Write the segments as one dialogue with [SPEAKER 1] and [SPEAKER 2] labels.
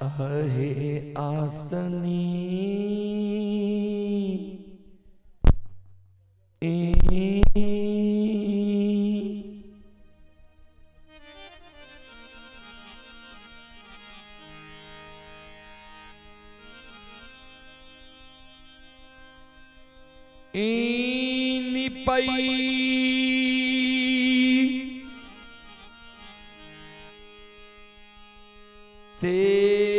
[SPEAKER 1] अहे आसनी निपई ते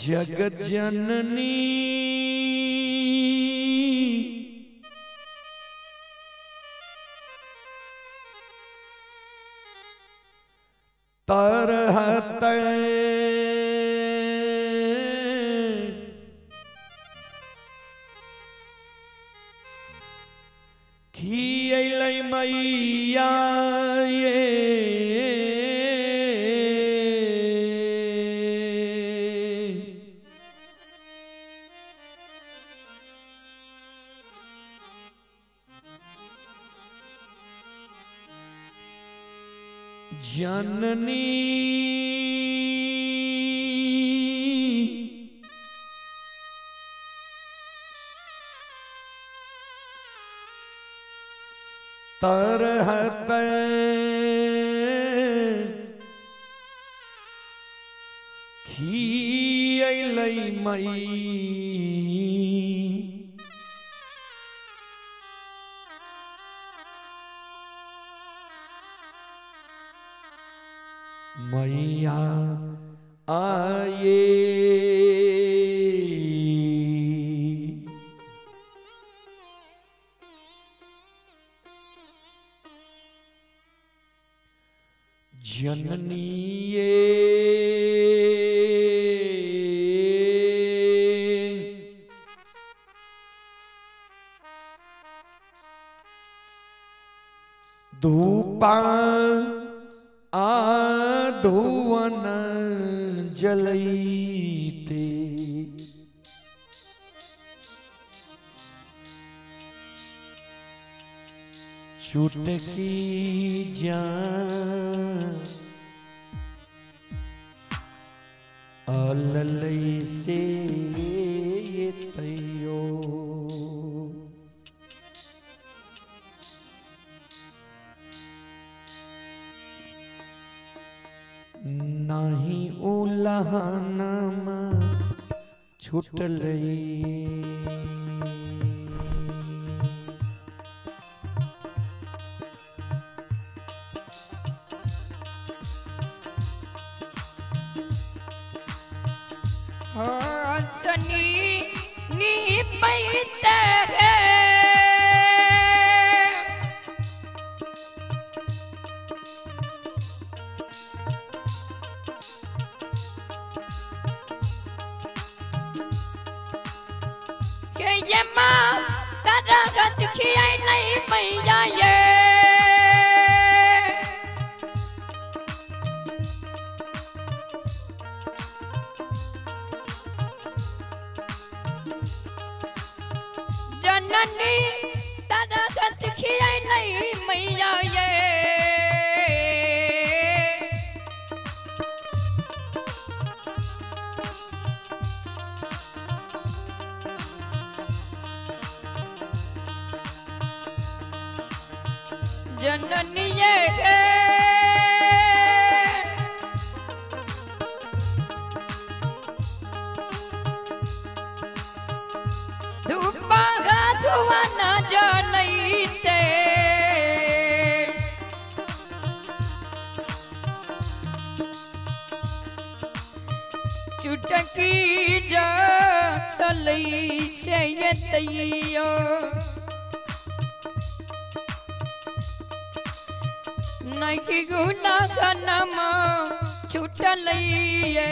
[SPEAKER 1] जगत जननी तरहत खियलै मैया ये जननी तरहत खियलै मई मैया आए जननी ये धूपा आधुवन जलैते चुटकी जा अललई से ये तैयो नाही उलहनमा छुटलई
[SPEAKER 2] सनी निपैते है के ये माँ तरगत खियाई मैया ये जननी तरगत खियाई मैया ये जननी ये धूपा धुआ न जलैते चुटकी जलै से तैयो नहीं गुना सनम छुटलैये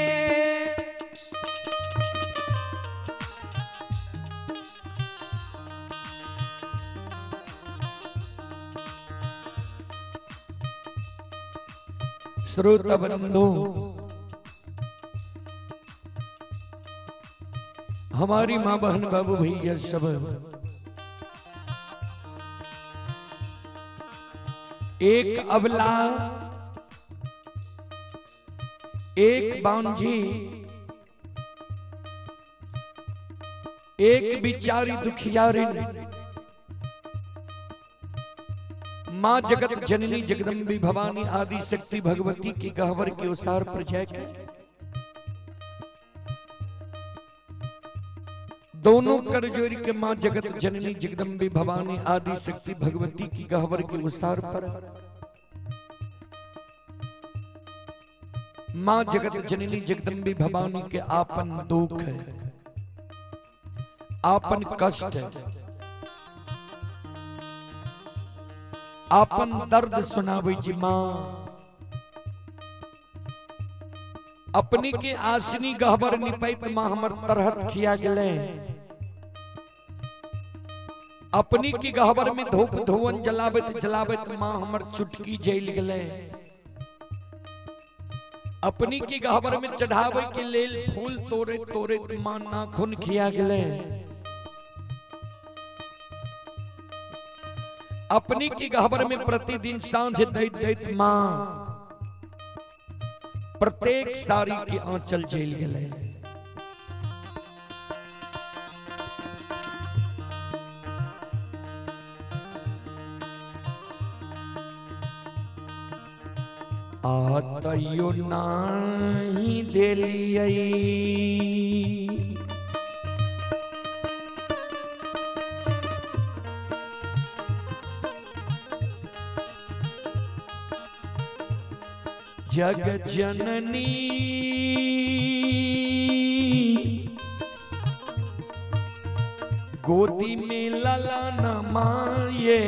[SPEAKER 1] श्रोता बंधु, हमारी माँ बहन बाबू भैया सब एक अबला एक बांझी एक बिचारी दुखियारिन माँ जगत जननी जगदम्बी भवानी आदि शक्ति भगवती की गहवर के उसार पर जाके दोनों कर जोड़ के माँ जगत जननी जगदम्बी भवानी आदि शक्ति भगवती की गहवर के उसार पर माँ जगत जननी जगदम्बी भवानी के आपन दुख है, आपन कष्ट है, आपन दर्द सुनावे जी माँ। अपनी के आसनी गहबर निपैत माँ हमर तरहत खिया गेले। अपनी की गहबर में धूप धुवन जलाबत जलाबत माँ हमर चुटकी जल गेले। अपनी की गहबर में चढ़ावे के लेल फूल तोड़े तोड़े माँ नाखून खिया गेले। अपनी की गहबर में प्रतिदिन सांझ दैत दैत माँ प्रत्येक साड़ी के आंचल जल गेले। आ तैयो नाही देलियै जग जननी गोदी में लला न माये।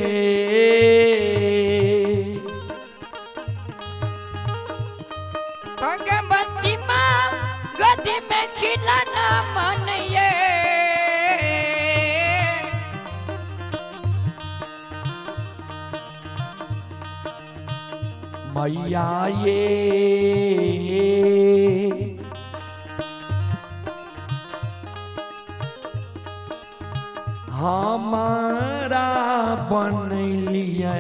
[SPEAKER 2] भगवती माँ गोदी में खिलाना मन ये।
[SPEAKER 1] मैया ये हमारा बनलिए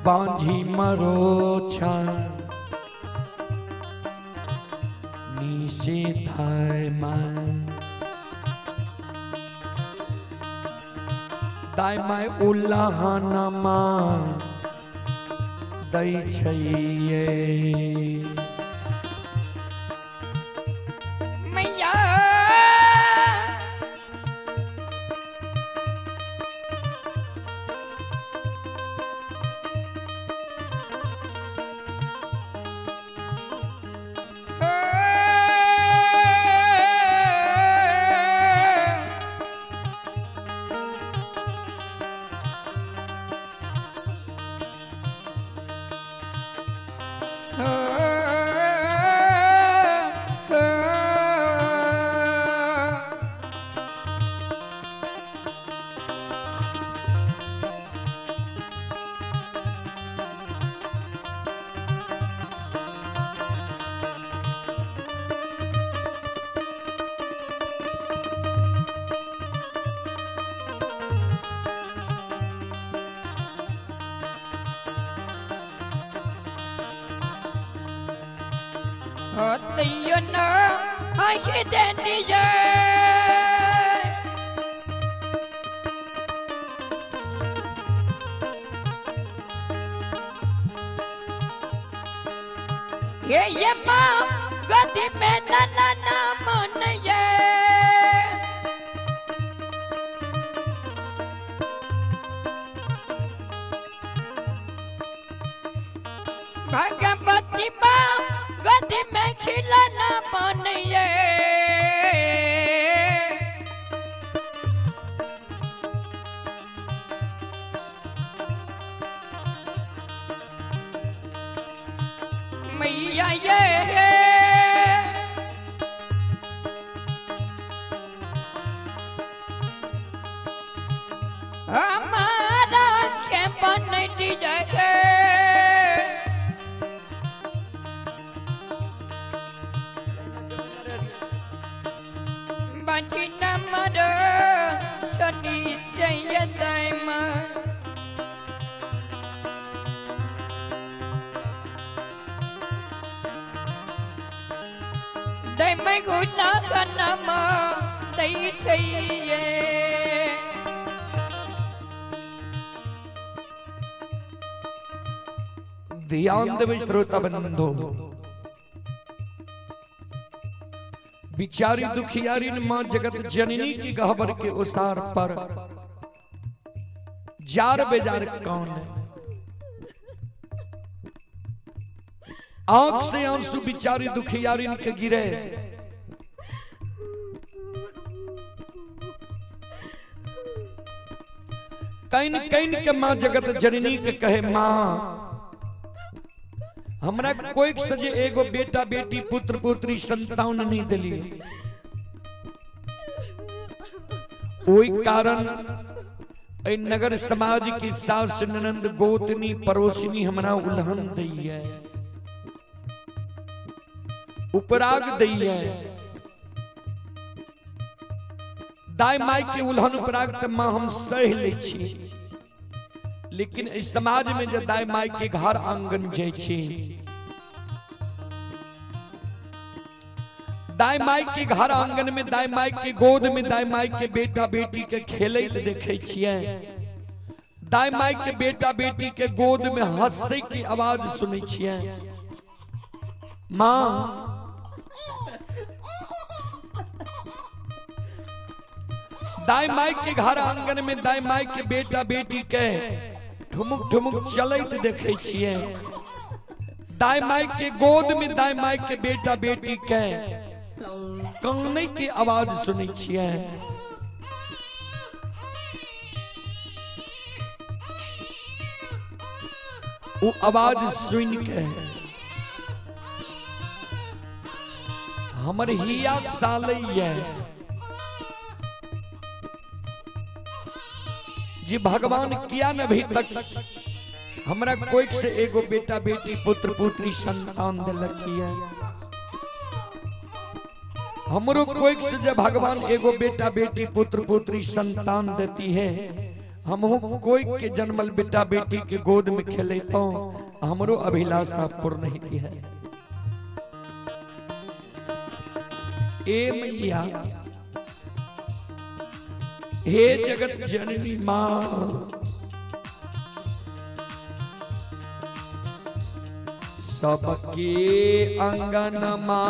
[SPEAKER 1] बांझी मरोछा निषेधाय दाय my उल्लाहनमा दै छैये।
[SPEAKER 2] मैया तैयो न आखि देनी जे। ये माँ गति में लला ना मन ये। भगवती माँ गति में खिलाना मन ये। मैया ये हमारा जय। बाजी नमर छठी सैयद माँ। दैम गुला नमा दै छैये।
[SPEAKER 1] ध्यान देवे श्रोता बंधु, बिचारी दुखियारी मां जगत जननी की गहबर के उसार पर जार बेजार कौन है? आंख से आंसू बिचारी दुखियारी के गिरे। Can can के मां जगत जननी के कहे, मां हमरा कोई सजे एगो बेटा बेटी पुत्र पुत्री संतान नहीं दिली, ओई कारण ए नगर समाज की सास ननंद गोतनी पड़ोसनी हमरा उल्हन दैये, उपराग दैये। दाई माई के उल्हन उपराग त मां हम सह लै छी, लेकिन इस समाज में जब दाई माई के घर आंगन जाइ छी, दाई माई के घर आंगन में, दाई माई के गोद में दाई माई के बेटा बेटी के खेलैत देखै छियै, दाई माई के बेटा बेटी के गोद में हंसै की आवाज सुनै छियै। मां दाई माई के घर आंगन में दाई माई के बेटा बेटी के ठुमुक ठुमुक चलैत देखै छियै, दाई माई के गोद में दाई माई के बेटा बेटी के कानै के आवाज सुनै छियै। वो आवाज सुन के हमर हिया सालैया जी भगवान किया न अभी तक हमरा कोई से एगो बेटा बेटी पुत्र पुत्री संतान दिलक किया। हमरो कोई से जब भगवान एगो बेटा बेटी पुत्र पुत्री संतान देती है, हमहू कोई के जन्मल बेटा बेटी के गोद में खेले तो हमरो अभिलाषा पूर्ण होती है। ए मैया, हे जगत जननी मां, सबके अंगन मां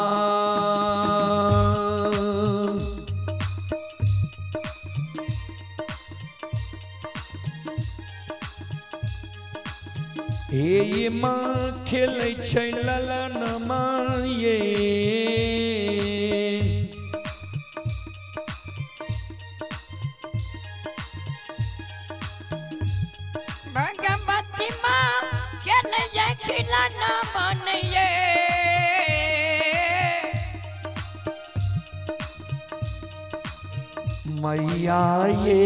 [SPEAKER 1] हे मां खेलै छै ललन मां ये,
[SPEAKER 2] भगवती माँ खेलै छै खिलौना मन ये।
[SPEAKER 1] मैया ये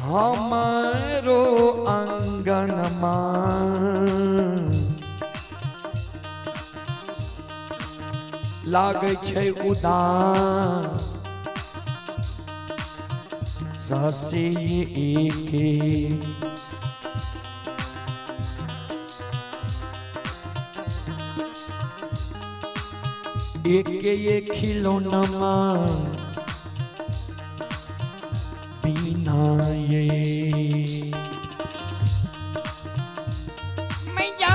[SPEAKER 1] हमारो आंगन मां लागै छै उदास ससे एके एके ये खिलौना बिना ये।
[SPEAKER 2] मैया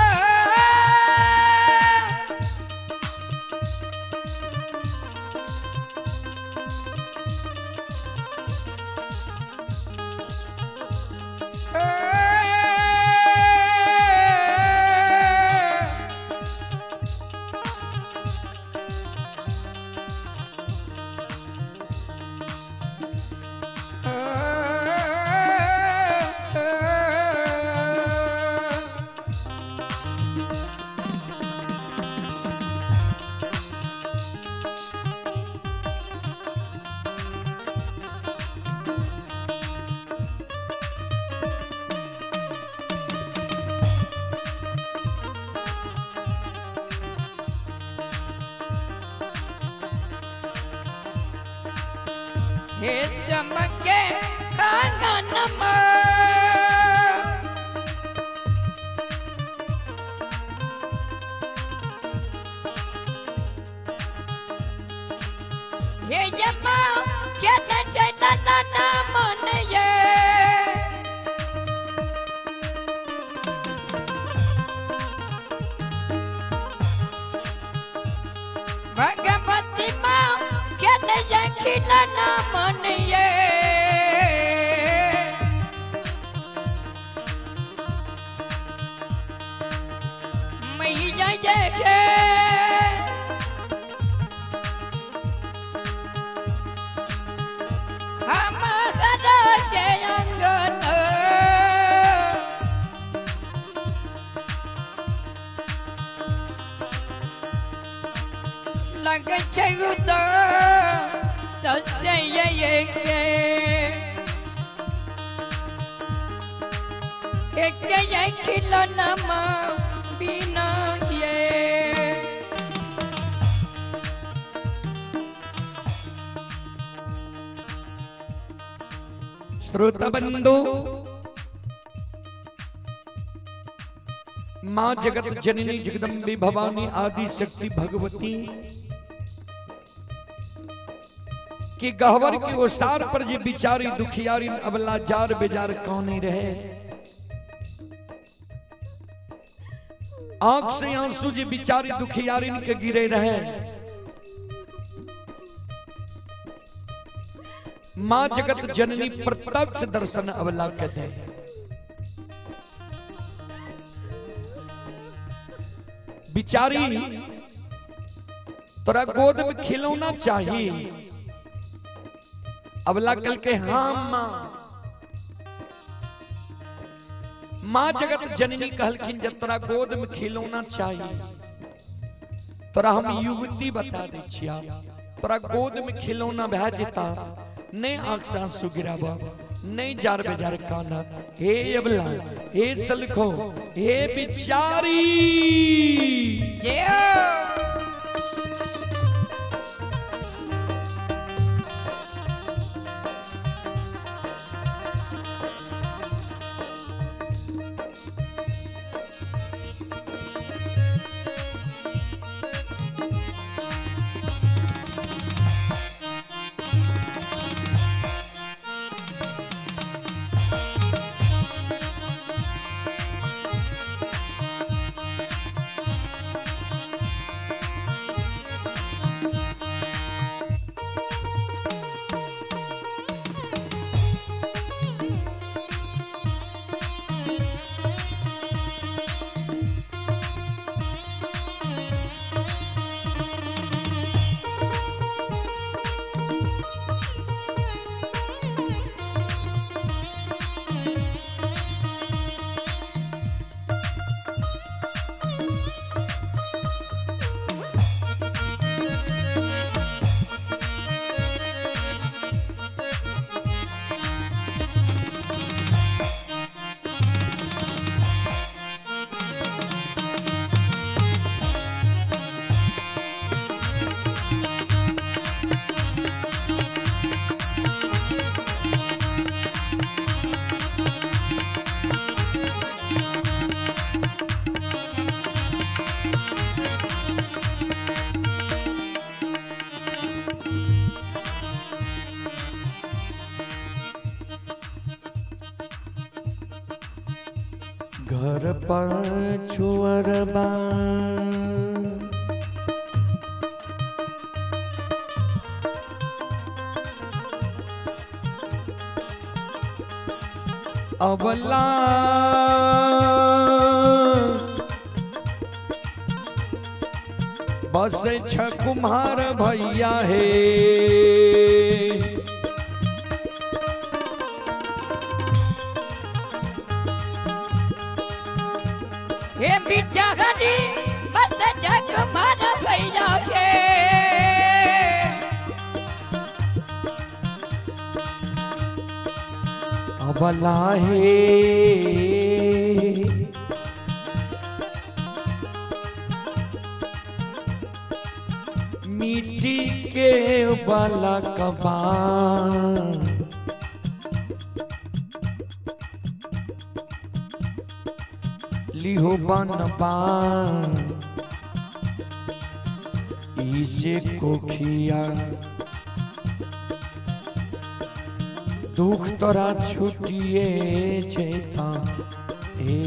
[SPEAKER 2] हे चमके कंगनमा। हे यमा के न चला ना मन ये। भगवती माँ के न खिलना मन ये। मैया ये है हम से अंगन। लग सस्य एक खिलनमा बिना ये।
[SPEAKER 1] श्रोता बंधु, माँ जगत जननी जगदम्बे भवानी आदि शक्ति भगवती कि गहवर के ओसार पर जे बिचारी दुखियारी अबला जार बेजार कौन रहे। आंख से आंसू जे बिचारी दुखियारी के गिरे रहे। मां जगत जननी प्रत्यक्ष दर्शन अबला के दे। बिचारी तोरा गोद में खिलौना चाहिए। अबला कल के हाँ मां। मां जगत जननी कहलखिन जब तोरा गोद में खिलौना चाहिए तोरा हम युवती बता दै छिया, तोरा गोद में खिलौना भए जेता, नहीं आंख से आंसू गिराबा, नहीं जार बेजार काना। हे अबला, हे सलखो, हे बिचारी। घर पर छुअरबा अबला बस छ कुम्हार भैया हे।
[SPEAKER 2] हे बिचारी बस जग मार भैया हे।
[SPEAKER 1] अबला हे मिट्टी के बालकबा लिहो बनबा इसे कोखिया दुख तोरा छुटिए जेता हे।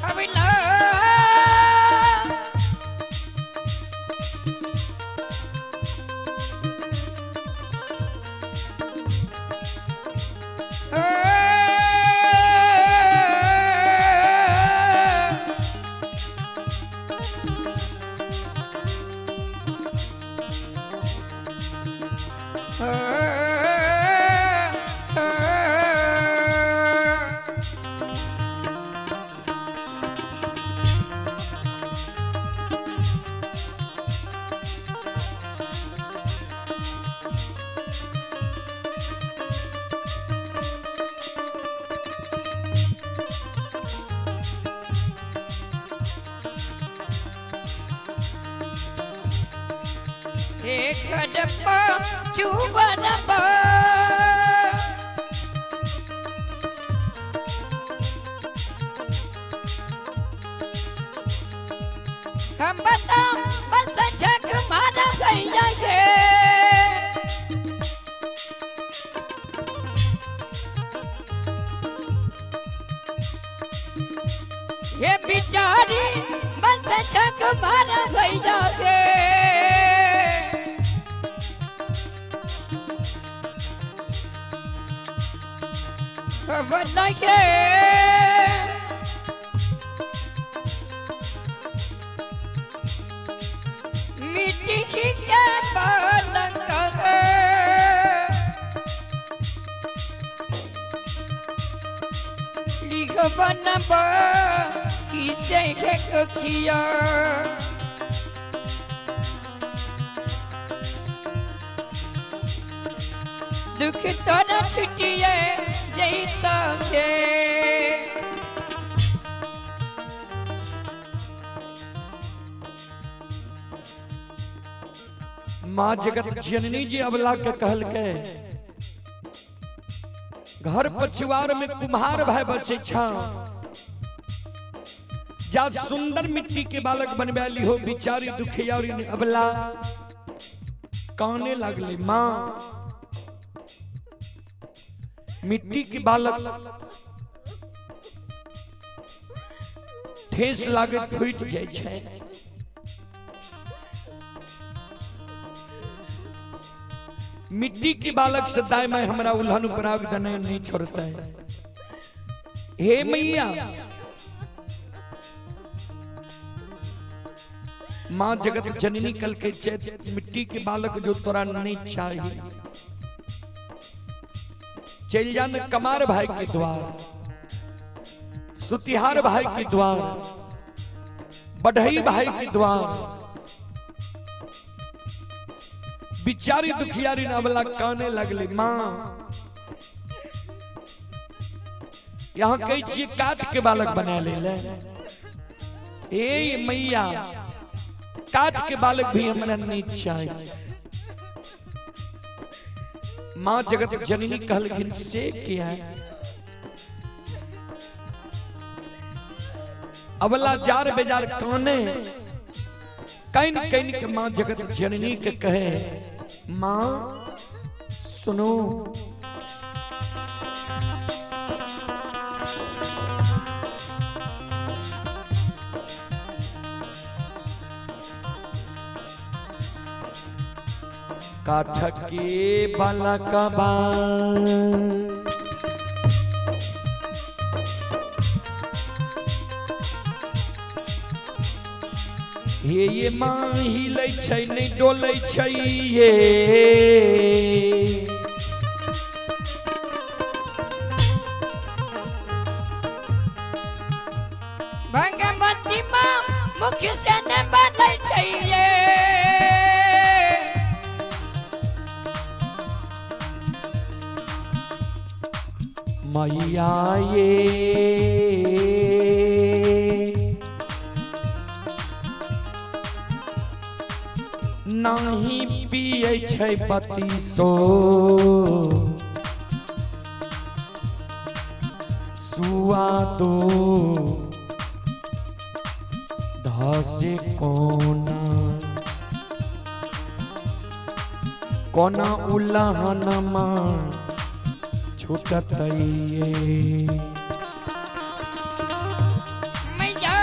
[SPEAKER 2] अबला एक डब्बा चुबनबा हम बताम बस झक मारा गैया के। ये बिचारी बस झक मारा गैया के। खबर के मिट्टी के पलंग लिख बनब किसे है कखिया। दुख तोरा छुटिए जैता के।
[SPEAKER 1] माँ जगत जननी जी अबला के कहल के घर पछुआर में कुम्हार भाई बचे छा जा सुंदर मिट्टी के बालक बनवा ली हो। बिचारी दुखियारी ने अबला काने लगले माँ मिट्टी के बालक ठेस लागे फूट जाय छै। मिट्टी के बालक से दाई माई हमरा उल्हन उपराग देने नहीं छोड़ता है। हे मैया माँ जगत जननी कल के चैत मिट्टी के बालक जो तोरा नहीं चाहिए चल जान कमार भाई के द्वार, सुतिहार भाई के द्वार, बढ़ई भाई के द्वार। बिचारी दुखियारी नावला काने लगले माँ यहाँ कही छिए काट के बालक बना ले ले। ए मैया काट के बालक भी हमरा नहीं चाहिए। माँ जगत जननी कहलखिन से किया अबला जार बेजार काने can can के माँ जगत जननी के कहे माँ सुनो काठ के बालकबा हे ये माँ हिलै छै नहि डोलै छै ये
[SPEAKER 2] भगवती माँ मुख से न बनै छै ये।
[SPEAKER 1] मैया ये नाही पियै छै बतीसो सुआ दो धसे कोना कोना उल्लहनमा छूटतैये।
[SPEAKER 2] मैया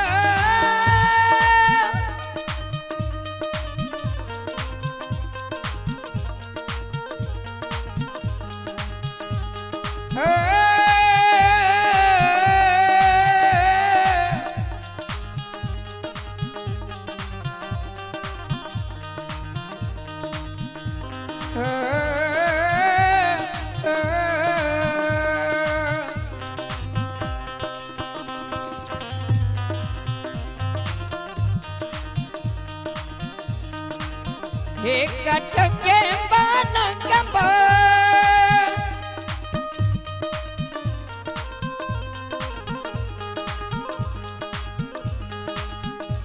[SPEAKER 2] हे कटके बालकबा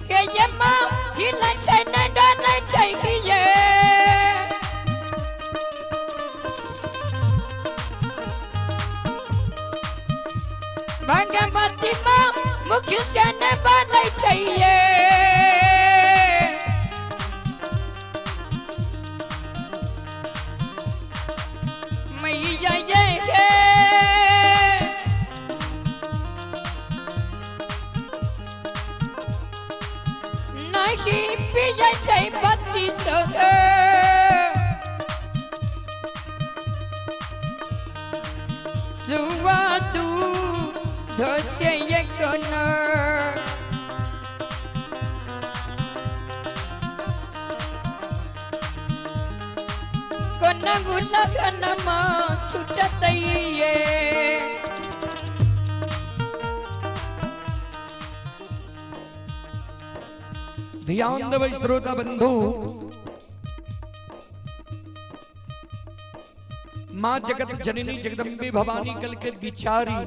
[SPEAKER 2] के यमा हिलै छै नै डरै छै किये भगवती माँ मुख से नै बोलै छै ये। मैया ये हे नहीं पियै छै बत्ती सब जुआ दूध से कोना कोना गुलगनमा छुटतैये।
[SPEAKER 1] ध्यान देबै श्रोता बंधु, माँ जगत जननी जगदम्बे भवानी कल के बिचारी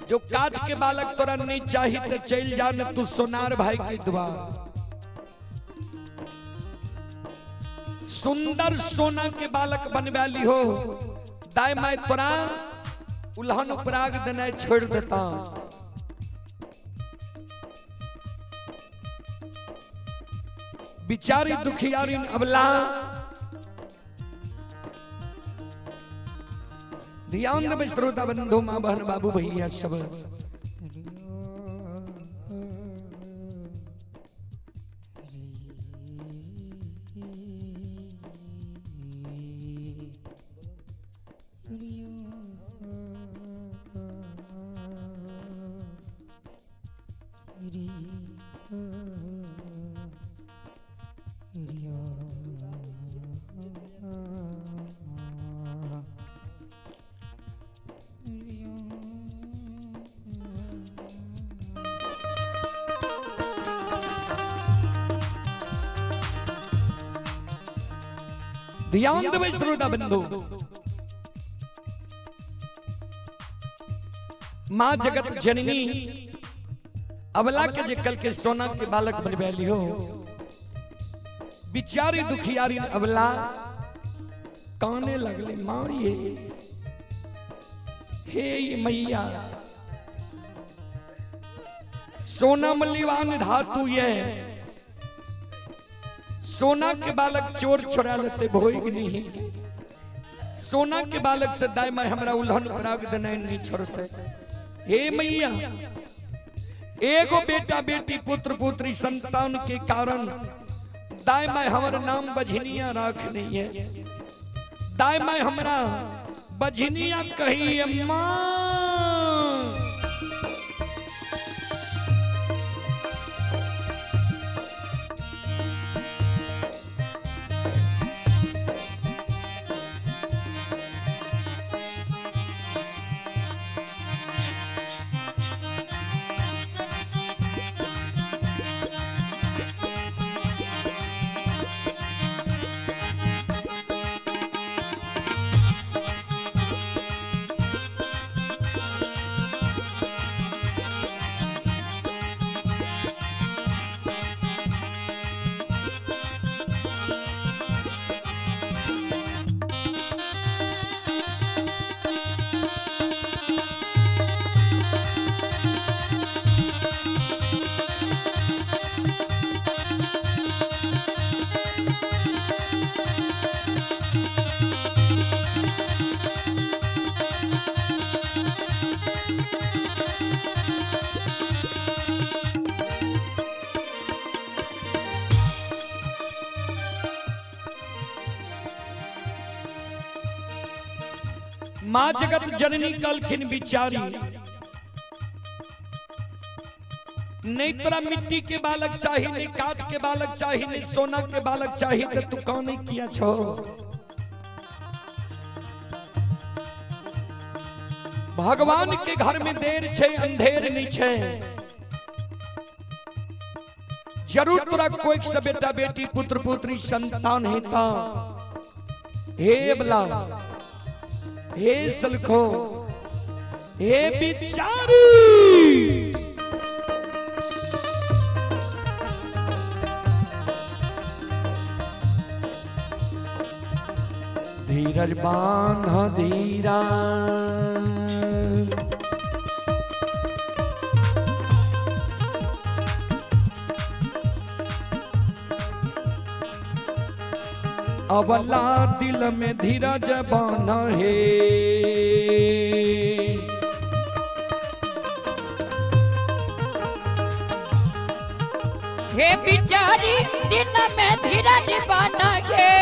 [SPEAKER 1] जो काट के बालक तोरा नहीं चाही तो चल जा न तू सोनार भाई के द्वार। सुंदर सोना के बालक बनवा ली हो, दाय my तोरा उल्हन उपराग देना छोड़ देता। बिचारी दुखियारी अबला ध्यान देबै श्रोता बंधु माँ बहन बाबू भैया सब। ध्यान देबै श्रोता बंधु, माँ जगत जननी अबला के जे कल के सोना के बालक बनवा लियो, बिचारी दुखियारी अबला काने लगले, माँ ये हे ये मैया सोना मलिवान धातु ये सोना के बालक चोर छोड़ा लेते भोग नहीं, सोना के बालक से दाई माई हमरा उल्हन पराग देना नहीं छोड़ते। हे मैया एगो बेटा बेटी पुत्र पुत्री संतान के कारण दाई माई हमर नाम बझनिया राख नहीं है, दाई माई हमरा बझनिया कही माँ। माँ जगत जननी कहलखिन बिचारी नहीं तोरा मिट्टी के बालक चाही, नहीं काठ के बालक चाही, नहीं सोना के बालक चाही, तो तू कौन नहीं किया छो। भगवान के घर में देर छे अंधेर नहीं छे। जरूर तोरा कोई से बेटा बेटी पुत्र पुत्री संतान हेता। हे बला, हे सलखो, हे बिचारी, धीरज बांध धीरा, अवला दिल में धीरज बांध हे।
[SPEAKER 2] हे बिचारी दिल में धीरज बांध हे।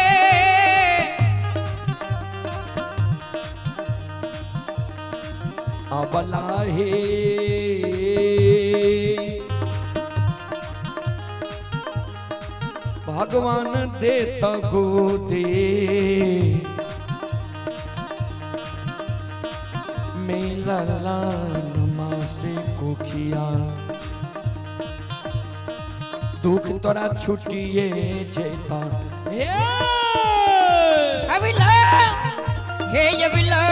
[SPEAKER 1] अबला हे भगवान दे तगो दे मेला लाल से कोखिया दुख तोरा छुटिए जेता। हे
[SPEAKER 2] अबिला, हे अबिला,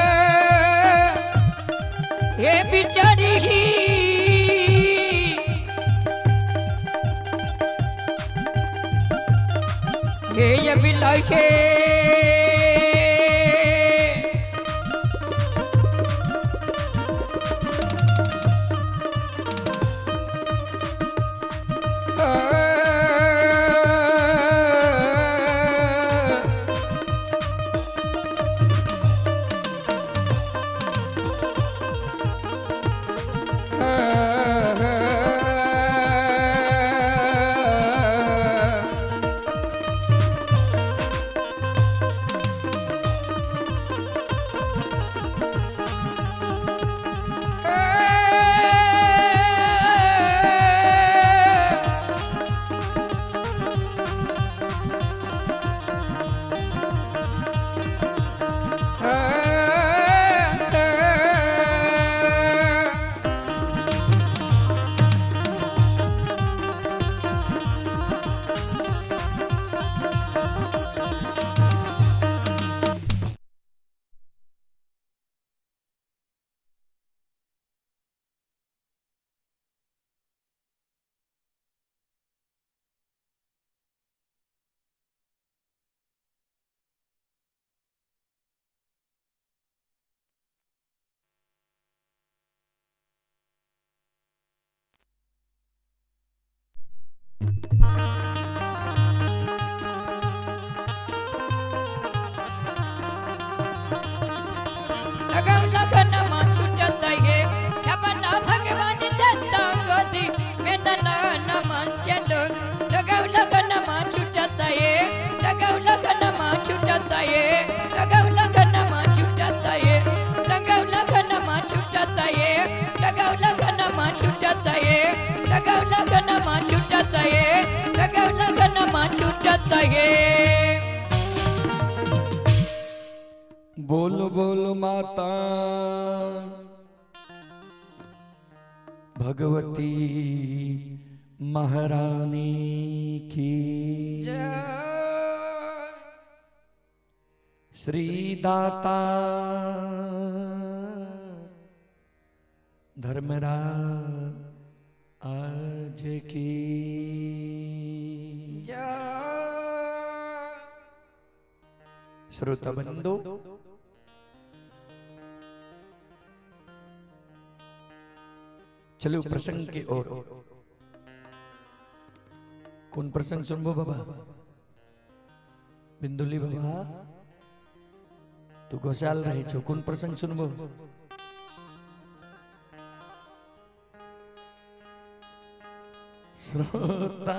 [SPEAKER 2] हे बिचारी, हे अबिला, हे
[SPEAKER 1] बोल बोल माता भगवती महारानी की
[SPEAKER 2] जय।
[SPEAKER 1] श्री दाता धर्मराज आज की
[SPEAKER 2] जय।
[SPEAKER 1] श्रोता बंधु, चलो प्रसंग के ओर। कौन प्रसंग सुनबो बाबा? बिंदुली बाबा तू गोसाल रहे छो, कौन प्रसंग सुनबो? श्रोता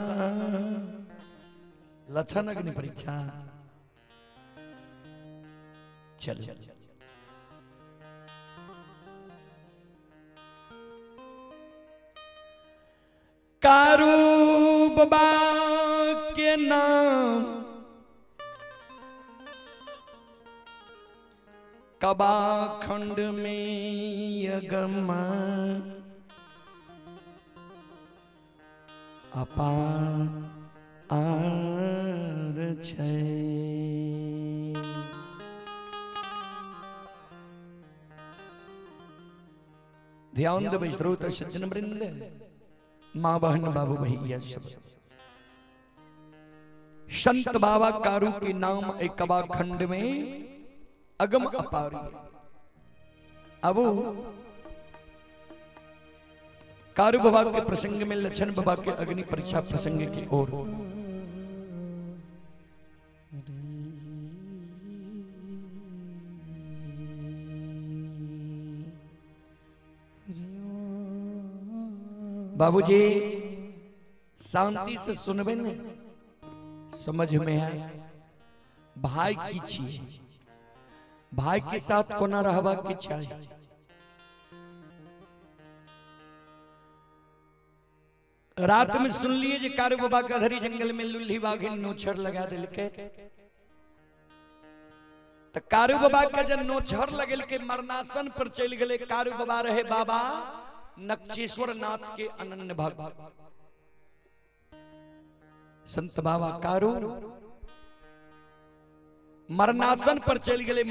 [SPEAKER 1] लक्षण अग्नि परीक्षा। चल कारू बाबा के नाम कबाखंड में अगम अपार आर छै। ध्यान देबै श्रोता सज्जन वृंद, माँ बहन बाबू भैया सब। संत बाबा कारू के नाम एक कबाखंड में अगम अपार। अब कारू बाबा के प्रसंग में लक्षण बाबा के अग्नि परीक्षा प्रसंग की ओर बाबूजी शांति से सुनबे ने समझ में आए। भाई की चीज, भाई के साथ कोना रहबा के चाही। रात में सुन लिए जे कारू बाबा के अधरी जंगल में लुल्ही बाघिन नोछर लगा दिलके, तो कारू बाबा के जब नोछर लगल के मरनासन पर चल गए। कारू बाबा रहे बाबा नक्षेश्वर नाथ के अनन्य भक्त संत बाबा कारू मरनासन पर चल गए,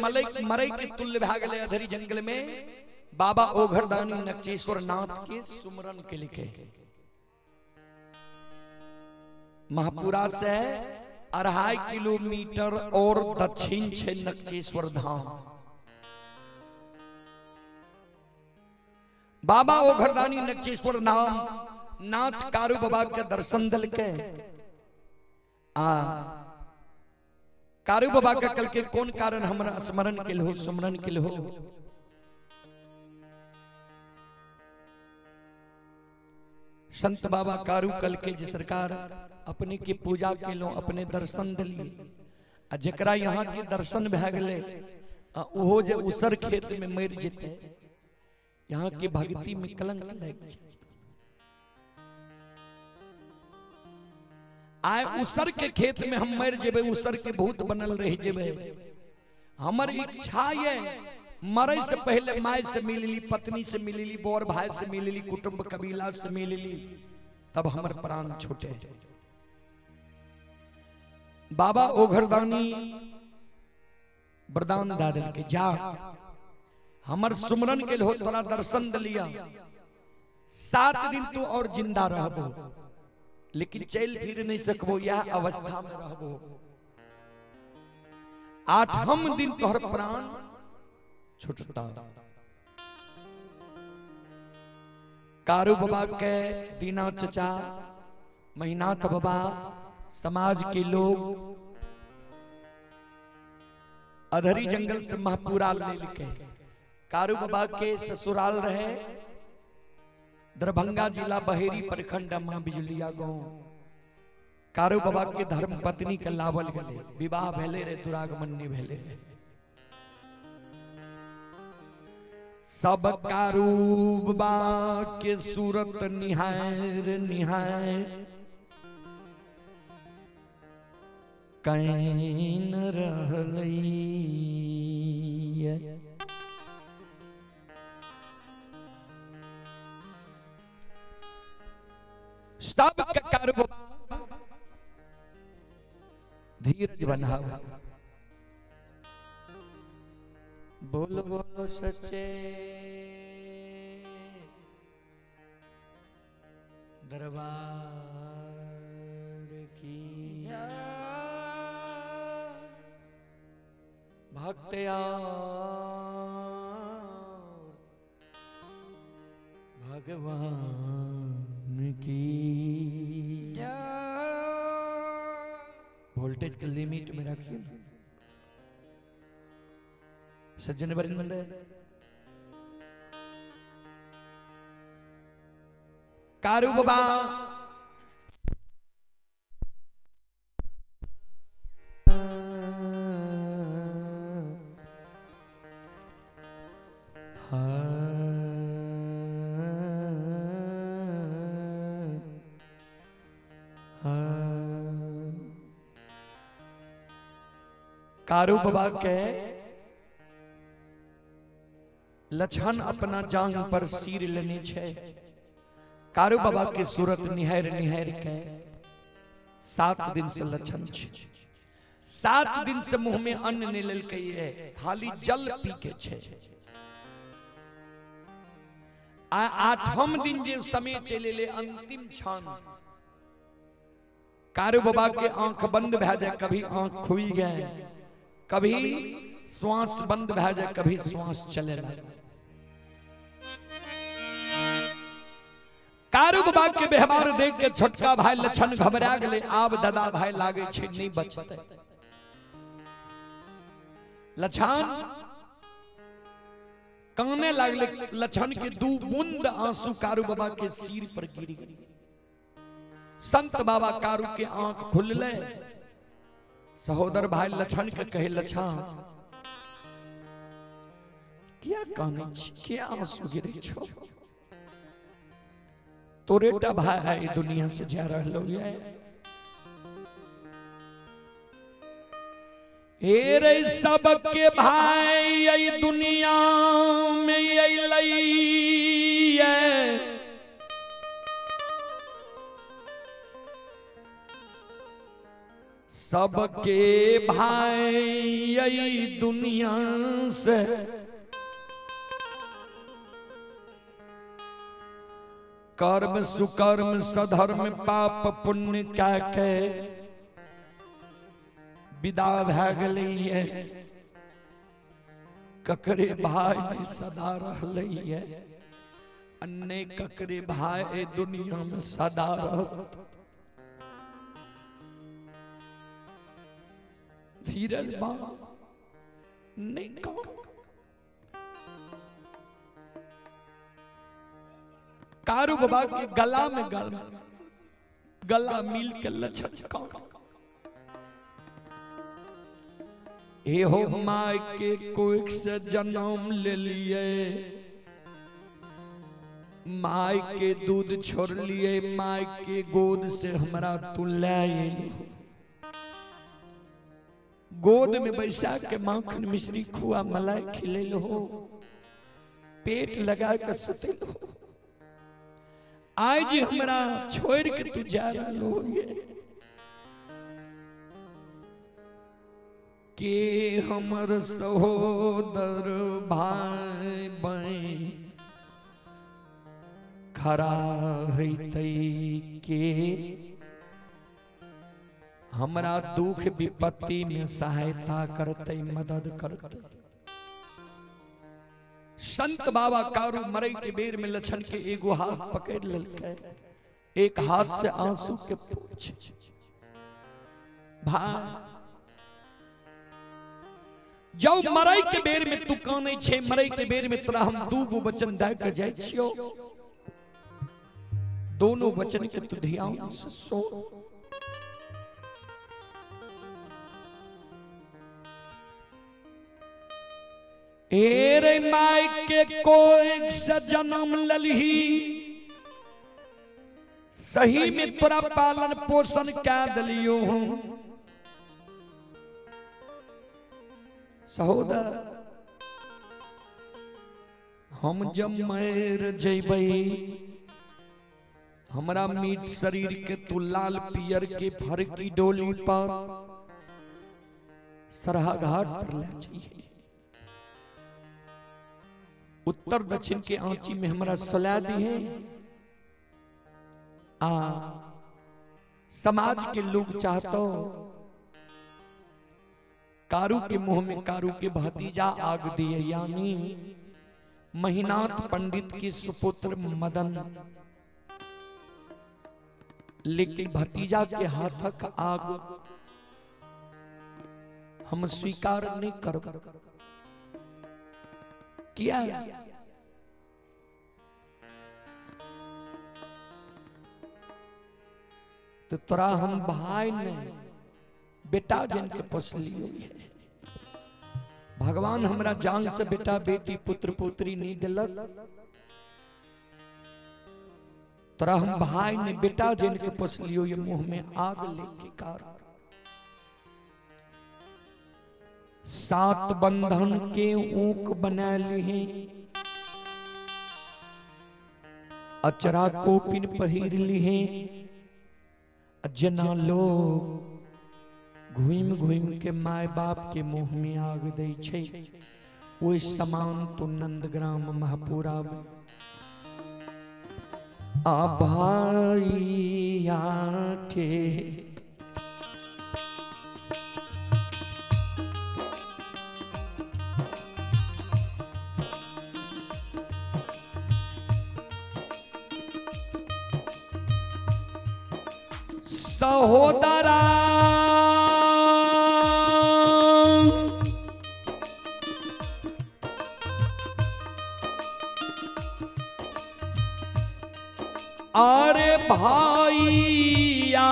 [SPEAKER 1] मरई के तुल्य भा गए अधरी जंगल में। बाबा ओघरदानी नक्षेश्वर नाथ के सुमरन के लिखे महापुरा से 2.5 किलोमीटर और दक्षिण छे नक्षेश्वर धाम। बाबा ओघरदानी नक्षेश्वर नाम नाथ कारू बाबा के दर्शन दल के आ कारू बाबा के कल के कौन कारण हमरा स्मरण के हो सुमरन के हो। संत बाबा कारू कल के जी सरकार अपने के पूजा के लो अपने दर्शन दिलिए आ जकरा यहाँ के दर्शन भए गेलै आ ओहो जे उसर खेत में मरि जेतै, यहाँ के भक्ति में कलंक लागि जाए। आए उसर के खेत में हम मर जेबै, उसर के भूत बनल रह जेबै। हमर इच्छा ये मरे से पहले my से मिलली, पत्नी से मिलली, बोर भाई से मिलली, कुटुंब कबीला से मिलली, तब हमर प्राण छूटे। बाबा ओघरदानी वरदान दा दिलके, जा हमर सुमरन के हो तोरा दर्शन दिलिया, 7 दिन तू और जिंदा रहबो, लेकिन चल फिर नहीं सकबो, यह अवस्था में रहबो। 8वां दिन तोहर प्राण छुटता। कारू बाबा के दीना चचा, महिनाथ बाबा, समाज के लोग अधरी जंगल से महापुरा ले के कारू बाबा के ससुराल रहे दरभंगा जिला बहेरी प्रखंड मां बिजुलिया गांव। कारू बाबा के धर्म पत्नी के लावल गले, विवाह भेले रे, दुरागमन नहीं भेले रे। सब कारू बाबा के सूरत निहार निहार can रहलै। सब कारू बाबा धीरज बनाओ, बोल बोलो सच्चे दरबार की भक्त भगवान की। वोल्टेज के लिमिट में रखिए सज्जन वृंद। कारू बाबा हाँ। कारू बाबा के लछन अपना जांग पर सिर लेने छे। कारू बाबा के सूरत निहार निहार के 7 दिन से लछन छे, 7 दिन से मुंह में अन्न नहीं लेलकै है, खाली जल पी के छे। आ 8म दिन जे समय चले ले अंतिम क्षण कारू बाबा के आंख बंद भए जाए, कभी आंख खुल जाए, कभी श्वास बंद भए जाए, कभी श्वास चले लगे। कारू बाबा के व्यवहार देख के छोटका भाई लछन घबरा गेलै, आब दादा भाई लागे छै नहीं बचतै। लछन काने लागले, लछन के 2 बूंद आंसू कारू बाबा के सिर पर गिर गेल। संत बाबा कारू के आंख खुलले, सहोदर भाई लछन के कहे, लछन क्या काने छी, क्या आंसू गिरे छो, तोरेटा भाई है दुनिया से जा रहलो ये। हे रे सबके भाई आई दुनिया में अइलै, सबके भाई आई दुनिया से कर्म सुकर्म सधर्म पाप पुण्य क्या के विदा भए गेलैये, ककरे भाई नहीं सदा रहलैये, अन्य ककरे भाई दुनिया में सदा रहत। धीरज बा नहीं कहो। कारू बाबा के गला में गला मिल के लछन का हे हो my के कोख से जन्म ले लिए, my के दूध छोड़ लिए, my के गोद से हमरा तू ले एलू, गोद में बैसा के माखन मिश्री खुआ मलाई खिलेलो हो, पेट लगा के सुतेलो हो, आज हमरा छोड़ के तू जा रहो ये के हमर सहोदर भाई बहन खड़ा होइतै के हमरा दुख विपत्ति में सहायता करतै, मदद करतै। संत बाबा कारू मरे के बेर में लछन के एगो हाथ पकड़ लेलकै, एक हाथ से आंसू के पोछ। भाई जब मरे के बेर में तू कानै छे, मरे के बेर में तोरा हम 2 गो वचन दे के जाय छियो, दोनों वचन के तू ध्यान से सुन। ए रे my के कोख से जन्म ललही, सही में तोरा पालन पोषण क्या दलियो हूं। सहोदर हम जब मर जइबै, हमरा मीट शरीर के तू लाल पियर के फरकी डोली पर सरहा घाट पर ले जाइए, उत्तर दक्षिण के आंची में हमरा सुला दी है। आ समाज के लोग चाहतो कारू के मुंह में कारू के भतीजा आग दिए, यानी महिनाथ पंडित के सुपुत्र मदन, लेकिन भतीजा के हाथक आग हम स्वीकार नहीं कर किया। तो तोरा हम भाई ने बेटा जन के पोस लियो है, भगवान हमरा जान से बेटा बेटी पुत्र पुत्री नहीं दिलक, तोरा हम भाई ने बेटा जन के पोस लियो, ये मुंह में आग लेके कार। सात बंधन के ऊक बना लिहे, अचरा कोपिन पहिर लिहे, जना लोग घूमि घूमि के my बाप के मुंह में आग दै छै, ओहि समान तो नंदग्राम महपुरा में आ भाइया के सहोदरा अरे भाइया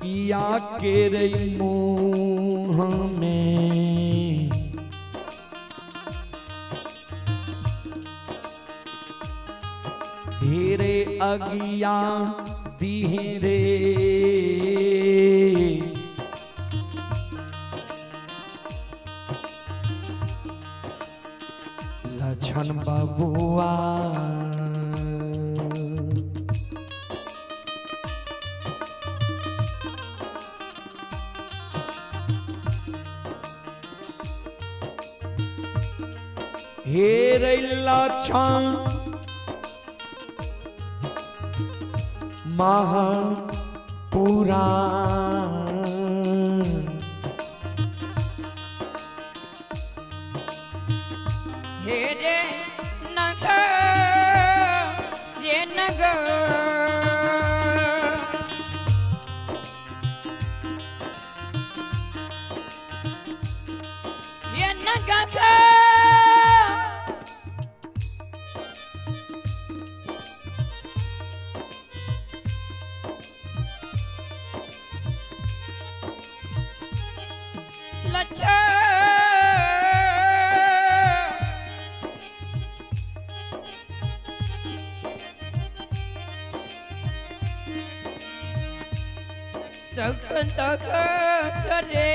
[SPEAKER 1] या के रे मुँह में हेरे अगिया दिहे रे, लछन बबुआ हेरे लछन महापुरा
[SPEAKER 2] हे रे नग रे नग, रे नग लच्छा सख रे,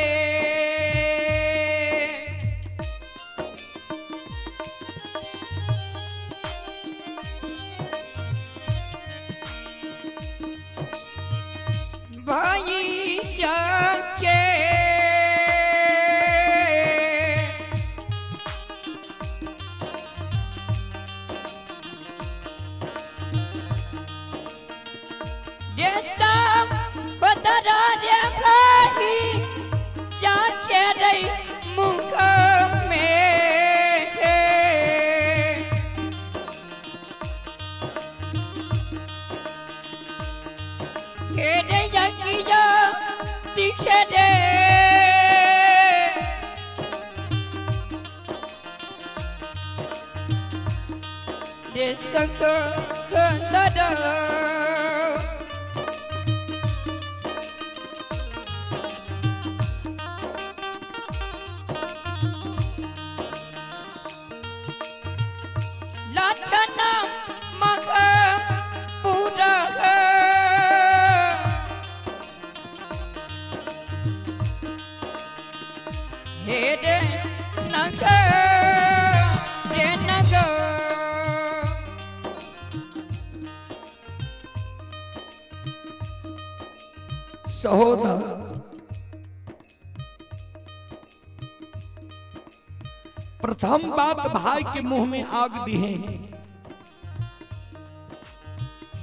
[SPEAKER 2] भाई सखे भाई जाके रे मुख में, रे यकिया दिखे रे, रे सख खंदर लक्षण मग पूरा, हे रे नग रे नग।
[SPEAKER 1] सहोदर प्रथम बात भाई के मुंह में आग दी है।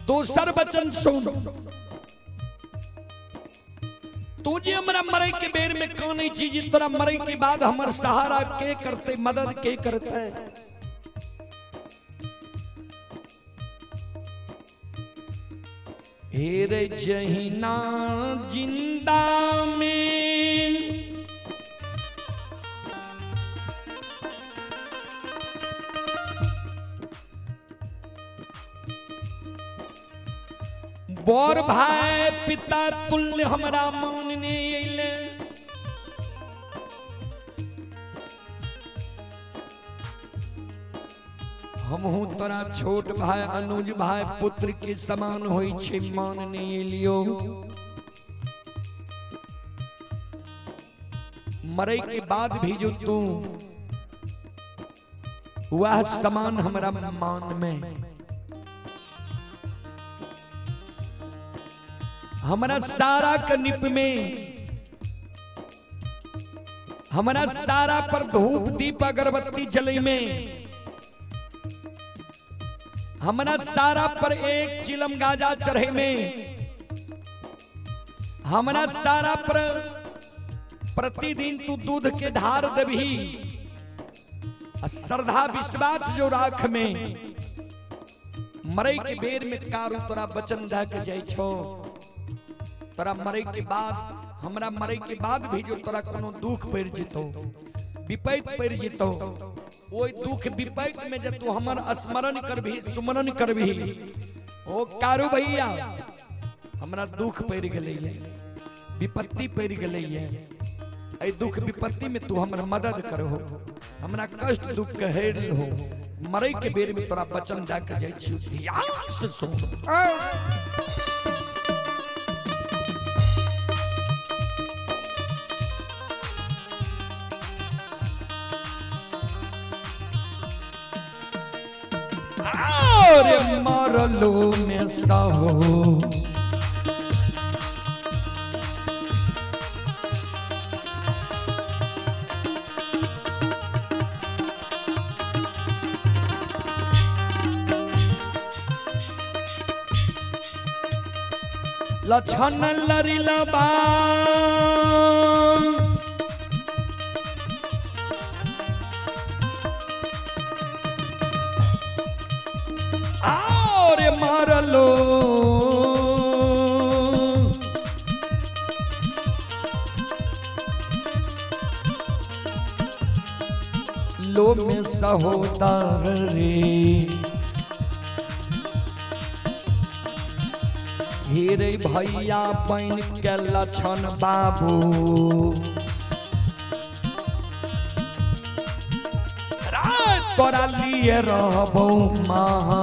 [SPEAKER 1] दोसर वचन सुन, तू जे हमरा मरे के बेर में काने छी जे तोरा मरे के बाद हमर सहारा के करते, मदद के करते। हेरे जहिना जिंदा में बड़ भाई पिता तुल्य हमरा मानने अइले, हमहूँ तोरा छोट भाई अनुज भाई पुत्र के समान होइ छै, मान नहीं एलियो। मरे के बाद भी जो तू वह समान हमरा मान में, हमरा सारा के निप में, हमरा सारा पर धूप दीप अगरबत्ती जले में, हमरा सारा पर एक चिलम गाजा चढ़े में, हमरा सारा पर प्रतिदिन तू दूध के धार देबही, श्रद्धा विश्वास जो राख में, मरे के बेर में कारू तोरा वचन दे के जाइ छो, तोरा मरे के बाद, हमरा मरे के बाद भी जो तोरा कोनो दुख पड़ जितो, विपैत पड़ जितो, ओई दुख विपैत में जब तू हमर स्मरण करबही, सुमरण करबही, ओ कारू भैया हमरा दुख पड़ गेलै, विपत्ति पड़ गेलै, एहि दुख विपत्ति में तू हमर मदद करहो, हमरा कष्ट दुख के हेर हो, मरे के बेर में तोरा वचन दे के जाइ छी, ध्यान से सुन। अरे मरलो में सहो लछन लरिलबा और मारलो लो में सहोदर रे, हेरे भैया बन के लछन बाबू, तोरा लिए रहबो माँ।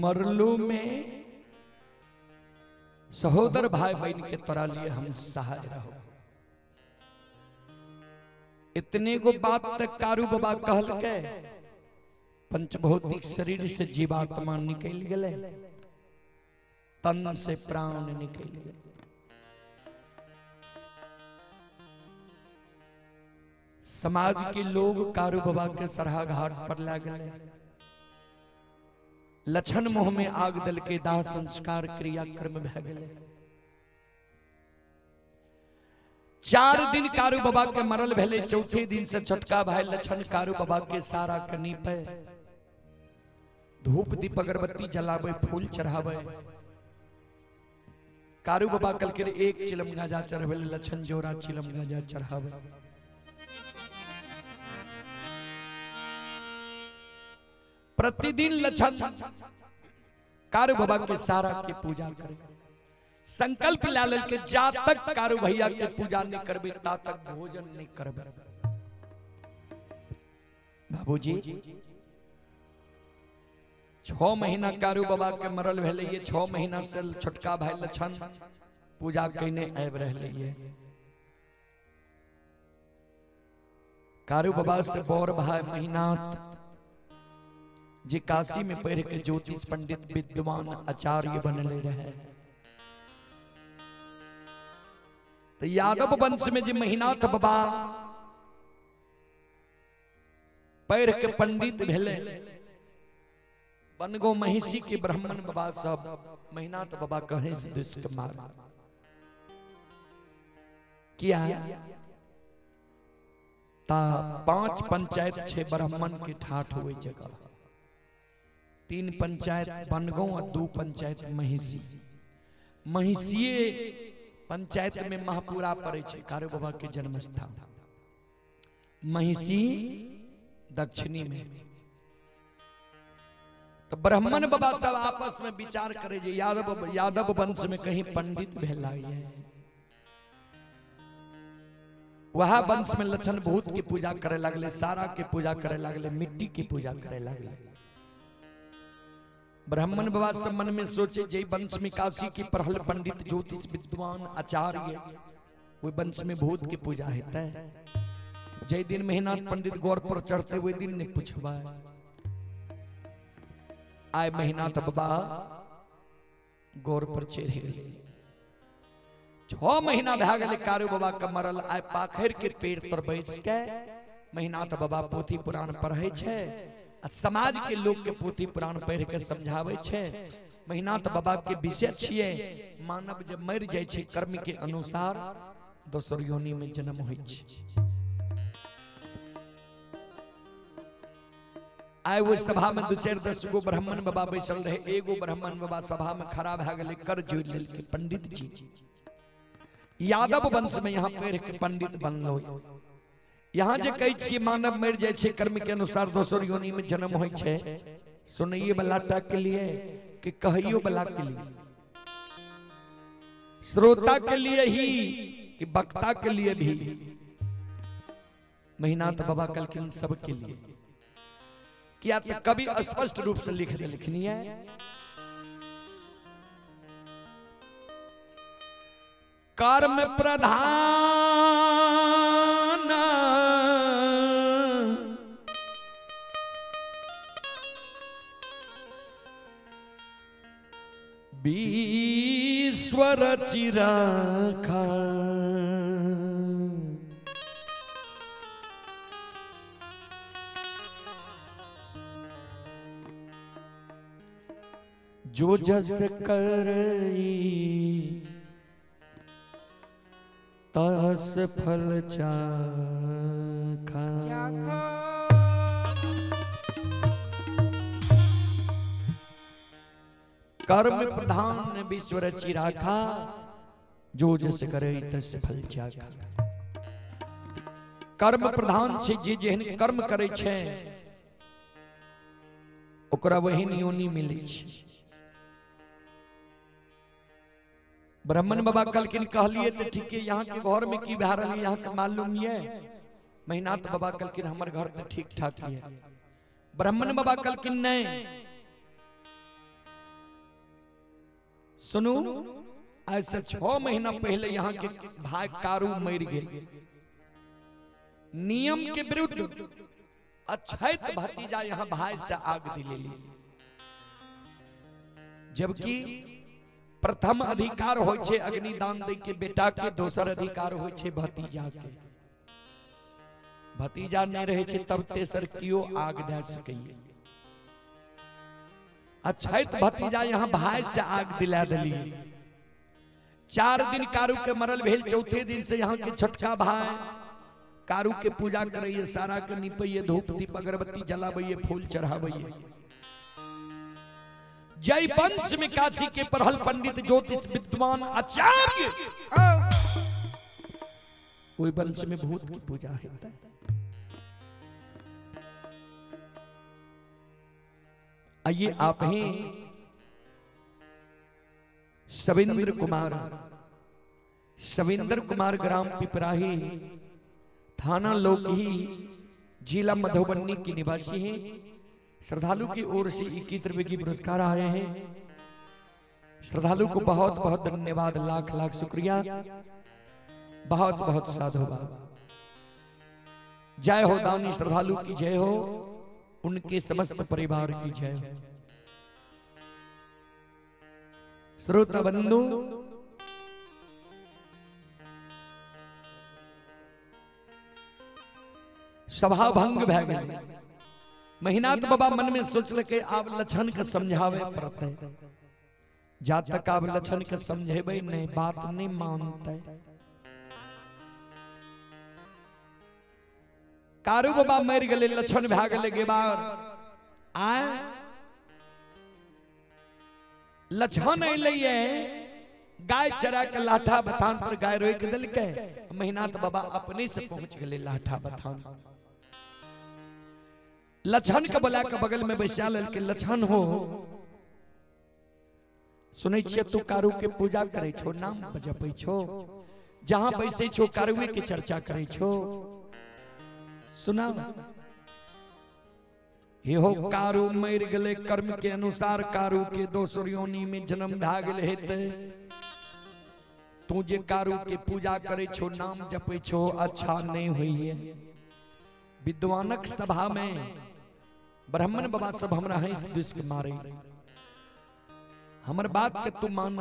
[SPEAKER 1] मरलू में सहोदर भाई बहन के तोरा लिए हम सहाय रहो। इतने गो बात तक कारू बाबा कहल के पंचभौतिक शरीर से जीवात्मा निकल गए, तन से प्राण निकल गए। समाज के लोग कारू बाबा के सरहा घाट पर लागल, लछन मोह में आग दल के दाह संस्कार क्रिया कर्म भै गए। 4 दिन कारू बाबा के मरल भेले, चौथे दिन से छोटका भाई लछन कारू बाबा के सारा कनी पे धूप दीप अगरबत्ती जलावे, फूल चढ़ावे। कारू बाबा कहलकै रे एक चिलम गाजा चढ़बै ले लछन जोड़ा चिलम गाजा चढ़ावे। प्रतिदिन लछन कारू बाबा के सारा के पूजा करे। संकल्प ला लेलकै जा तक कारू भैया के पूजा नहीं करबे ता तक भोजन नहीं करबे। बाबूजी 6 महीना कारू बाबा के मरल भेलै ये, 6 महीना से छोटका भाई लछन पूजा कयने आबि रहलै ये। कारू बाबा से बड़ भाई महिनाथ जे काशी में पढ़ के ज्योतिष पंडित विद्वान आचार्य बनले रहे। तो यादव वंश में जे महिनाथ बाबा पढ़ के पंडित भेले, बनगो महिषी के ब्राह्मण बाबा सब महिनाथ बाबा कहे से दुष्ट मार किया ता 5 पंचायत छे ब्राह्मण के ठाठ हुए जगह, 3 पंचायत बनगो और 2 पंचायत महिषी। महिषिए पंचायत में महापुरा पड़े छे कारू बाबा के जन्म स्थान, महिषी दक्षिणी में। तो ब्राह्मण बाबा सब आपस में विचार करे जे यादव यादव वंश में कहीं पंडित भेला है, वह वंश में लछन भूत की पूजा करे लगले, सारा के पूजा करे लगले, मिट्टी की पूजा करे लगले। ब्राह्मण बाबा सब मन में सोचे जे वंश में काशी की पढ़ल पंडित ज्योतिष विद्वान आचार्य, वो वंश में भूत की पूजा हेतै। जय दिन मेहनाथ पंडित गौर पर चढ़ते हुए दिन ने पूछवा आए महिनाथ बाबा गौर पर चढ़ गेलै। 6 महीना भए गेलै कारू बाबा के मरल। आइ पाखर के पेड़ तर बैस के महिनाथ बाबा पोथी पुराण पढ़ै छै आ समाज के लोग के पोथी पुराण पढ़ के समझाबै छै। महिनाथ बाबा के विषय छियै मानव जब मरि जाइ छै कर्म के अनुसार दोसर योनि में जन्म होइ छै। आइ ओहि सभा में 2-4 10 गो ब्राह्मण बाबा बैसल रहे। एगो ब्राह्मण बाबा सभा में खड़ा भए गेलै, कर जोड़ि लेलकै, पंडित जी यादव वंश में यहाँ पढ़ के पंडित बनलो। यहाँ जे कहै छियै मानव मरि जाइ छै कर्म के अनुसार दोसर योनि में जन्म होइ छै, सुनैये वाला टा के लिए कि कहैयो वाला के लिए, श्रोता के लिए ही कि वक्ता के लिए भी। महिनाथ बाबा कहलखिन सबके लिए। किया तो कभी स्पष्ट रूप से लिख देलखिन है। कर्म प्रधान विश्व रचि राखा, जो जस करई तस फल चाखा। कर्म प्रधान विश्व रचि राखा, जो जस करई तस फल चाखा। कर्म प्रधान छे, जे जेहन कर्म करे छे ओकरा वही योनि मिलै छै। ब्राह्मण बाबा कहलखिन कहलिए तो ठीक है, यहाँ के घर में की भए रहल यहाँ के मालूम ये? महिनाथ बाबा कहलखिन हमर घर तो ठीक ठाक ये। ब्राह्मण बाबा कहलखिन नहीं सुनू, आज से 6 महीना पहले यहाँ के भाई कारू मर गए, नियम के विरुद्ध अछैत भतीजा यहाँ भाई से आग दिलेली, जबकि प्रथम अधिकार होइ छै अग्निदान दै के बेटा के, दोसर अधिकार होइ छै भतीजा के। भतीजा नहीं रहे छै तब तेसर कियो आग दे सकैए। अछैत भतीजा यहाँ भाई से आग दिला दिली। 4 दिन कारू के मरल भेल, चौथे दिन से यहाँ के छोटका भाई कारू के पूजा करैये, सारा के निपैये, धूप दीप अगरबत्ती जलाबैये, फूल चढ़ाबैये। जय वंश में काशी के पढ़ल पंडित ज्योतिष विद्वान आचार्य, ओहि वंश में भूत की पूजा हेतै। आइए आप हैं सविंद्र कुमार, सविंद्र कुमार ग्राम पिपराही, थाना लोकही, जिला मधुबनी के निवासी हैं। श्रद्धालु की ओर से 21 रुपए की पुरस्कार आए हैं। श्रद्धालु को बहुत बहुत धन्यवाद, लाख लाख शुक्रिया, बहुत बहुत साधुवाद। जय हो दानी श्रद्धालु की जय हो, उनके समस्त परिवार की जय हो। श्रोता बंधु, सभा भंग भै गेलै। महिनाथ बाबा मन में सोचलकै आब लक्षण के समझावे पड़तै, जा तक आब लक्षण के समझेबै नहीं बात नहीं मानतै। कारू बाबा मरि गेलै, लक्षण भए गेलै गेबार। आय लक्षण अयलैये, गाय चरा के लाठा बथान पर गाय रोकि देलकै। महिनाथ बाबा अपने से पहुंच गेलै लाठा बथान। लक्षण के बोला के बगल में बैसा लेलकै। लक्षण हो, सुनै छियै तू कारू के पूजा करै छो, नाम जपै छो, जहां बैसै छो कारूए के चर्चा करै छो। सुना हे हो, कारू मरि गेलै, कर्म के अनुसार कारू के दोसर योनि में जन्म भए गेल हेतै। तू जे कारू के पूजा करै छो, नाम जपै छो, अच्छा नहीं होइए। विद्वानक सभा में ब्राह्मण बाबा सब हमरा हंस दुस के मारे, हमर बात के तू मान।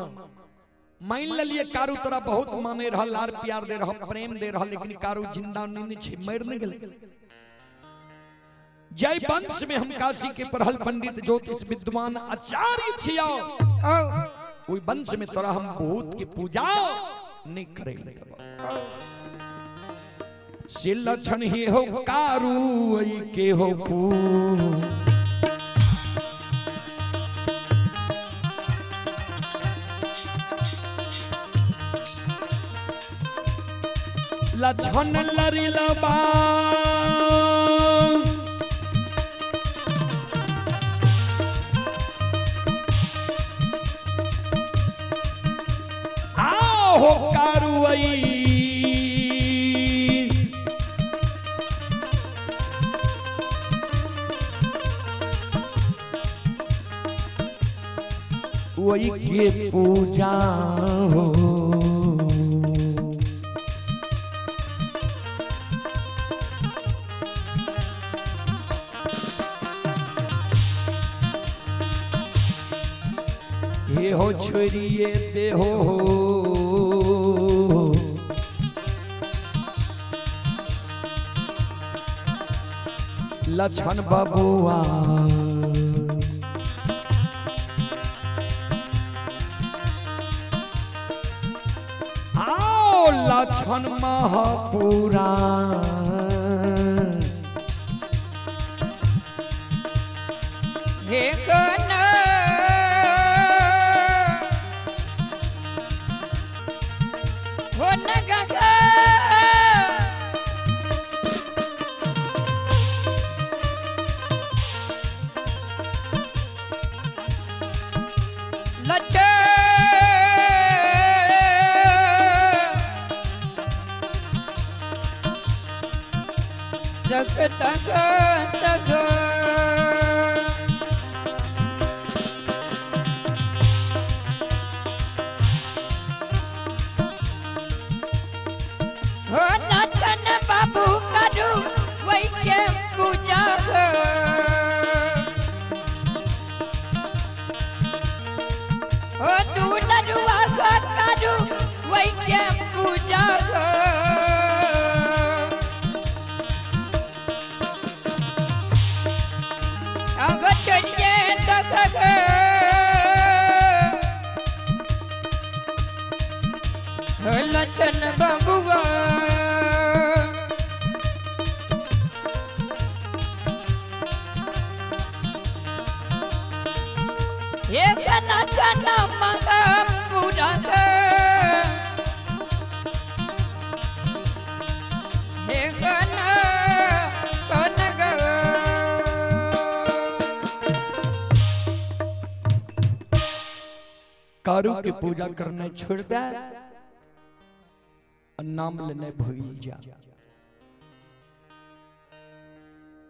[SPEAKER 1] मान लेलिए कारू तोरा बहुत माने रहल, लार प्यार दे रहल, प्रेम दे रहल, लेकिन कारू जिंदा नहीं छै, मरि नहीं गेलै। जय वंश में हम काशी के पढ़ल पंडित ज्योतिष विद्वान आचार्य छियौ, ओहि वंश में तोरा हम भूत के पूजा नहीं करे देबौ। से लक्षण ही हो कारू के हो पू, लक्षण लरिलबा आओ कारुई वही के पूजा हो। हे हो छोड़िए दे हो, लक्षण बबुआ आओ लक्षण महापुरा।
[SPEAKER 2] हे कन हो न गगा लटे सखत गत ग। हो नचन बाबू करू वही के पूजा हो। हो तू नरुआ करू वही के पूजा हो। ललना महापुरा हे गन कन ग।
[SPEAKER 1] कारू के पूजा करना छोड़ दे और नाम लेने भूल जा।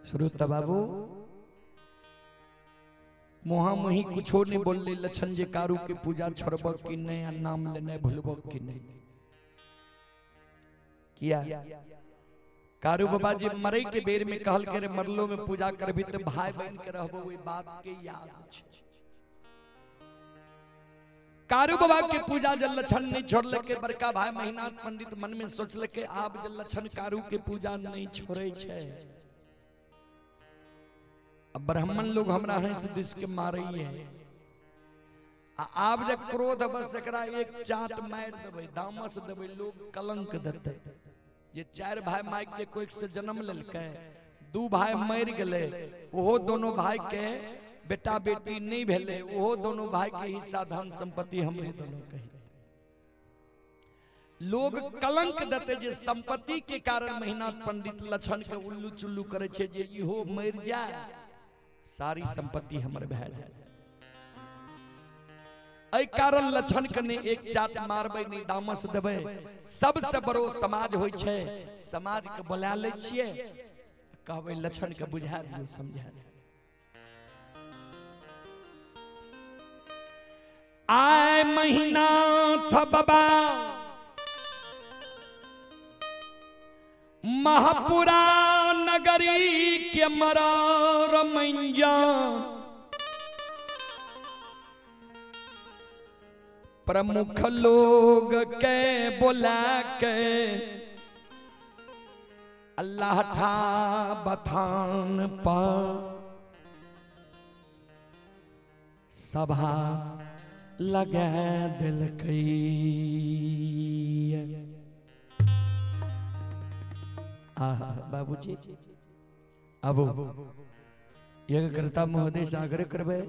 [SPEAKER 1] श्रोता बाबू मुहा मुही कुछो नहीं बोलले लक्षण जे कारू के पूजा छोड़ब कि नहीं आ नाम लेने भूलब कि नहीं। किया कारू बाबा जी मरे के बेर में कहल के रे मरलो में पूजा करबी तो भाई बहन के रहबो, ओई बात के याद छे। कारू बाबा के पूजा जल लक्षण नहीं छोड़ल के बड़का भाई महिनाथ पंडित मन में सोचल के आब जल लक्षण कारू के पूजा नहीं छोड़े छे। अब ब्राह्मण लोग हमरा हंस this के मारे है। आब जे क्रोध बस एकरा एक चाट मार देबै, दामस देबै, लोग कलंक देतै। जे चार भाई माइक के कोई से जन्म लेलकै, दू भाई मर गेलै, ओहो दोनों भाई के बेटा बेटी नहीं भेलै, ओहो दोनों भाई के हिस्सा धन संपत्ति हमरे दोनों के। लोग कलंक देते जे संपत्ति के कारण महिनाथ पंडित लक्षण के उल्लू चुल्लू करे छे जे इहो मर जाए सारी संपत्ति हमर भए जाए। एहि कारण लक्षण के नहीं एक चाट मारबै नहीं दामस देबै। सबसे बड़ो समाज होइ छै, समाज के बोला लै छियै, कहबै लक्षण के बुझा दियौ समझा दियौ। आय महिनाथ बाबा महापुरा नगरी के मरा रमैया प्रमुख लोग के बोला के अल्लाह ठा बथान पर सभा लगा दिलकै। आहा बाबूजी अब यज्ञकर्ता महोदय से आग्रह करबै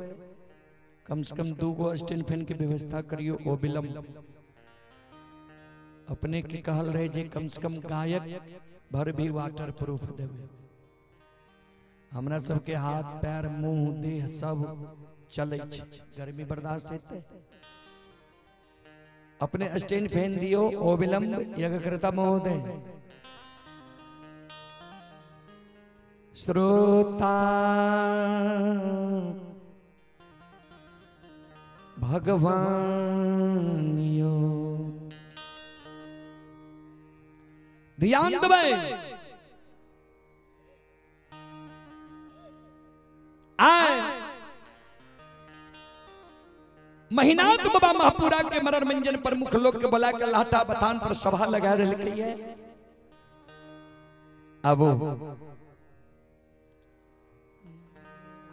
[SPEAKER 1] कम से कम दू गो स्टैंड फैन के व्यवस्था करियो। ओ विलम्ब अपने के कहल रहे जे कम से कम गायक भर भी वाटर प्रूफ देवे। हमरा सबके हाथ पैर मुंह देह सब चले छै, गर्मी बर्दाश्त हेतै। अपने स्टैंड फैन दियो ओ विलम्ब यज्ञकर्ता महोदय। श्रोता भगवान यो ध्यान देबै। आए महिनाथ बाबा महापुरा के मरर मंजन प्रमुख लोग के बोला के लाटा बथान पर सभा लगा देलकै। अब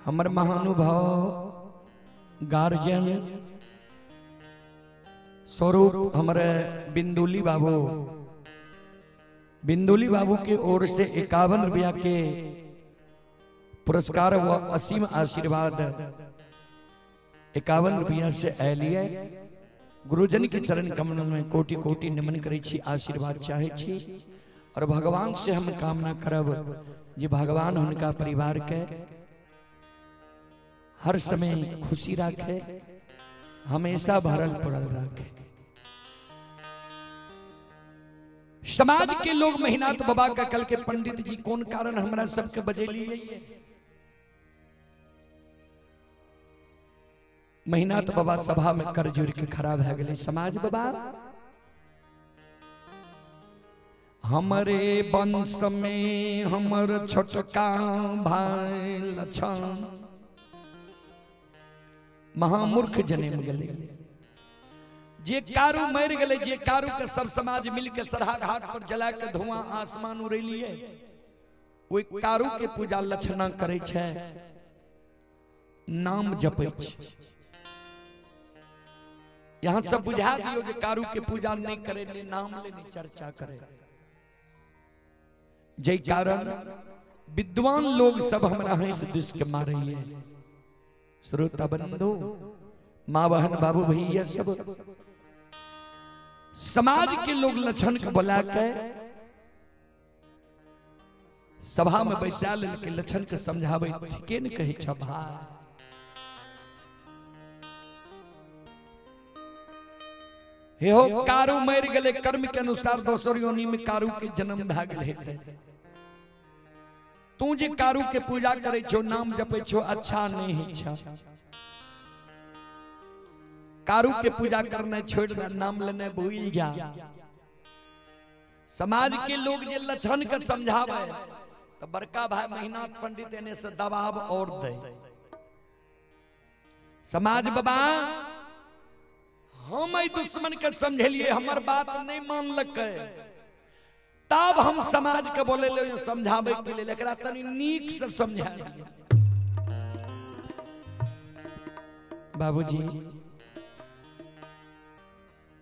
[SPEAKER 1] हमर महानुभाव गार्जियन स्वरूप हमारे बिंदुली बाबू, बिंदुली बाबू के ओर से 51 रुपया के पुरस्कार व असीम आशीर्वाद 51 रुपया से आलिए। गुरुजन के चरण कमल में कोटि कोटि नमन करै छी, आशीर्वाद चाहे छी और भगवान से हम कामना करब जे भगवान हुनका परिवार के हर समय खुशी रखे, हमेशा भरल पुरल रखे। समाज के लोग महिनाथ बाबा का कल के पंडित जी कौन कारण हमरा सबके बजेलिए। महिनाथ बाबा सभा में कर जोड़ के खराब है गए समाज बाबा। हमरे वंश में हमर छोटका भाई लक्षण महामूर्ख जन्म गए। जे कारू मर गए, जे कारू के सब समाज मिल के सरहा घाट पर जला के धुआं आसमान उड़ेलिए, ओइ कारू के पूजा लक्षणा करे छै, नाम जपै छै। यहाँ सब बुझा दियो जे कारू के पूजा नहीं करे, ने नाम लेने चर्चा करे। जय कारण विद्वान लोग सब हमरा हंस this के मारे। श्रोता बंधु माँ बहन बाबू भैया सब समाज के लोग लक्षण के बुला के सभा में बैसा लेलकै, लक्षण के समझाबै, ठीके ने कहै छ भाई। हे हो कारू मरि गेलै, कर्म के अनुसार दोसर योनि में कारू के जन्म भए गेल हेतै। तू जे कारू के पूजा करै छो, नाम जपै छो, अच्छा नहीं होइ छ। कारू के पूजा करना छोड़ दे, नाम लेने भूल जा। समाज के लोग जे लक्षण के समझावे तो बड़का भाई महिनाथ पंडित एने से दबाव और दे। समाज बाबा हम एहि दुश्मन के समझेलिए, हमर बात नहीं मानलकै, तब हम समाज के बोले ले समझावे के लेल, एकरा तनी नीक से समझा दिए। बाबूजी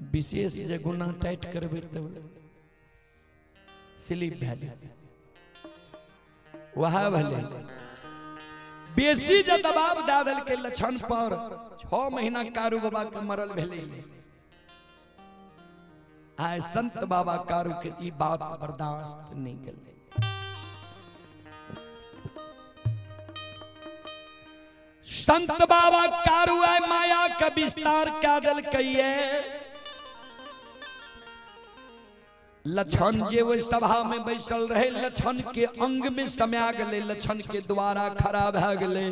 [SPEAKER 1] विशेष जे गुना टाइट करबै तब स्लिप भए जेतै। वएह भेलै, बेसी जे दबाव दए देलकै लक्षण पर, 6 महीना कारू बाबा के मरल भेलै। आइ संत बाबा कारू के ई बात बर्दाश्त नहीं गेलै। संत बाबा कारू आइ माया के विस्तार कए देलकै। लक्षण जे ओहि सभा में बैसल रहे, लक्षण के अंग में समया गेलै, लक्षण के द्वारा खड़ा भए गेलै,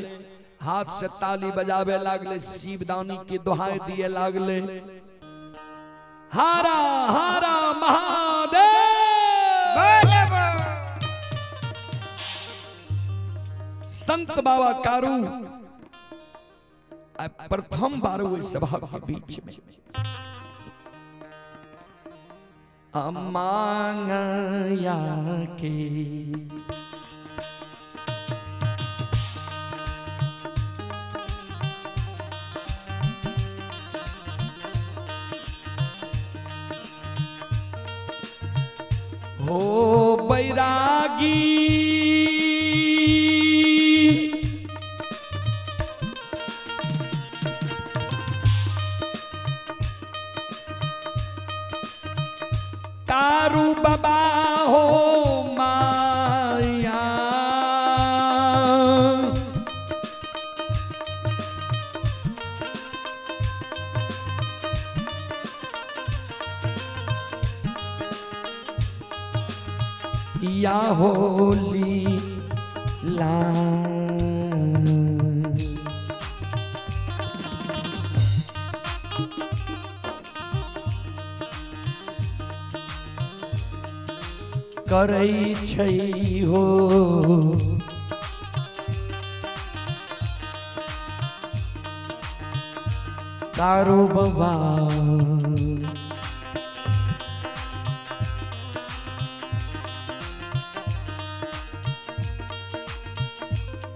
[SPEAKER 1] हाथ से ताली बजावे लागले, शिवदानी के दोहाई दिए लागले, हारा हारा महादेव। संत बाबा कारू प्रथम बार ओहि सभा के बीच में मांगया के हो बैरागी कारू बाबा हो माया, या होली ला। करै छै हो कारू बाबा,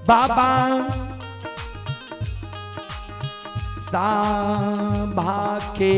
[SPEAKER 1] बाबा साभा के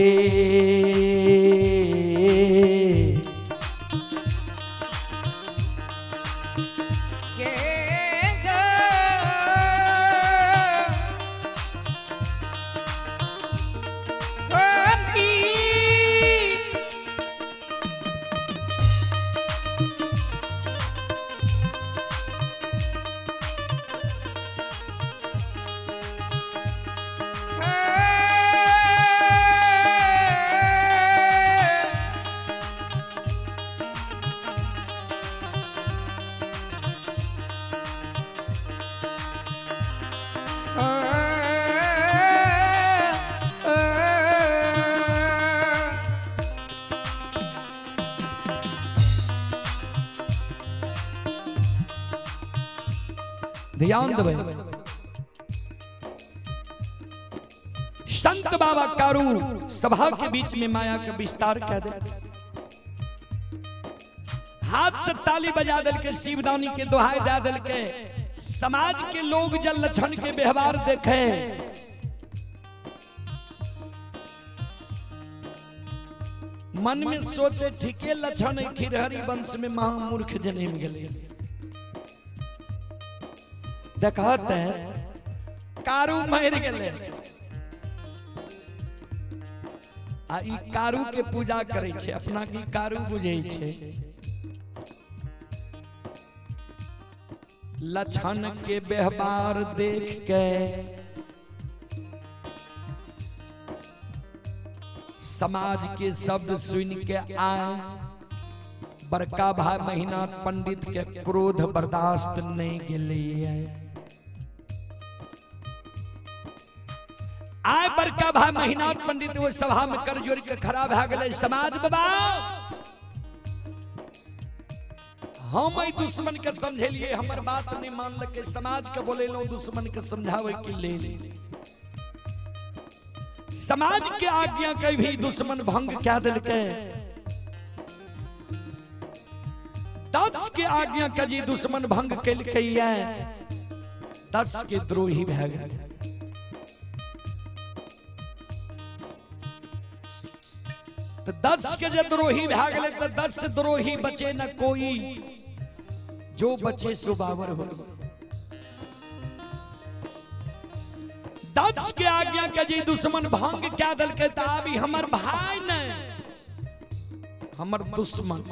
[SPEAKER 1] ध्यान देबै। संत बाबा कारू सभा के बीच में माया के विस्तार कह दे, हाथ से ताली बजा देलके, शिवदानी के दोहाई दे देलके। समाज के लोग जल लक्षण के व्यवहार देखे, मन में सोचे ठीके लक्षण खिरहरी वंश में महामूर्ख जन्म गेलै। देखत है कारू मर गेलै, आ ई कारू के पूजा करै छै, अपना के कारू बुझै छै। लक्षण के व्यवहार देख के समाज के शब्द सुन के आए बड़का भाई महिनाथ पंडित के क्रोध बर्दाश्त नहीं गेलै। आए बड़का भाई महिनाथ पंडित वो सभा में कर जोड़ के खड़ा भए गेलै। समाज बाबा हम एहि दुश्मन के समझेलिए, हमर बात नहीं मानलकै, समाज के बोलेलहुँ दुश्मन के समझावे के लेल। समाज के आज्ञा के भी दुश्मन भंग कए देलकै। दस के आज्ञा के जी दुश्मन भंग केलकै, दस के द्रोही भए गेल। तो 10 के जे द्रोही भए गेलै तो 10 द्रोही बचे न कोई, जो बचे सो बाबर हो। 10 के आज्ञा के जे दुश्मन भंग क्या देलकै त आबी हमर भाई ने हमर दुश्मन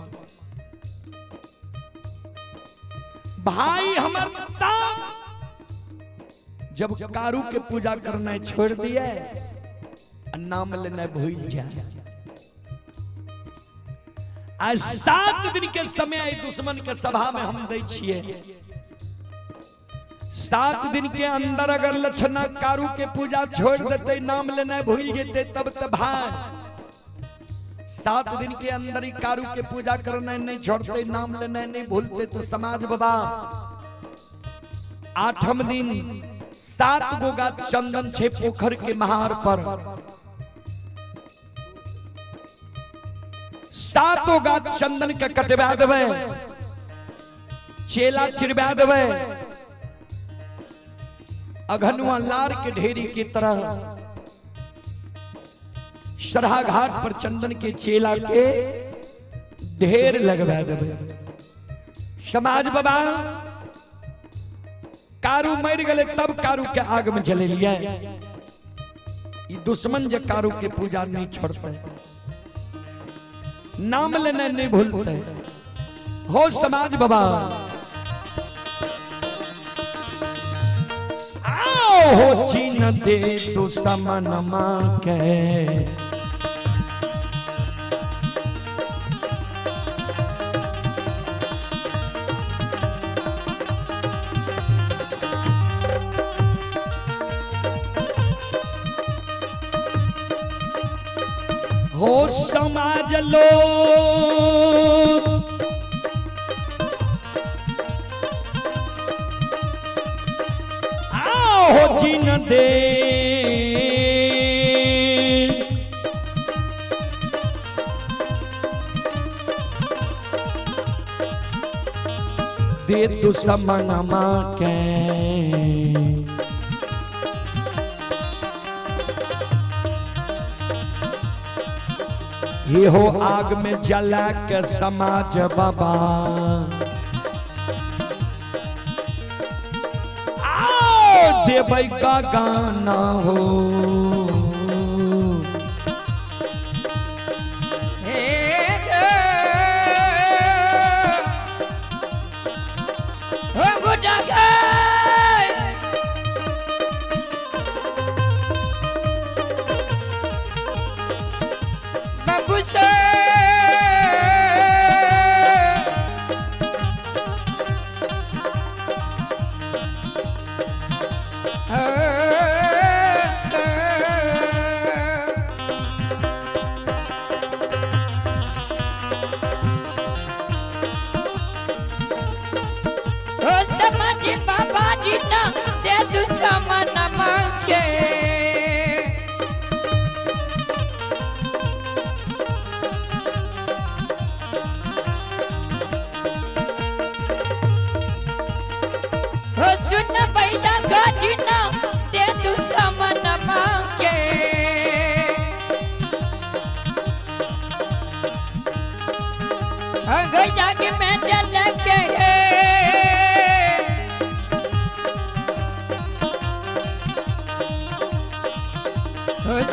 [SPEAKER 1] भाई हमर तब जब कारू के पूजा करना छोड़ दिए नाम लेना भूल जाए। आज 7 दिन के समय आई दुश्मन के सभा में हम दै छिए। 7 दिन के अंदर अगर लक्षणा कारू के पूजा छोड़ देते, नाम लेना भूल जेते, तब त भाई 7 दिन के अंदर ही कारू के पूजा करना नहीं छोड़ते, नाम लेना नहीं भूलते तो समाज बाबा 8म दिन 7 गोगा चंदन छे पोखर के महार पर 7 गाछ चंदन के कटवा देवे, चेला चिरवा देवे, अघनुआ लार के ढेरी की तरह सरहा घाट पर चंदन के चेला के ढेर लगवा देवे। समाज बाबा कारू मर गए तब कारू के आग में जले लिया। दुश्मन जे कारू के पूजा नहीं छोड़ते, नाम लेना नहीं भूलते। हो समाज बाबा आओ हो चीन दे दुश्मन मां के, हो समाज लोग आओ हो चीन दे दे दुश्मन मां के, ये हो आग में जला के समाज बाबा आओ देवई का गाना हो।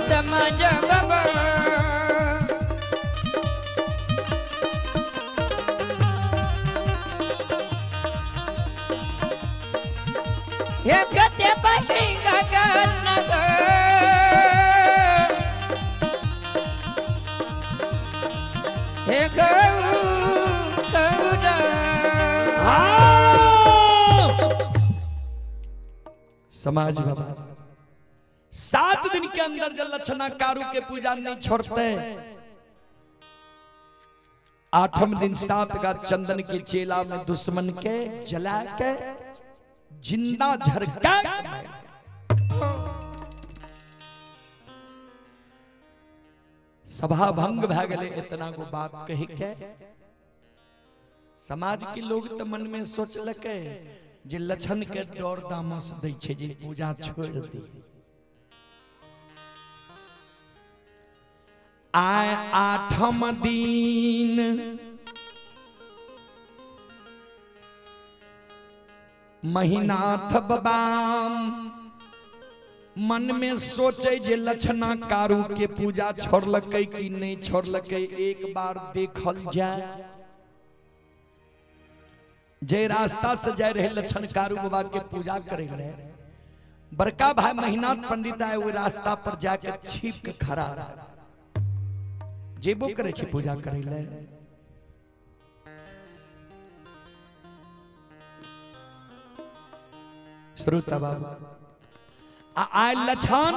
[SPEAKER 2] समाज बाबा। हे गते बाई गगन ग। हे गौ गौरा।
[SPEAKER 1] समाज बाबा 7 दिन के अंदर जब लक्षणा कारू के पूजा नहीं छोड़ते, 8वें दिन 7 का चंदन के चेला में दुश्मन के जला के जिंदा झरका के सभा भंग भए गेलै। इतना गो बात कही के समाज के लोग तो मन में सोचलकै जे लक्षण के डर दामस दै छै जे पूजा छोड़ दी। आय 8म दिन महिनाथ बाबा मन में सोचे जे लक्षणा कारू के पूजा छोड़लकै कि नहीं छोड़लकै, एक बार देखल जाए। जे रास्ता से जाए रहे लक्षण कारू बाबा के पूजा करे ले, बड़का भाई महिनाथ पंडित आए वो रास्ता पर जाके छिप के खड़ा जेबो करे छे पूजा करे ले। श्रोता बाबा आय लक्षण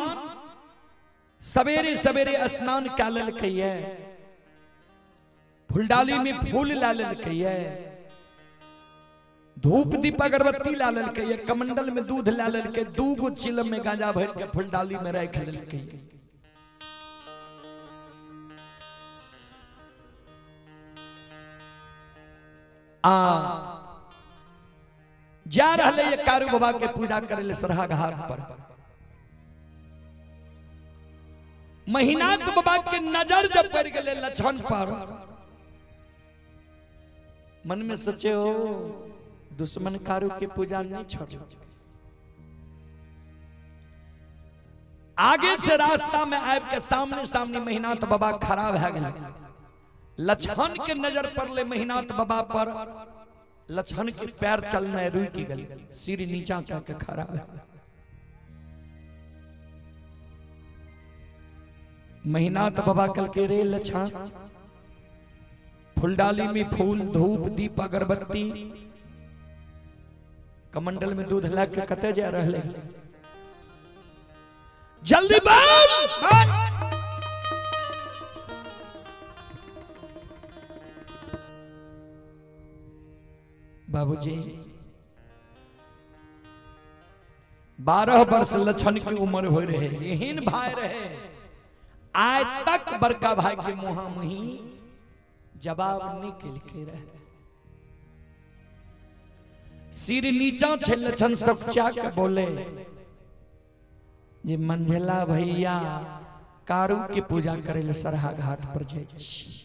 [SPEAKER 1] सवेरे सवेरे स्नान कए लेलकै, फुलडाली में फूल ला लेलकै, धूप दीप अगरबत्ती ला लेलकै, कमंडल में दूध ला लेलकै, 2 गो चिलम में गांजा भर के फुलडाली में राख लेलकै। आ जा रहले ये कारू बाबा के पूजा करे ले सरहा घाट पर। महिनाथ बाबा के नजर जब पड़ गए लक्षण पर, मन में सोचे हो दुश्मन कारू के पूजा नहीं छोड़। आगे से रास्ता में आब के सामने सामने महिनाथ बाबा खड़ा भए गेल। लक्षण के नजर पड़ले महिनाथ बाबा पर, लक्षण के पैर चलने रुक गेल, सिर नीचा कऽ के खड़ा भए गेल। महिनाथ बाबा कहलकै रे लक्षण, फुलडाली में फूल धूप दीप अगरबत्ती कमंडल में दूध ला के कते जा रहले, जल्दी बोल। बाबूजी 12 वर्ष लक्षण की उम्र हो रहे, एहन भाई रहे आज तक बड़का भाई के मुहा मुही जवाब निकल के रहे। सिर नीचा छे लक्षण सकचा के बोले जे मंझला भैया कारू के पूजा करे ले सरहा घाट पर जाय छी।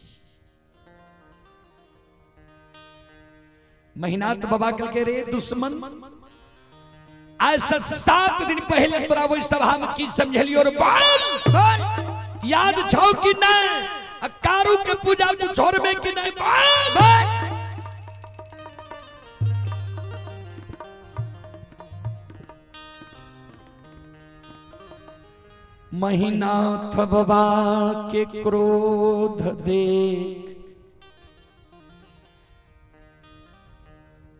[SPEAKER 1] महिनाथ बाबा कहलकै रे दुश्मन, आज से 7 दिन पहले तोरा ओहि सभा में की समझलियो रे बोल, याद छौ कि नहीं? आ कारू के पूजा तू छोड़बे कि नहीं बोल। महिनाथ बाबा के क्रोध देख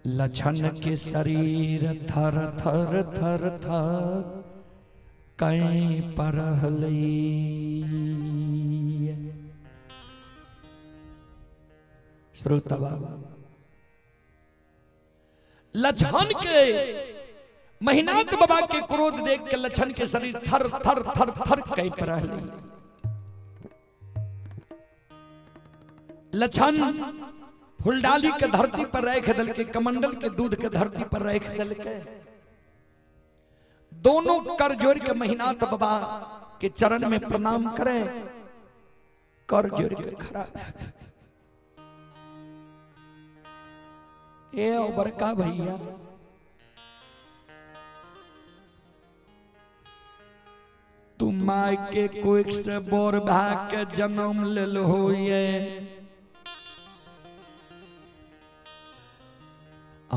[SPEAKER 1] लक्षण के शरीर थर थर थर थर कहीं परहलई। श्रोता बाबा लक्षण के महिनाथ बाबा के क्रोध देख के लक्षण के शरीर थर थर थर थर कहीं परहलई। लक्षण फुलडाली के धरती पर रख दलके, कमंडल के दूध के धरती पर रख दलके, दोनों कर जोड़ के महिनाथ बाबा के चरण में प्रणाम करे, कर जोड़ के खड़ा। ए ओ बड़का भैया, तू my के कोख से बोर भाग के जन्म लेल हो ये,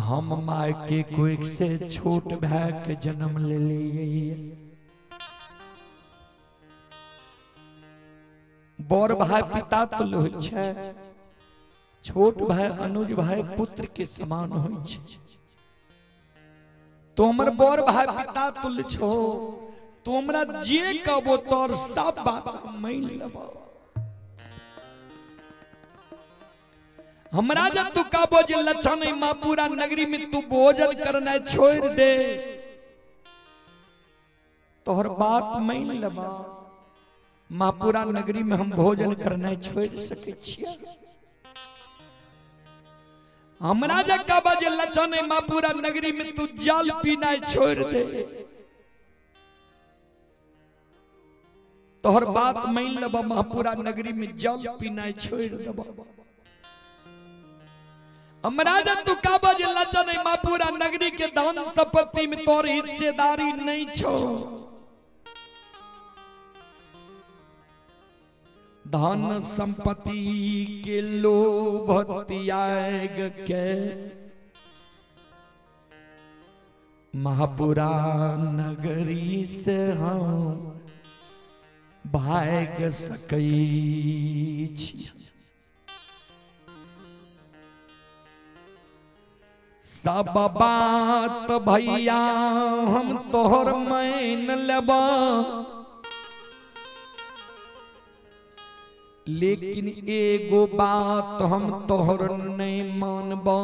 [SPEAKER 1] हम माय के कोख से छोट भाई के जन्म लेलियै। बड़ भाई पिता तुल्य होइ छै, छोट भाई अनुज भाई पुत्र के समान होइ छै। तो हमर बड़ भाई पिता तुल्य छो, तो हमरा जे कहबो तोर सब बात हम मान लेबो। हमरा जब तू कहबो जे लक्षण माँ पूरा नगरी में तू भोजन करना छोड़ दे, तोहर बात मान लेबो। माँ पूरा नगरी में हम भोजन करना छोड़ सकै छियै। हमरा जे कहबो जे लक्षण माँ पूरा नगरी में तू जल पीना छोड़ दे, तोहर बात मान लेबो। माँ पूरा नगरी में जल पीना छोड़ देबो। हमरा जब तू कहबो जे लक्षण माँ पूरा नगरी के धन संपत्ति में तोर हिस्सेदारी नहीं छो, धन संपत्ति के लोभ त्याग के महापुरा नगरी से हम भाग सकै छी। सब बात भैया हम तोहर मान लेबा, लेकिन एगो बात हम तोहर नहीं मानबा।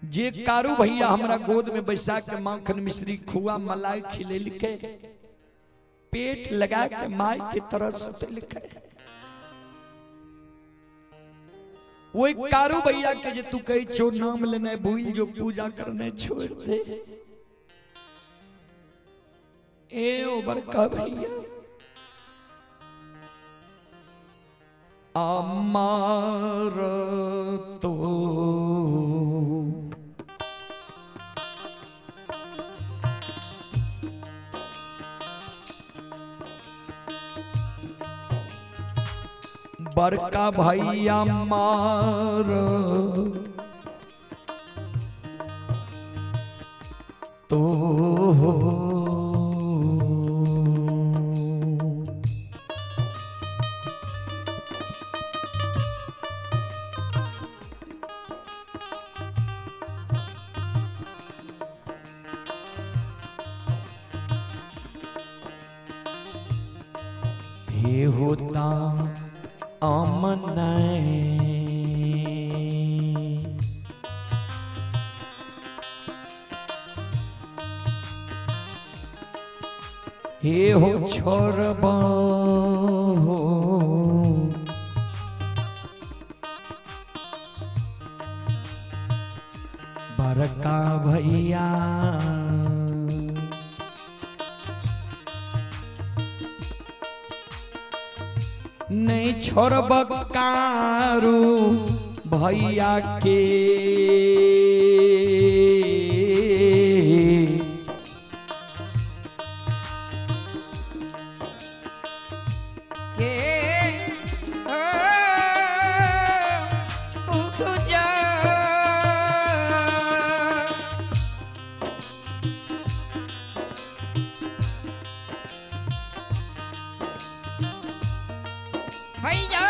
[SPEAKER 1] जे कारू भैया हमरा गोद में बैसा के माखन मिश्री खुआ मलाई खिलेलके, पेट लगा के माय के तरह सुतेलके, वही कारू भैया के जे तू कही छो नाम लेने भूल जो पूजा करने छोड़ दे, ए ओ बड़का भैया अमार तो बड़का भैया मार तो हे होता अमन हे हो छोड़बा बड़का भैया नहीं छोड़ब कारू भैया के,
[SPEAKER 2] भैया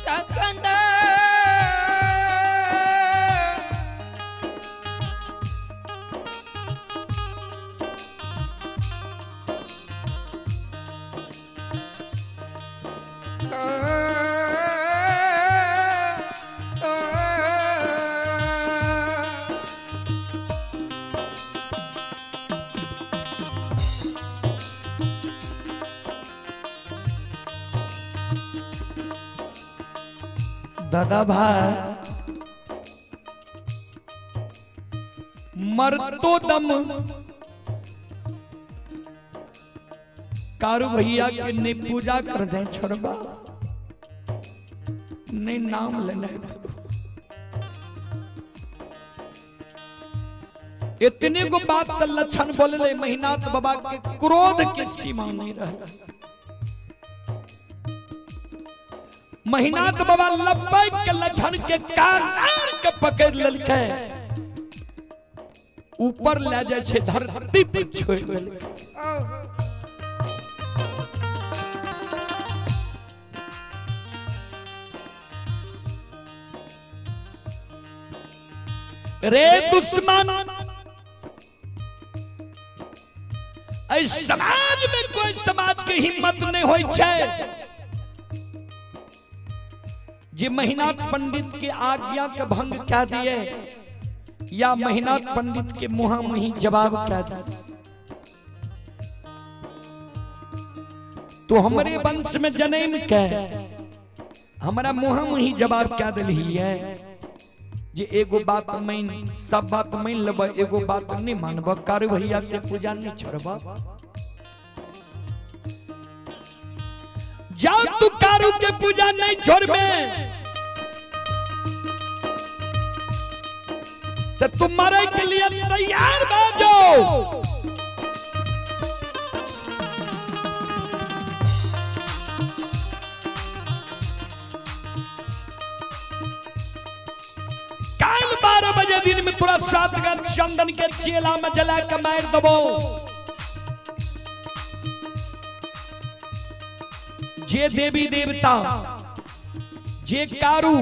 [SPEAKER 2] सकंद
[SPEAKER 1] दादा भाई मरतो दम कारू भैया के नहीं पूजा कर दे छोड़बा नहीं नाम लेने। इतने गो बात त लक्षण बोलले, महिनाथ बाबा के क्रोध के सीमा नहीं रहे। महिनाथ बाबा लपक के लक्षण के कान आर के पकड़ लेलकै, ऊपर ले जाय छै, धरती पर छोड़ देलकै। रे दुश्मन, एहि समाज में कोई समाज के हिम्मत नहीं होई छै जे महिनाथ पंडित के आज्ञा के भंग कह दिए या महिनाथ पंडित के मुहा मुही जवाब कह दिए। तो हमरे वंश में जन्म के हमरा मुहा मुही जवाब क्या दिलही है जे एगो बात मान, सब बात मान लेब, एगो बात नहीं मानब, कारू भैया के पूजा नहीं छोड़ब। जाओ तू कारू के पूजा नहीं छोड़बे तो तुम मरे के लिए तैयार भऽ जाओ। काल 12 बजे दिन में तोरा 7 गज चंदन के चेला में जला के मार देबो। जे देवी देवता, जे कारू,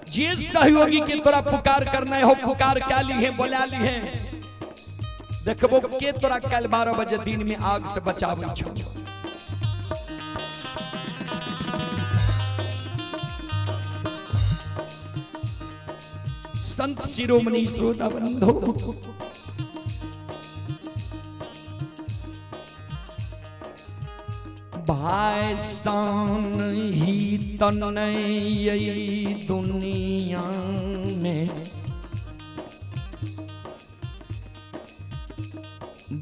[SPEAKER 1] जे सहयोगी के तोरा पुकार करना हो पुकार क्या ली है, बोला ली है, देखबो के तोरा कल 12 बजे दिन में आग से बचावे छो। संत शिरोमणि श्रोता बंधु, भाई सान ही तनय दुनिया में,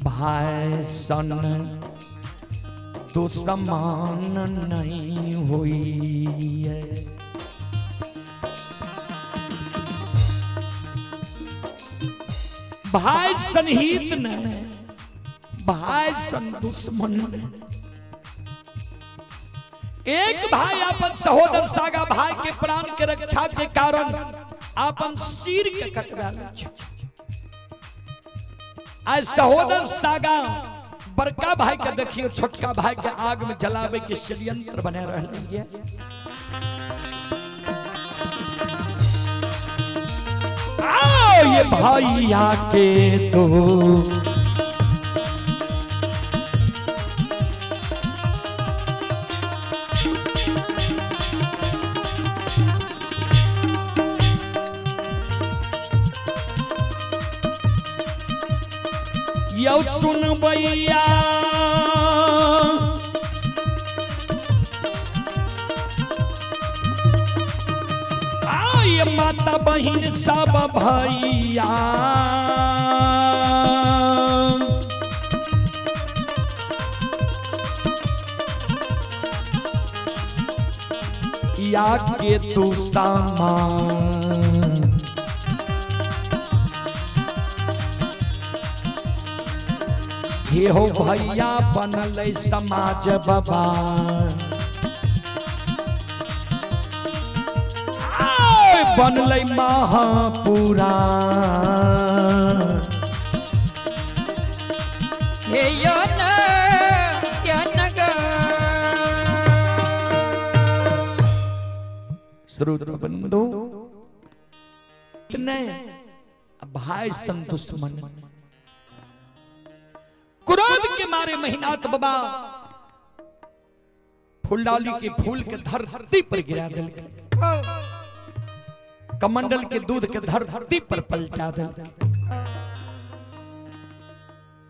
[SPEAKER 1] भाई सन दुश्मन नहीं हुई है। भाई सनहित ने, भाई सन दुश्मन ने। एक भाई अपन सहोदर सागा भाई के प्राण के रक्षा के कारण अपन सिर के कटवा लै छै। आज सहोदर सागा बड़का भाई के देखियो छोटका भाई के आग में जलावे के षड्यंत्र बना रहे है। आओ ये भैया के तो यौ सुनबैया आय माता बहिन सब भैया, या के तू सामान हे हो भैया बनल समाज बाबा, बनल महापुराण।
[SPEAKER 2] हे यन यन ग।
[SPEAKER 1] श्रोत बंधु, इतने भाई सन दुश्मन क्रोध के मारे महिनाथ बाबा फुलडाली के फूल के धरती पर गिरा दिल, कमंडल के दूध के धरती पर पलटा दिल।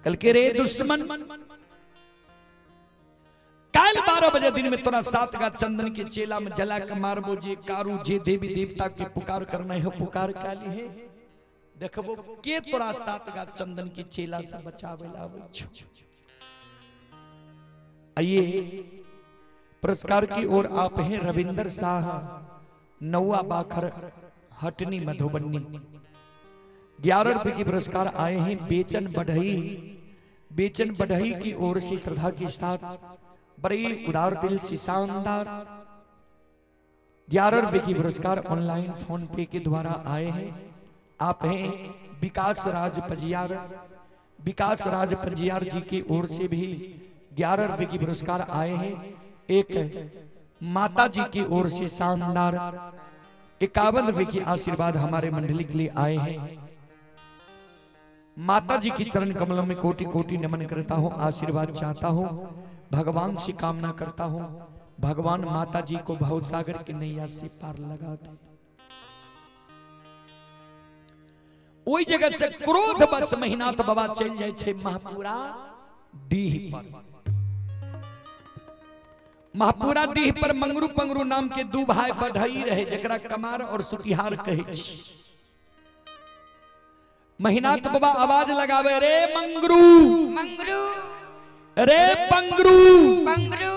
[SPEAKER 1] कल के रे दुश्मन, कल 12 बजे दिन में तोरा 7 गा चंदन के चेला में जला के मारबो, जे कारू जे देवी देवता के पुकार करना है पुकार काली है, देखबो के तोरा 7 गा चंदन के चेला से बचावे लावे छो। आइए पुरस्कार की ओर आप हैं रविंद्र शाह, नौवा बाखर, हटनी मधुबनी। 11 रुपए के पुरस्कार आए हैं बेचन बढ़ई, बेचन बढ़ई की ओर से श्रद्धा के साथ बड़े उदार दिल से शानदार 11 रुपए की पुरस्कार ऑनलाइन फोन पे के द्वारा आए हैं। आप हैं विकास राज पजियार, विकास राज पंजियार जी की ओर से भी 11 रुपए की पुरस्कार आए हैं। एक माता जी की ओर से शानदार 51 रुपए की आशीर्वाद हमारे मंडली के लिए आए हैं। माता जी की चरण कमलों में कोटि कोटि नमन करता हूँ, आशीर्वाद चाहता हूँ, भगवान से कामना करता हूँ, भगवान माता जी को भवसागर की नैया से पार लगा दे। ओहि जगह से क्रोध बस महिनाथ बाबा चल जाए छे महापुरा डीह पर। महापुरा डीह पर मंगरू पंगरू नाम के दू भाई बढ़ई रहे, जकरा कमार और सुतिहार कहै छी। महिनाथ बाबा आवाज लगावे, रे मंगरू
[SPEAKER 2] मंगरू,
[SPEAKER 1] रे पंगरू
[SPEAKER 2] पंगरू,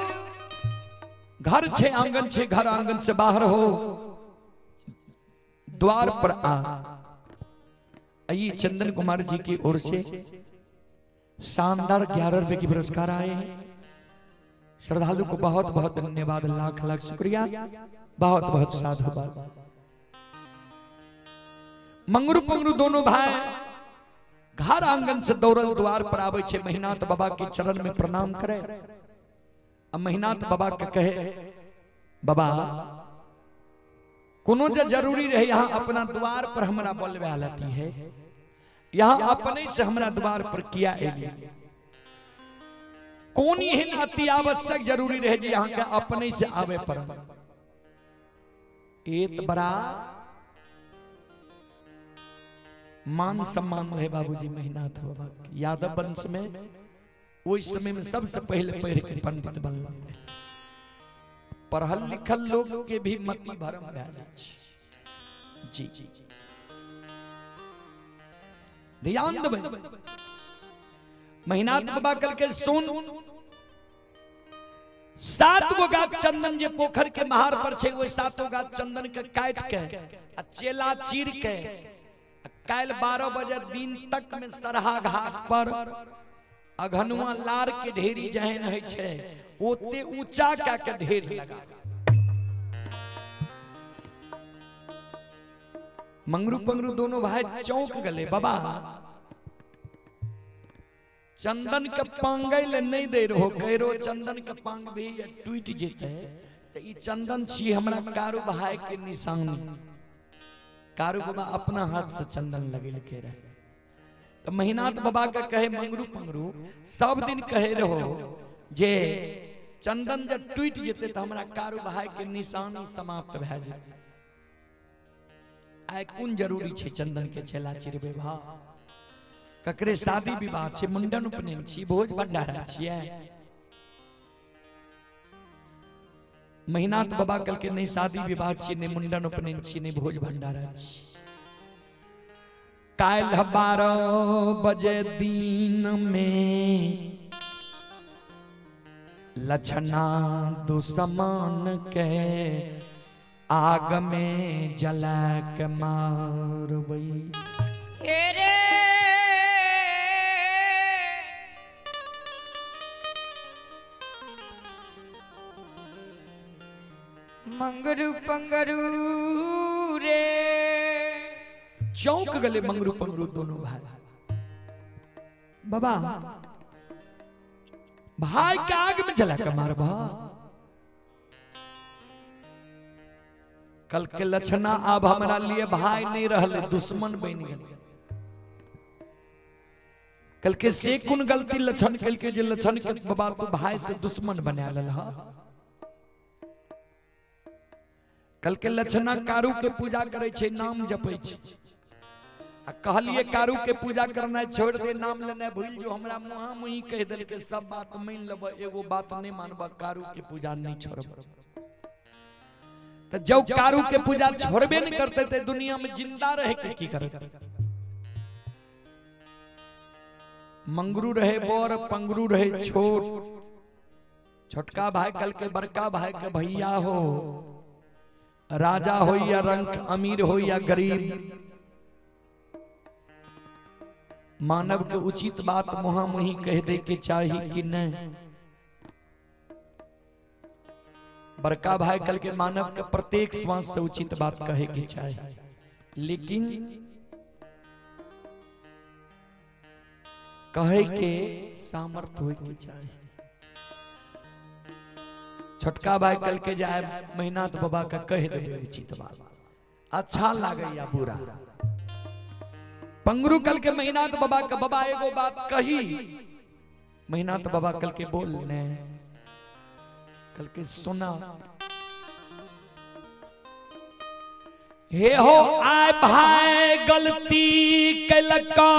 [SPEAKER 1] घर छे आंगन छे, घर आंगन से बाहर हो, द्वार पर आ। आइए चंदन कुमार जी की ओर से शानदार 11 रुपए की पुरस्कार आए हैं। श्रद्धालु को बहुत बहुत धन्यवाद, लाख लाख शुक्रिया, बहुत बहुत साधुवाद। मंगरू पंगरू दोनों भाई घर आंगन से दौड़ल द्वार पर आवे छे, महिनाथ बाबा के चरण में प्रणाम करे। अब महिनाथ बाबा के कहे, बाबा कोनो जे जरूरी रहे यहाँ अपना द्वार पर हमरा बोलबे लेती है, यहाँ अपने से हमरा द्वार पर किया एली, कोन एहन अति आवश्यक जरूरी रहे जे यहाँ के अपने से आवे पर। एत बड़ा मान सम्मान रहे बाबूजी महिनाथ बाबा के। यादव वंश में ओहि समय में सबसे पहले पढ़ के पंडित बनल रहे। पढ़ल लिखल लोग के भी मति भरम भए जाइ छै। जी ध्यान देबै। महिनाथ बाबा कल के सुन, 7 गो गाछ चंदन जे पोखर के महार पर छै, ओहि 7 गाछ चंदन के काट के आ चेला चीर के काल्हि 12 बजे दिन तक में सरहा घाट पर अघनुआ लार के ढेरी जहन है छे, ओते ऊंचा क्या के ढेर लगा। मंगरू पंगरू दोनों भाई चौंक गले, बाबा चंदन के पांगै ले नहीं दे रहो, कह चंदन के पांग भी टूट जेते, तो ई चंदन छी हमरा कारू भाई के निशानी। कारू बाबा अपना हाथ से चंदन लगेलके रहे। तो महिनाथ बाबा के कहे मंगरू पंगरू सब दिन कहे रहो जे चंदन जब टूट जेते तो हमरा कारू भाई के निशानी समाप्त भए जेते। आइ कोन जरूरी छै चंदन के चेला चिरबे भा, ककरे शादी विवाह छै, मुंडन उपनयन छी, भोज भंडारा छियै। महिनाथ बाबा कल के नहीं शादी विवाह छी, नहीं मुंडन उपनयन छी, नहीं भोज भंडारा छी। काल्हि 12 बजे दिन में लछना दुश्मन के आग में जला के मारबै।
[SPEAKER 2] रे मंगरू पंगरू रे,
[SPEAKER 1] चौंक गले मंगरू पंगरू दोनों भाई। बाबा भाई के आग में जला के मारबा। कल के लछना अब हमरा लिए भाई नहीं रहले, दुश्मन बन गेल। कल के से कोन गलती लछन कल के जे लछन के बाबा तू भाई से दुश्मन बना लेल। कल के लछना कारू के पूजा करे छे, नाम जपै छे, आ कहलिए कारू के पूजा करना छोड़ दे, नाम लेना भूल जो, हमरा मुहा मुही कह देलके सब बात मान लेब, एगो बात नहीं मानब, कारू के पूजा नहीं छोड़ब। तो जब कारू के पूजा छोड़बे नहीं करते ते दुनिया में जिंदा रहे के की करते। मंगरू रहे बोर, पंगरू रहे छोट, छोटका भाई कल के बड़का भाई के भैया हो, राजा हो या रंक, अमीर हो या गरीब, मानव के उचित बात मुहामुही कह दे के चाही कि नहीं? बड़का भाई कल के मानव के प्रत्येक श्वास से उचित बात कहे के चाही, लेकिन कहे के सामर्थ्य होए के चाही। छोटका भाई कल के जाए महीना तो बाबा का कह देबे उचित बात, अच्छा लागे या बुरा। पंगरू कल के महीना तो बाबा का बाबा एगो बात कही, महीना तो बाबा कल के बोल ने, कल के सुना। हे हो आय भाई गलती कलका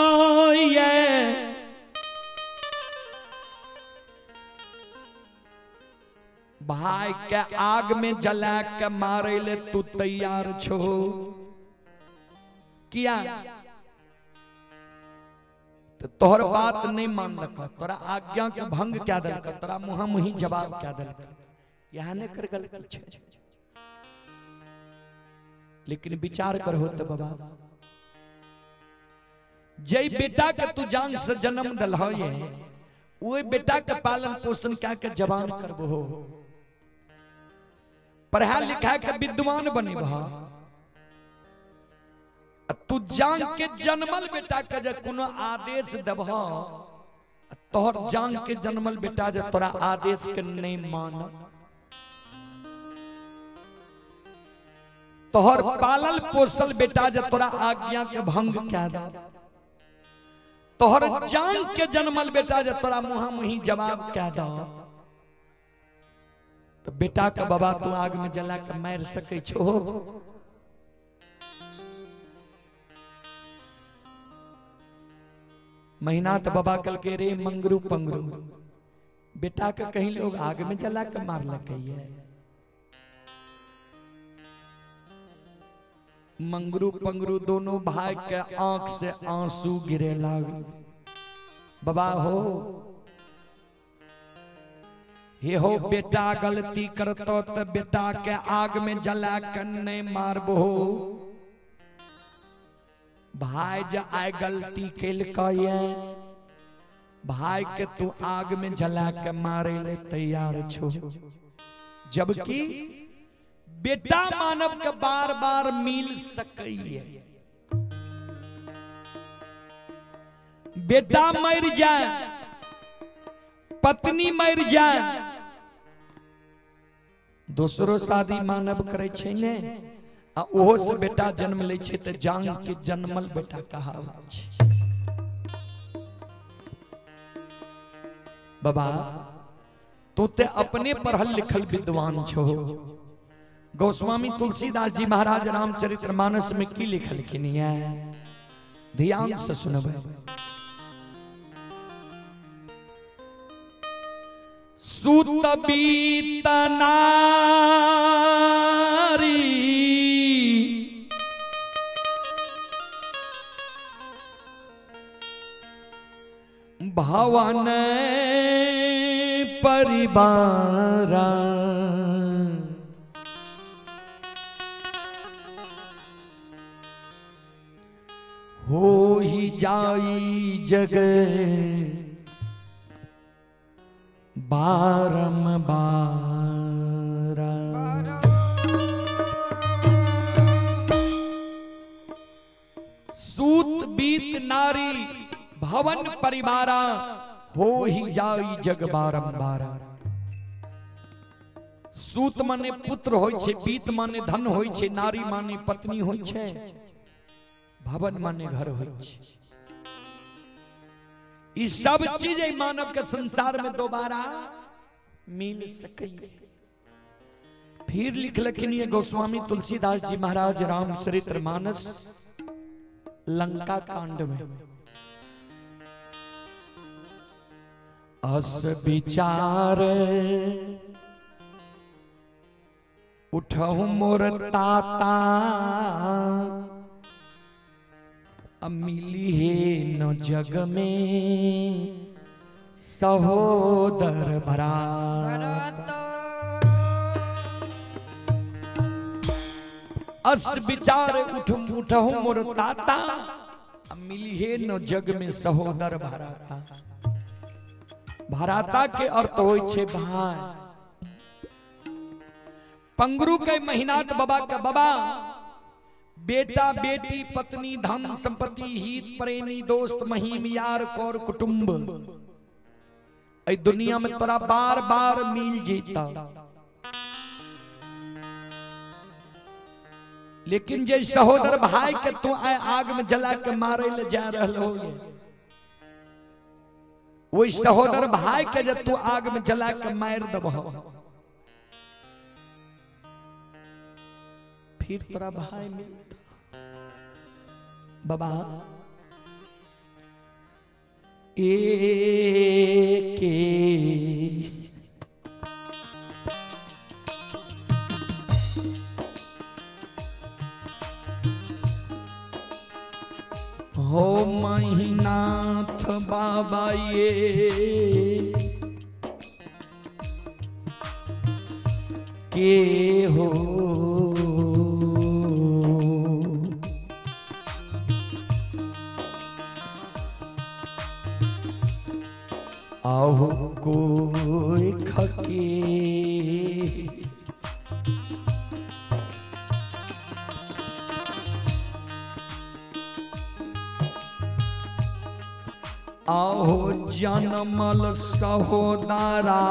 [SPEAKER 1] ये, भाई के आग में जला के मारे ले तू तैयार छो किया? तो तोहर बात नहीं मानलक, तोरा आज्ञा के भंग क्या दलक, तोरा मुहा मुही जवाब क्या दलक, यहाँ ने कर गलती छे। लेकिन विचार कर हो तो बाबा, जय बेटा के तू जान से जन्म दल हो, ये वो बेटा के पालन पोषण क्या के जवान करबो हो, पढ़ा लिखा के विद्वान बनेबह, तू जान के जन्मल बेटा के जे कोनो आदेश देबह, तोहर जान के जन्मल बेटा जे तोरा आदेश के नहीं मान, तोहर पालल पोसल बेटा जे तोरा आज्ञा के भंग क्या दे, तोहर जान के जन्मल बेटा जे तोरा मुहा मुही जवाब क्या दे, तो बेटा के बाबा तू आग में जला के मार सके छो? महीना तो बाबा कल के रे मंगरू पंगरू, बेटा के कहीं लोग आग में जला के मार लगे। मंगरू पंगरू दोनों भाई के आंख से आंसू गिरे लाग। बाबा हो हे हो बेटा गलती करतो तो बेटा के आग में जला के नहीं मारबो, भाई जे आय गलती केलकै भाई के तू आग में जला के मारे ले तैयार छो। जबकि बेटा मानव के बार बार मिल सकैये, बेटा मर जाए, पत्नी मर जाए, दूसरो शादी मानव करे छै ने, आ ओहो से बेटा जन्म लै छै त जान के जन्मल बेटा कहाबै छै। बाबा तू ते अपने पढ़ल लिखल विद्वान छो। गोस्वामी तुलसीदास जी महाराज रामचरित्र मानस में की लिखलखिन है, ध्यान से सुनबै। सुत बीत नारी भवन परिवारा, हो ही जाई जग बारम बारा। सूत बीत नारी भवन परिवारा, हो ही जाई जग बारंबारा। सूत माने पुत्र होय छे, बीत माने धन होय छे, नारी माने पत्नी होय छे, भवन माने घर होय छे। ई सब चीज मानव के संसार में दोबारा मिल सके। फिर लिखलखिन ये गोस्वामी तुलसीदास जी महाराज रामचरित्र मानस लंका कांड में, अस विचार उठहु मोर ताता, मिली है न जग में सहोदर भ्राता। अस विचार उठहु मोर ताता, आ मिलिहे न जग में सहोदर भराता। भराता के अर्थ होइ छे भाई। पंगरू के महिनाथ बाबा का बाबा बेटा बेटी पत्नी धन संपत्ति हित प्रेमी दोस्त महीम यार कौर कुटुंब ऐ दुनिया में तोरा बार बार मिल जेता, लेकिन जे सहोदर भाई के तू आए आग में जला के मारे ले जा रहल हो, वही सहोदर भाई के जे तू आग में जला के मार दबह, फिर तोरा भाई मिलता। बाबा एक हो महिनाथ बाबा ये के हो आहो कोई खके आहो जनमल सहोदरा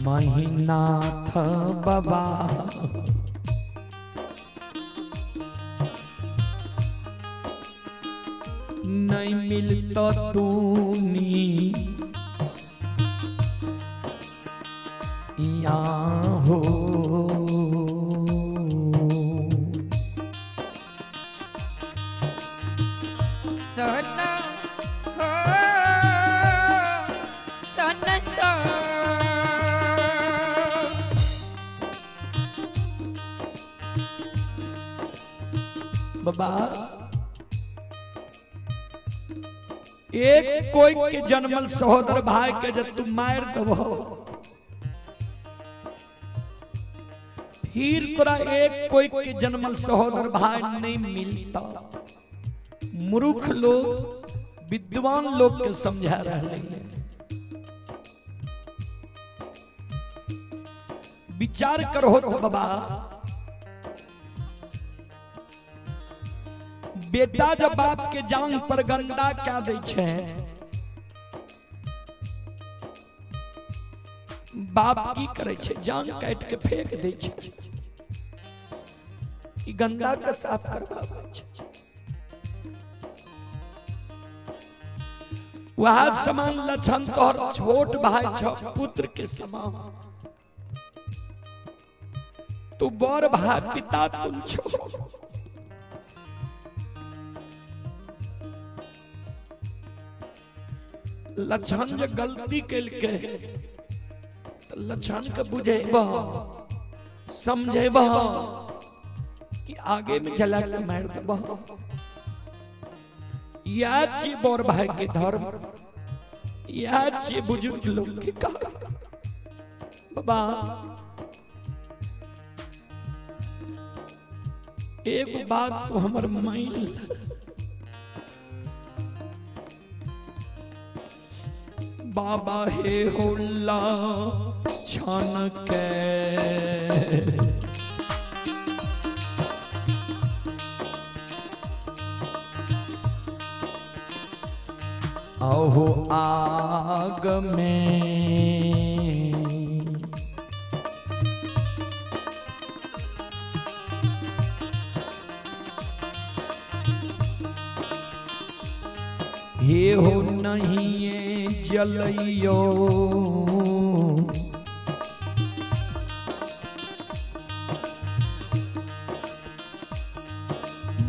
[SPEAKER 1] महिनाथ बाबा नहीं मिलता तूनी यहाँ हो।
[SPEAKER 2] सन हो सन सा
[SPEAKER 1] बाबा एक कोई के जन्मल सहोदर भाई के जब तू मार दबो, फिर तोरा एक कोई के जन्मल सहोदर भाई नहीं मिलता। मूर्ख लोग विद्वान लोग के समझा रहे हैं। विचार करो तो बाबा, बेटा जब बाप के जांग पर गंदा क्या दै छै, बाप की करे छै? जांग काट के फेंक दै छै। ई गंदा के साफ करवाबै छै। वह समान लक्षण तोहर छोट भाई छ, पुत्र के समान। तू बड़ भाई पिता तुल छो। लक्षण जे गलती केलकै त लक्षण के बुझेबह समझेबह कि आगे में जला के मार देबह। यह छी बड़ भाई के धर्म, यह छी बुजुर्ग लोग के कहा। बाबा एगो बात तो हमर माइन, बाबा हे होला छन के अहो आग में हे हो नहीं जलइयो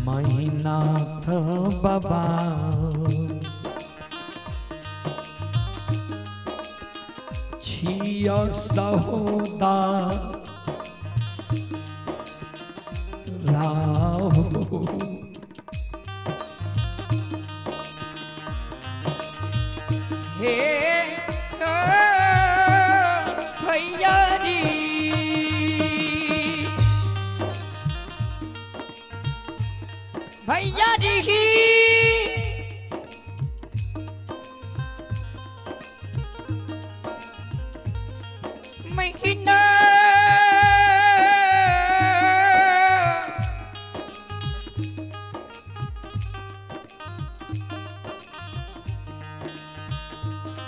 [SPEAKER 1] महिनाथ बाबा छिया सहोदा राहो।
[SPEAKER 2] हे ओ भैया री महीना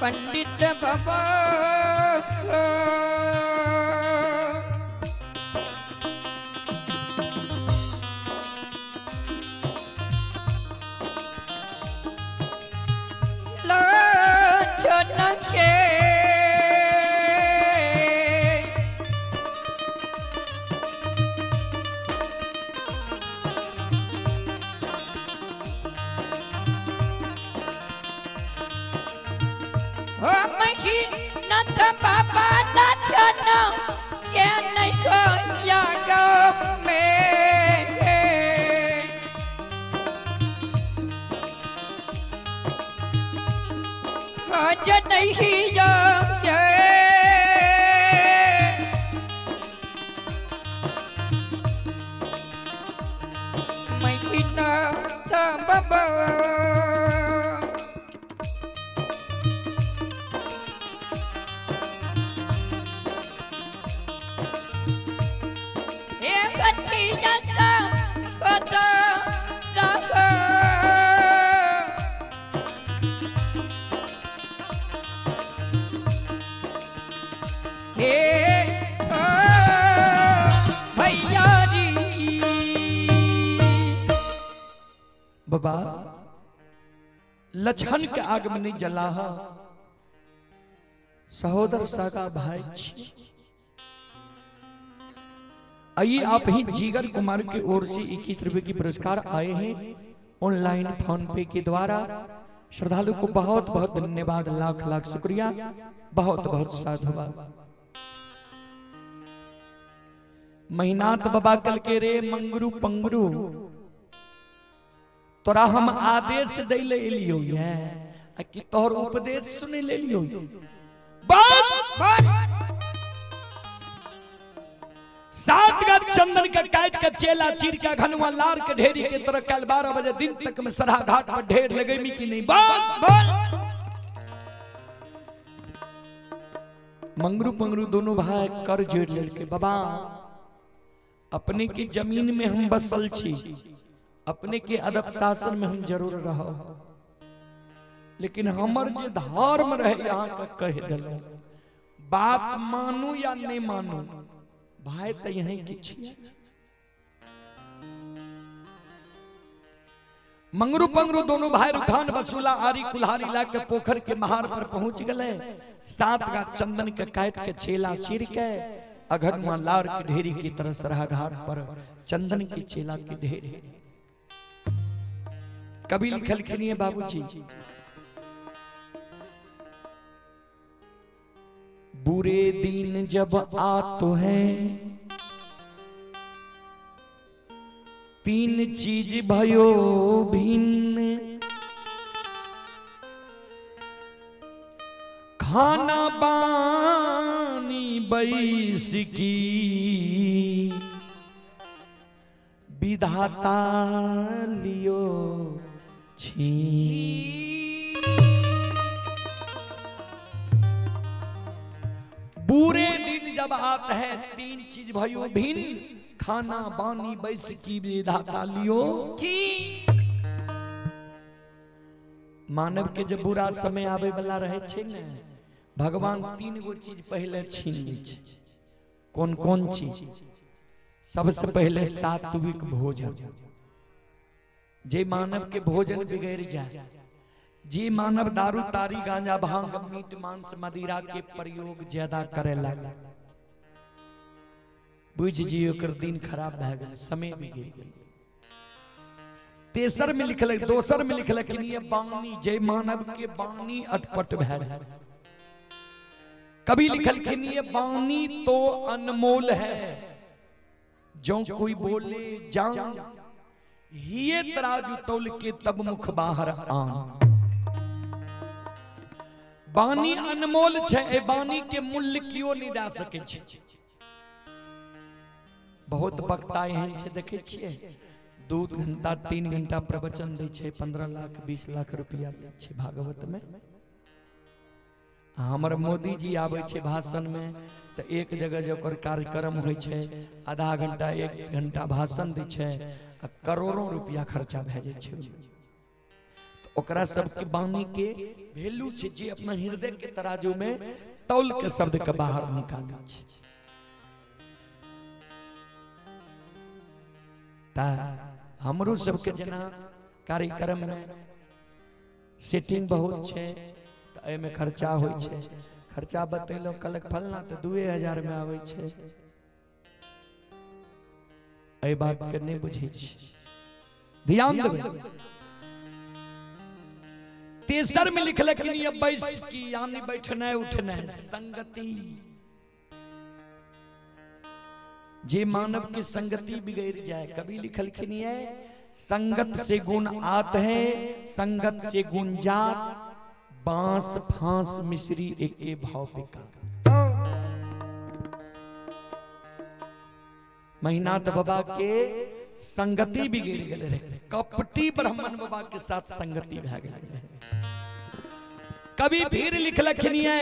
[SPEAKER 2] पंडित बाबा लक्षण के हो महीनाथ बाबा लक्षण के नहीं खोया में। आज नहीं जाए महीना बाबा एक अच्छी सा पता रखो। हे ओ भैया जी
[SPEAKER 1] बाबा लछन के आग में नहीं जला सहोदर सगा भाई छी। आइए आप ही जीगर कुमार की ओर से 21 रुपए की पुरस्कार आए हैं ऑनलाइन फोन पे के द्वारा। श्रद्धालु को बहुत बहुत धन्यवाद, लाख लाख शुक्रिया, बहुत बहुत साधुवाद। महिनाथ बाबा कल के रे मंगरू पंगरू तोरा हम आदेश दे ले एलियो ये आ कि तोहर उपदेश सुने ले लियो। बात सात गज चंदन का काट के चेला चीर के घनुआ लार के ढेरी के तरह कल 12 बजे दिन तक में सरहा घाट पर ढेर लगेमी कि नहीं। बात
[SPEAKER 2] बोल
[SPEAKER 1] मंगरू पंगरू दोनों भाई कर जोड़ लड़के बाबा अपने की जमीन में हम बसल छी, अपने के अदब शासन में हम जरूर रहो, लेकिन हमर जे धर्म रहे यहाँ का कह दिलो बात मानू या नहीं मानू भाई तो यहीं की छियै। मंगरू पंगरू दोनों भाई रुखान बसूला आरी कुल्हारी ला के पोखर के महार पर पहुंच गए। सात का चंदन के काट के चेला चीर के अघनुआ लार की ढेरी की तरह सरहा घाट पर चंदन की चेला की ढेरी। कभी लिखल खिनिए बाबूजी बुरे दिन जब आतो है तीन चीज भयो भिन्न, खाना पानी बैस की विधाता लियो छी। बुरे दिन जब आता है तीन चीज भयो भिन्न, खाना बानी बैस की विधाता लियो
[SPEAKER 2] छी।
[SPEAKER 1] मानव के जब बुरा समय आवे वाला रहे छे ने भगवान तीन गो चीज पहले छीन लै छै। कौन कौन चीज? सबसे पहले सात्विक भोजन। जे मानव के भोजन बिगड़ जाए, जे मानव दारू तारी गांजा भांग मीट मांस मदिरा के प्रयोग ज्यादा करे लगा, बुझ जी ओकर दिन खराब भए गेल, समय बिगड़ गेल। तेसर में लिखल, दोसर में लिखल कि ये बानी, जे मानव के बानी अटपट भए जाए। कभी लिखल कि ये बानी तो अनमोल है, जो कोई बोले जान ये तराजू तौल के तब मुख बाहर आन। बानी अनमोल छे, ए बानी के मूल्य क्यों नहीं दे सके छे। बहुत वक्ता एहन छे देखे छिए 2 घंटा 3 घंटा प्रवचन दै छे, 15 लाख 20 लाख रुपया लै छे भागवत में। हमर मोदी जी आबै छै भाषण में तऽ एक जगह जे ओकर कार्यक्रम होइ छै, आधा घंटा एक घंटा भाषण दै छै आ करोड़ों रुपया खर्चा भए जाइ छै। ओकरा सबके वाणी के वैल्यू छै जे अपना हृदय के तराजू में तौल के शब्द के बाहर निकालै छै। ता हमरो सबके जेना कार्यक्रम में सेटिंग बहुत छै तऽ एहिमे खर्चा होइ छै। खर्चा बतेलहुँ, कहलक फलना तऽ 2000 में आबै छै। एहि बात के नहि बुझै छी, ध्यान देबै। तेसर में लिखलखिन ये बैस की यानी बैठनाइ उठनाइ संगति। जे मानव के संगति बिगड़ जाए, कभी लिखलखिन ये संगत से गुण आत है संगत से गुण जात, बांस फांस मिश्री एके भाव बिका। महिनाथ बाबा के संगति बिगड़ गेल रहे, कपटी ब्राह्मण बाबा के साथ संगति भए गेल रहे। कभी फिर लिखलखिन ये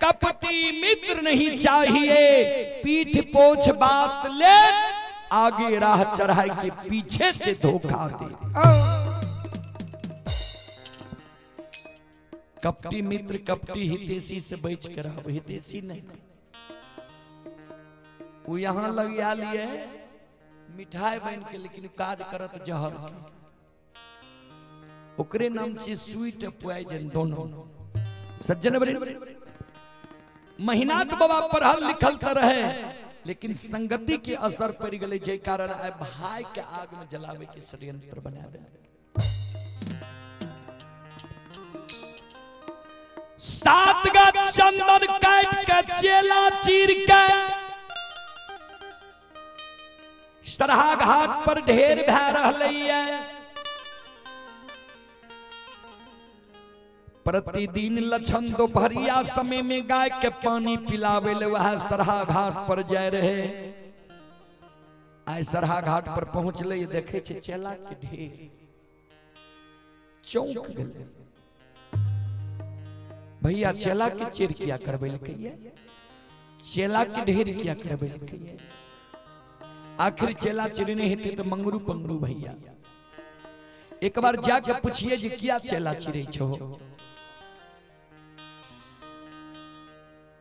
[SPEAKER 1] कपटी मित्र नहीं चाहिए, पीठ पोछ बात ले, आगे राह चढ़ाई के पीछे से धोखा दे। कपटी मित्र कपटी हितेशी से बच के रहब, हितेशी नहीं। वो यहाँ लगिया लिए मिठाई बन के, लेकिन काज करत जहर के। ओकरे नाम छी स्वीट पॉइजन दोनों। सज्जन बरे महिनाथ बाबा पढ़ल लिखल त रहे, लेकिन संगति के असर पड़ गए, जे कारण आइ भाई के आग में जलावे के षड्यंत्र बना दे। 7 गाछ चंदन काट के चेला चीर के सरहा घाट पर ढेर भए रहलैया। प्रतिदिन लक्षण दोपहरिया समय में गाय के पानी पिलावे ले वह सरहा घाट पर जाय रहे। आइ सरहा घाट पर पहुंचले, देखे छे चेला के ढेर, चौंक गेले। भैया चेला के चेर किया करबेलकै, चेला के ढेर किया करबेलकै? आखिर चेला चिरने हेतै तऽ मंगरू पंगरू भैया एक बार जाके पूछिए जे किया चेला चिरै छो।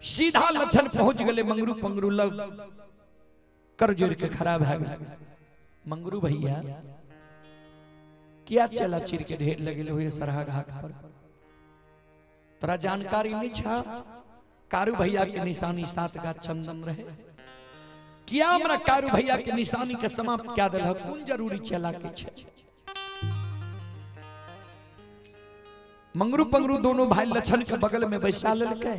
[SPEAKER 1] सीधा लक्षण पहुंच गए मंगरू पंगरू लग, कर जोड़ के खड़ा भए गेल। मंगरू भैया किया चेला चिर के ढेर लगेले हुए सरहा घाट पर? तोरा जानकारी नहीं छा कारू भैया के निशानी 7 गाछ चंदन रहे? किया हमरा कारू भैया के निशानी के समाप्त क्या दिल? कोन जरूरी चेला के छे? मंगरू पंगरू दोनों भाई लक्षण के बगल में बैसा लेलकै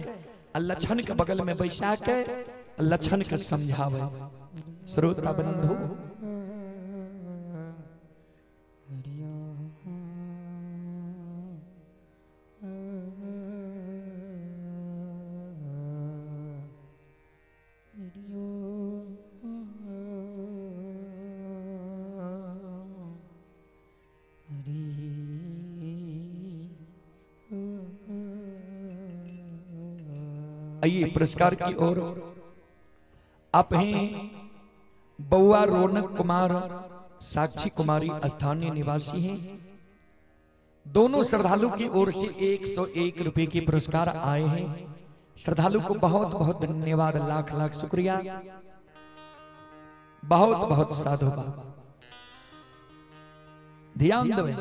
[SPEAKER 1] आ लक्षण के बगल में बैसा के लक्षण के समझावे। श्रोता बंधु आइए पुरस्कार की ओर। आप हैं बउआ रौनक कुमार साक्षी कुमारी, स्थानीय निवासी हैं। दोनों श्रद्धालु की ओर से 101 रुपए के पुरस्कार आए हैं। श्रद्धालु को बहुत बहुत धन्यवाद, लाख लाख शुक्रिया, बहुत बहुत साधुवाद। ध्यान देवे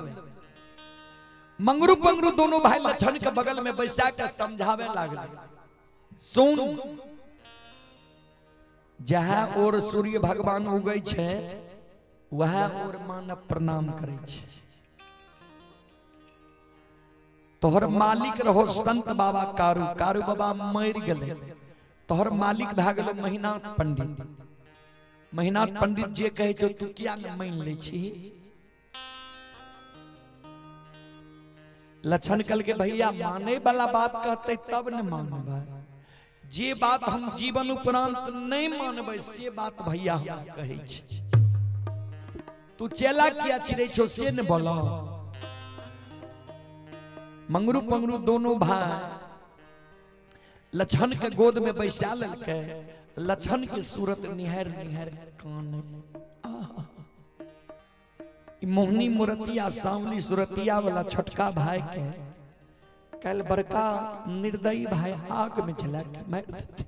[SPEAKER 1] मंगरू पंगरू दोनों भाई लक्षण के बगल में बैसा के समझावे लागले। सुन, जहाँ और सूर्य भगवान उगै छै वह और मानव प्रणाम करै छै। तोहर मालिक रहो संत बाबा कारू, कारू बाबा मरि गेलै, तोहर मालिक भए गेलै महिनाथ पंडित। महिनाथ पंडित जे कहै छौ तू किया ने मानि लै छी? लक्षण कल के भैया माने वाला बात कहते तब ने मानबै, जे बात हम जीवन उपरांत नहीं मानबै से बात भैया हमरा कहै छै। तू चेला किया चिरै छौ से ने बोलो। मंगरू पंगरू दोनों भाई लछन के गोद में बैसा लेलकै। लछन के सूरत निहार निहार कान, मोहनी मूर्तिया सांवली सूरतिया वाला छोटका भाई के कल बड़का निर्दयी भाई आग में जला के मार देते।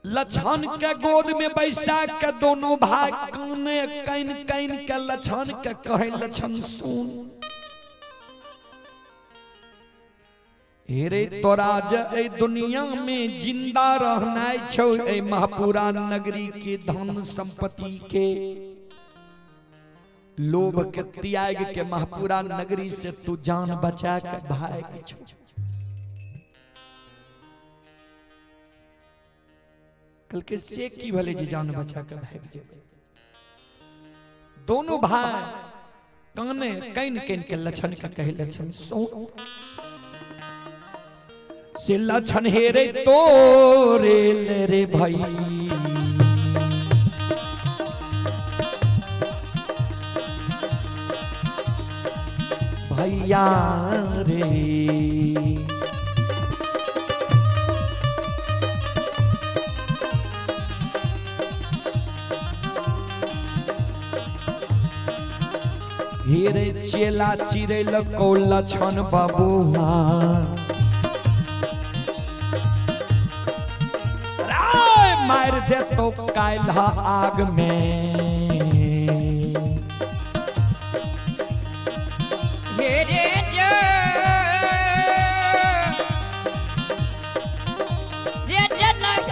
[SPEAKER 1] लछन के गोद में बैसा के दोनों भाई काने can can के लछन के कहे, लछन सुन हेरे तोरा जे ए दुनिया में जिंदा रहना छौ, ए महापुरा नगरी के धन संपत्ति के लोभ के त्याग के महापुरा नगरी से तू जान बचा के भाग छौ। कल के से की भले जी जान बचा के भाग जेबै। दोनों भाई काने can can के लछन के कहे, लछन सुन से लछन हेरे तोरे ले रे भाई, भैया रे हेरे चेला चिरे लको लछन बाबूआ, मार दे तो काल्ह आग में।
[SPEAKER 2] हेरे जे जनक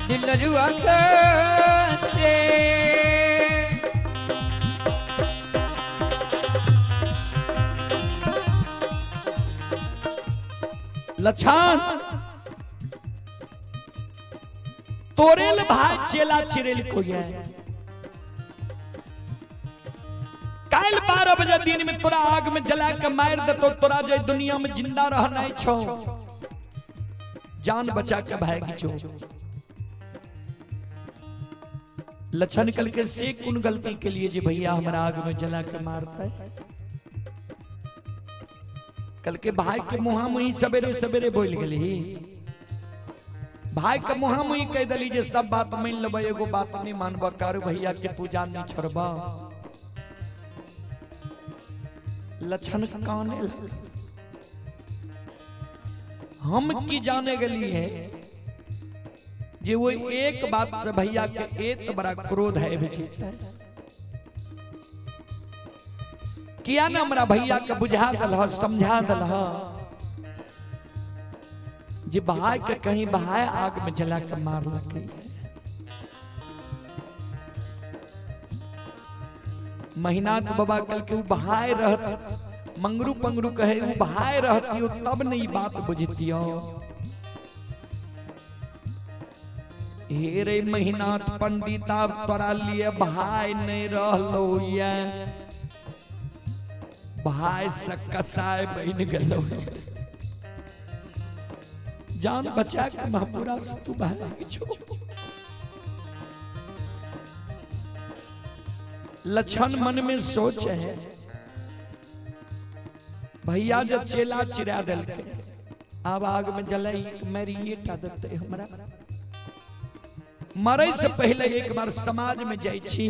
[SPEAKER 2] दिलरुआ रे
[SPEAKER 1] लछन तोरेल भाई चेला चिरेल को गया। काल 12 बजे दिन में तोरा आग में जला के मार देतो, तोरा जे दुनिया में जिंदा रहना छो, जान बचा के भाग छो। लछन कल के से कुन गलती के लिए जे भैया हमरा आग में जला के मारता है। कल के भाई के मुहा मुही सवेरे सवेरे बोल गली, भाई के मुहा मुही कह दली जे सब बात मान लेबै, एगो बात नहीं मानब, कारू भैया के पूजा नहीं छोड़ब। लछन काने हम की जाने गली है जे वो एक बात से भैया के एत बड़ा क्रोध है बेचैता किया ना हमरा भैया के बुझा दल समझा दल जे भाई के कहीं भाई आग में जला के मार लगे। महीनाथ बाबा कल के भाई रहत मंगरू पंगरू कहे वो भाई रहती तब नहीं बात बुझती हो। हे रे महीनाथ पंडित आप तोरा लिए भाई नहीं रहलो ये, भाई से कसाई बन गलो, जान बचा के महापुरा से तू भाग छो। लक्षण मन में सोच है भैया जब चेला चिरा दल के अब आग में जलाई मरिए टा देते हमरा। मरे से पहले एक बार समाज में जाई छी,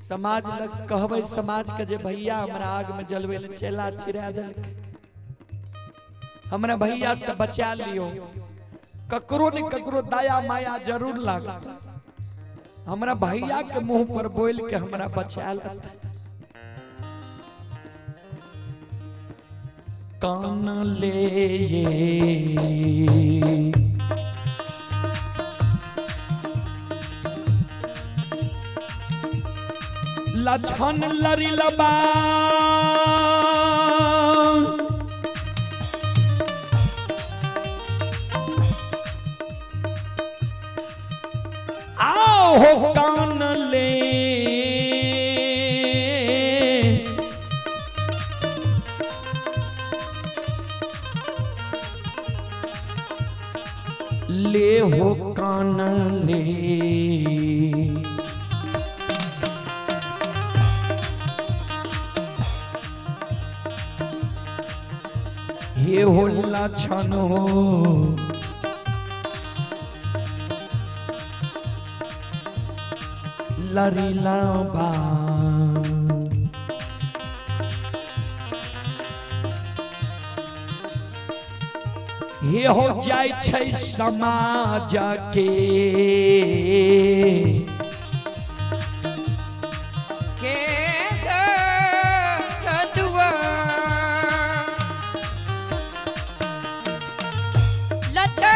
[SPEAKER 1] समाज लग कहबै समाज के जे भैया हमरा आग में जलवे ले चेला चिरा दल के, हमरा भैया से बचा लियो। ककरो ने ककरो दया माया जरूर लागत, हमरा भैया के मुंह पर बोल के हमरा बचा लेता। कान ले ये लछन लरी लबा आओ हो कान ले कान ले। हे होला छन हो लरीला बा। हे हो जाय छै समाज के
[SPEAKER 2] के दुआ लच्छा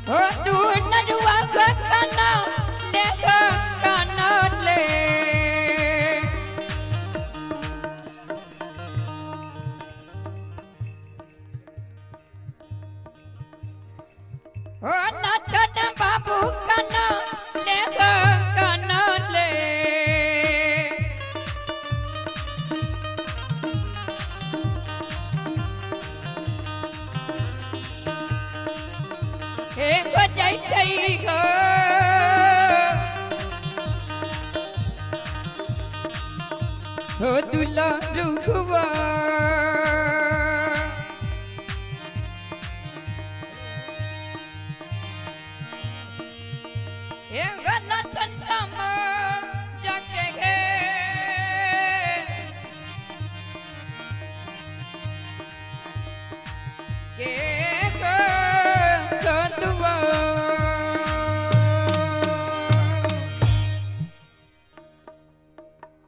[SPEAKER 2] हो तू नरुआ काना ले काना ले। हो नाचन बाबू काना ले काना ले। हे बजै छै हो हो दुला रुखुआ। हे गलठन सम जके हे के दुआ।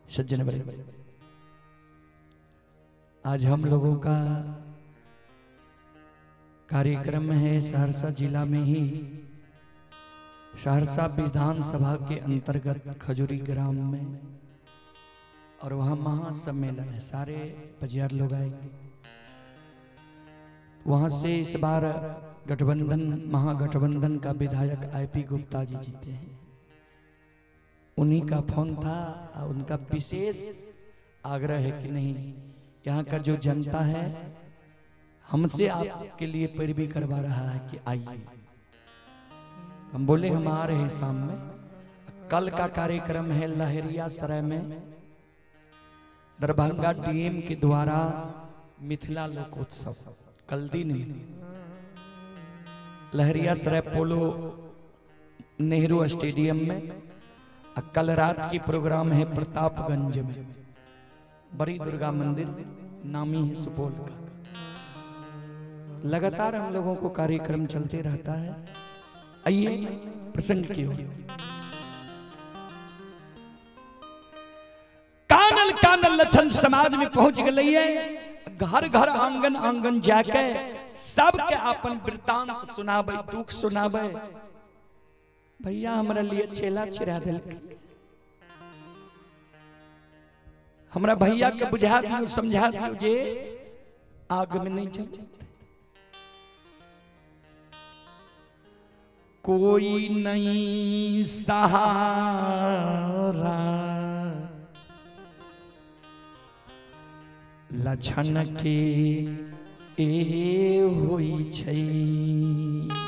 [SPEAKER 1] सज्जन बड़े, आज हम लोगों का कार्यक्रम है सहरसा जिला में ही, सहरसा विधानसभा के अंतर्गत खजूरी ग्राम में, और वहाँ महासम्मेलन है, सारे बजियार लोग आएंगे। वहाँ से इस बार गठबंधन, महागठबंधन का विधायक आईपी गुप्ता जी जीते हैं। उन्हीं का फोन था और उनका विशेष आग्रह है कि नहीं, यहाँ का जो जनता है हमसे आपके लिए पैरवी करवा रहा है कि आइए। हम बोले हम आ रहे हैं शाम में। कल का कार्यक्रम है लहरिया सराय में, दरभंगा डीएम के द्वारा मिथिला लोकोत्सव कल दिन में, लहरिया सराय पोलो नेहरू स्टेडियम में। और कल रात की प्रोग्राम है प्रतापगंज में, बड़ी दुर्गा मंदिर नामी है सुपौल का। लगातार हम लोगों को कार्यक्रम चलते रहता है। आइए प्रसंग की ओर। कानल कानल लक्षण समाज में पहुंच गई है, घर घर आंगन आंगन जाके सबके अपन वृतांत सुनाबे, दुख सुनाबे। भैया हमरा लिए चेला चिरा देलकै, हमरा भैया के बुझा दियो, समझा दियो जे आग में नहीं जल जेतै। कोई नहीं सहारा लक्षण के ए होई छै।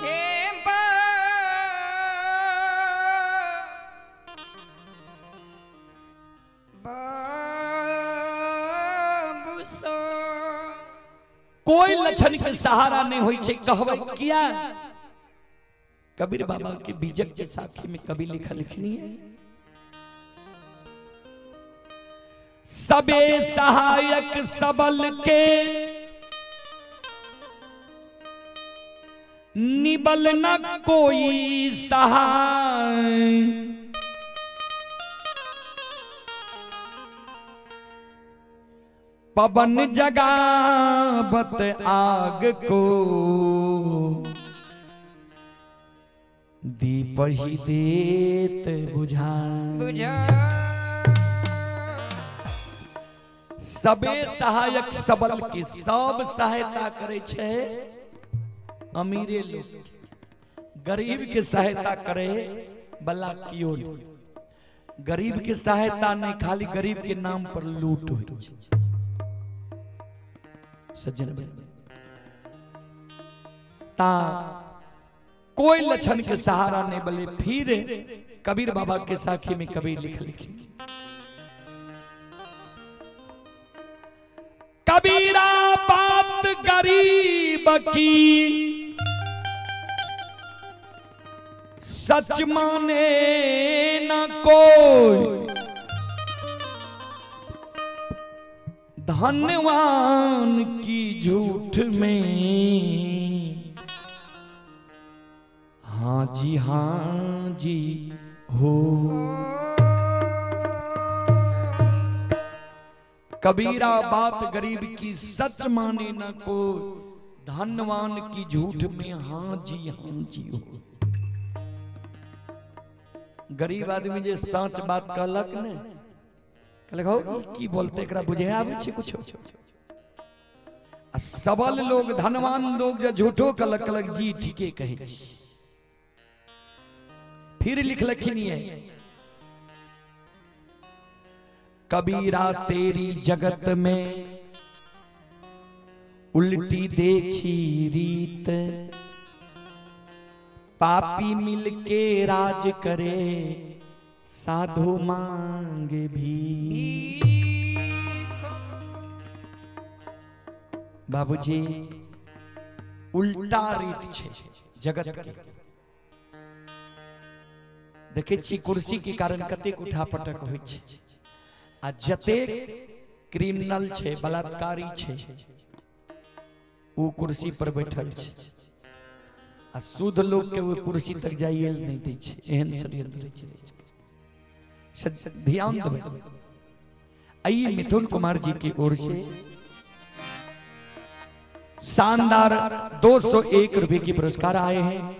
[SPEAKER 2] हे बाबू सो
[SPEAKER 1] कोई लक्षण के सहारा नहीं होई छै। कहबै किया? कबीर बाबा के बीजक के साखी में कवि लिखा लिखनी है, सबे सहायक सबल के निबल न कोई सहाय। पवन जगावत आग को, दीप ही देत बुझा।
[SPEAKER 2] बुझा।
[SPEAKER 1] सबे सहायक सबल के, सब सहायता करे छै अमीरे लोग के, गरीब के सहायता करे बला कियो नहीं। गरीब के सहायता नहीं, खाली गरीब के नाम पर लूट होइ छै। सज्जन ता कोई लक्षण के सहारा नहीं बले। फिर कबीर बाबा के साखी में कबीर लिख लिखी, कबीरा बात गरीब की सच माने न कोई, धनवान की झूठ में हाँ जी हाँ जी हो। कबीरा बात गरीब की सच माने न को, धनवान की झूठ में हाँ जी हाँ जी हो। गरीब आदमी जे सच बात कहलक ने, कहलक हौ की बोलते एकरा बुझे आबै छै कुछो। आ सबल लोग धनवान लोग जे झूठो कहलक, कहलक जी ठीके कहै छी। फिर लिखलखिन ये, कबीरा तेरी जगत में उल्टी देखी रीत, पापी मिलके राज करे साधु मांगे भी। बाबूजी उल्टा रीत छे जगत के। देखे छी कुर्सी के कारण कतेक उठा पटक होइ छे, आ जतेक क्रिमिनल छे बलात्कारी छे उ कुर्सी पर बैठल छे, आ शुद्ध लोग के वो कुर्सी तक जाइए नहीं दै छे। एहन षड्यंत्र छै। ध्यान देबै। आइए मिथुन कुमार जी की ओर से शानदार 201 रुपए की पुरस्कार आए हैं।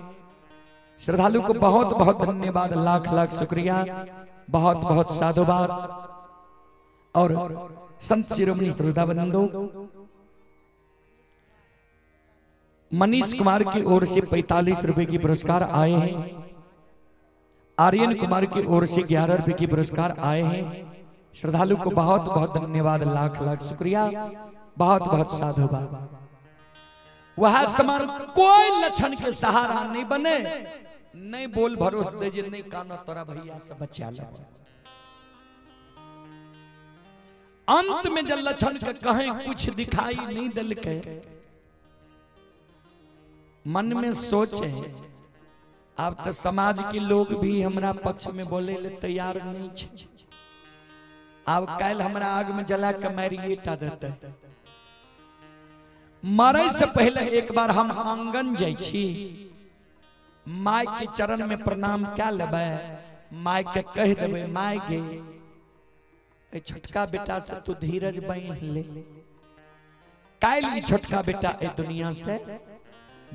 [SPEAKER 1] श्रद्धालु को बहुत बहुत धन्यवाद, लाख लाख शुक्रिया, बहुत बहुत साधुवाद। और संत शिरोमणि श्रोता बंधु मनीष कुमार की ओर से 45 रुपए की पुरस्कार आए हैं। आर्यन कुमार की ओर से 11 रुपए की पुरस्कार आए हैं। श्रद्धालु को बहुत बहुत धन्यवाद, लाख लाख शुक्रिया, बहुत बहुत साधुवाद। वह समान कोई लक्षण के सहारा नहीं बने, नहीं बोल भरोस दे जे नहीं काना तोरा भैया से बचा ले। अंत में जब लक्षण के कहें कुछ दिखाई नहीं दिल के, मन में सोचे अब तो समाज के लोग भी हमरा पक्ष में बोले ले तैयार नहीं छे, अब कल हमरा आग में जला के मारिए टा देते। मरे से पहले एक बार हम आंगन जाइ छी, my के चरण में प्रणाम क्या लेबै, my के कह देबै my गे ए छोटका बेटा से तू धीरज बांध ले, काल्हि ई छोटका बेटा ए दुनिया से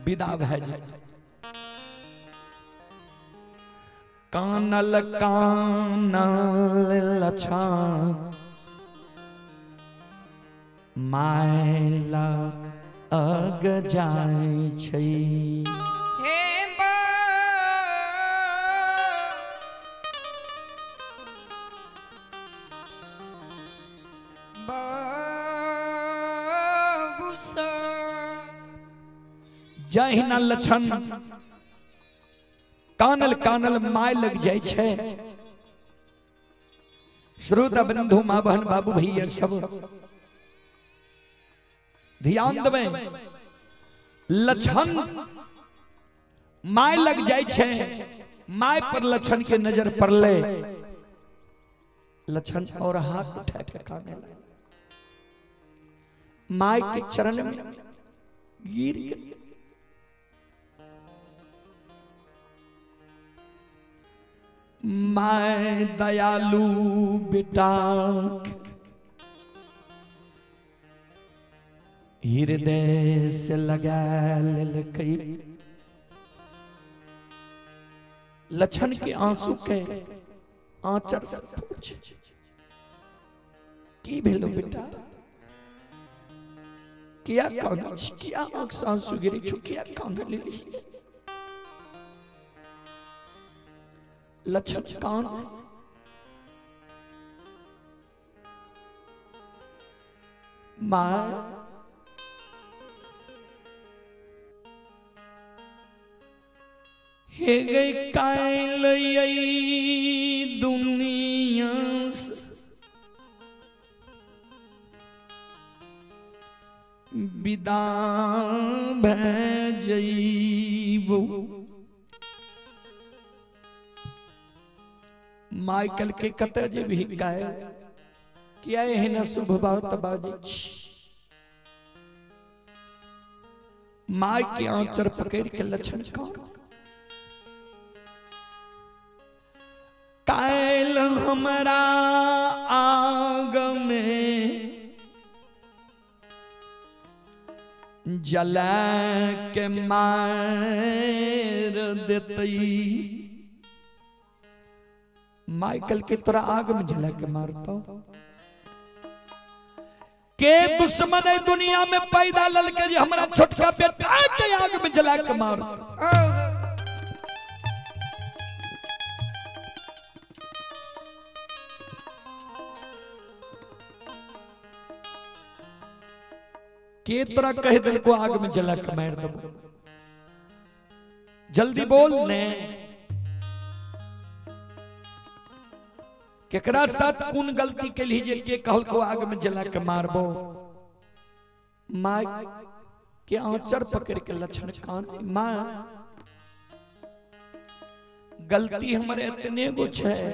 [SPEAKER 1] विदा भए जेतै। कानल कानल लछा मायला अग जाय छै।
[SPEAKER 2] हे बाबू सा
[SPEAKER 1] जहिना लक्षण कानल कानल my लग जाय छै। श्रोता बंधु माँ बहन बाबू भैया सब ध्यान देबै, लक्षण my लग जाय छै, my पर लक्षण के नजर पड़ले, लक्षण और हाथ उठा के काने लगे, my के चरण में गिर गए। My दयालु बेटा हृदय से लगा लेलकै। लक्षण के आंसू के आंचर से पूछ, की भेलो बेटा, किया कानै छी, किया आंख से आंसू गिरै छौ, किया कान लेली? लक्षण कान माँ हे गई कायल दुनिया से विदा भै जइबो। माइकल के कतऽ जेबही कायल, किया एहन अशुभ बात बाजै छी? My के आंचर पकड़ के लक्षण कान, कायल हमरा आग में जला के मार देतई। माइकल के तोरा आग में जला के मारतो। के दुश्मन है दुनिया में पैदा ललके जे हमरा छोटका बेटा के आग में जला के मारतो। के तोरा कह दिल को आग में जला के मार दबो? जल्दी बोल ने, केकरा साथ कोन गलती के जे के कहल को आग में जला के मारबो? माँ के आंचर पकड़ के लक्षण कान, माँ गलती हमरे इतने गो छे,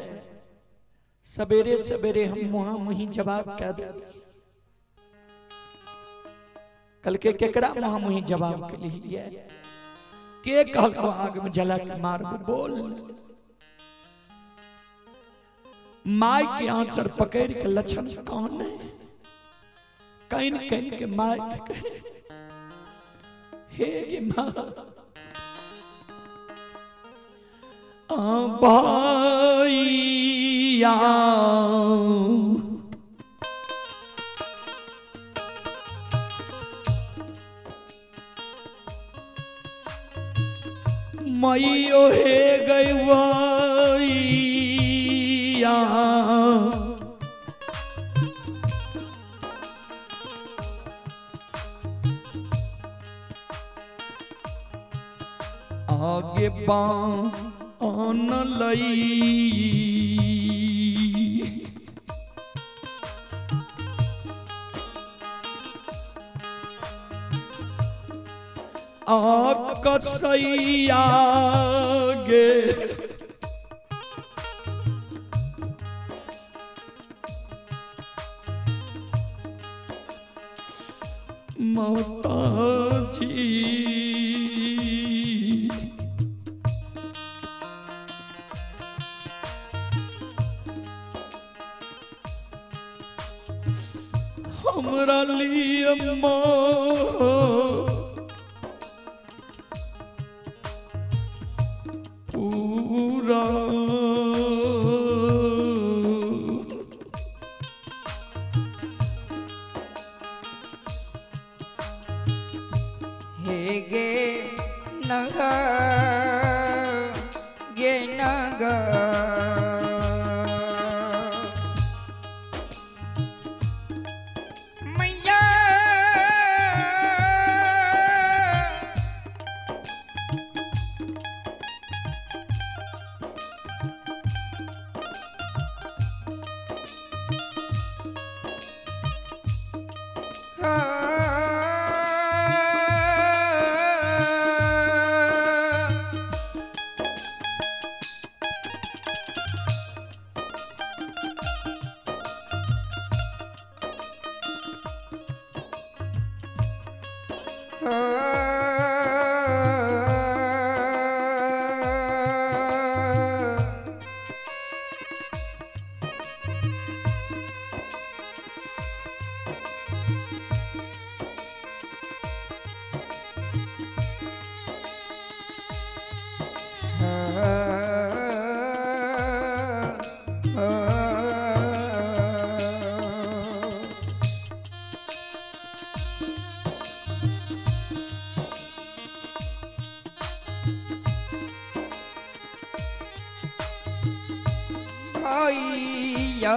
[SPEAKER 1] सवेरे सवेरे हम मुहा मुही जवाब कह दे। कल के केकरा मुहा मुही जवाब के लिए के कहल को आग में जला के मारबो? बोल। My के आंचर पकड़ के लक्षण कान है, can can के my के हे गे माँ भैया मैयो हे गैया आगे बान लई कसैया गे माता जी। हमरा लिए माँ पूरा
[SPEAKER 2] हे गे नग गे नग मैया भैया।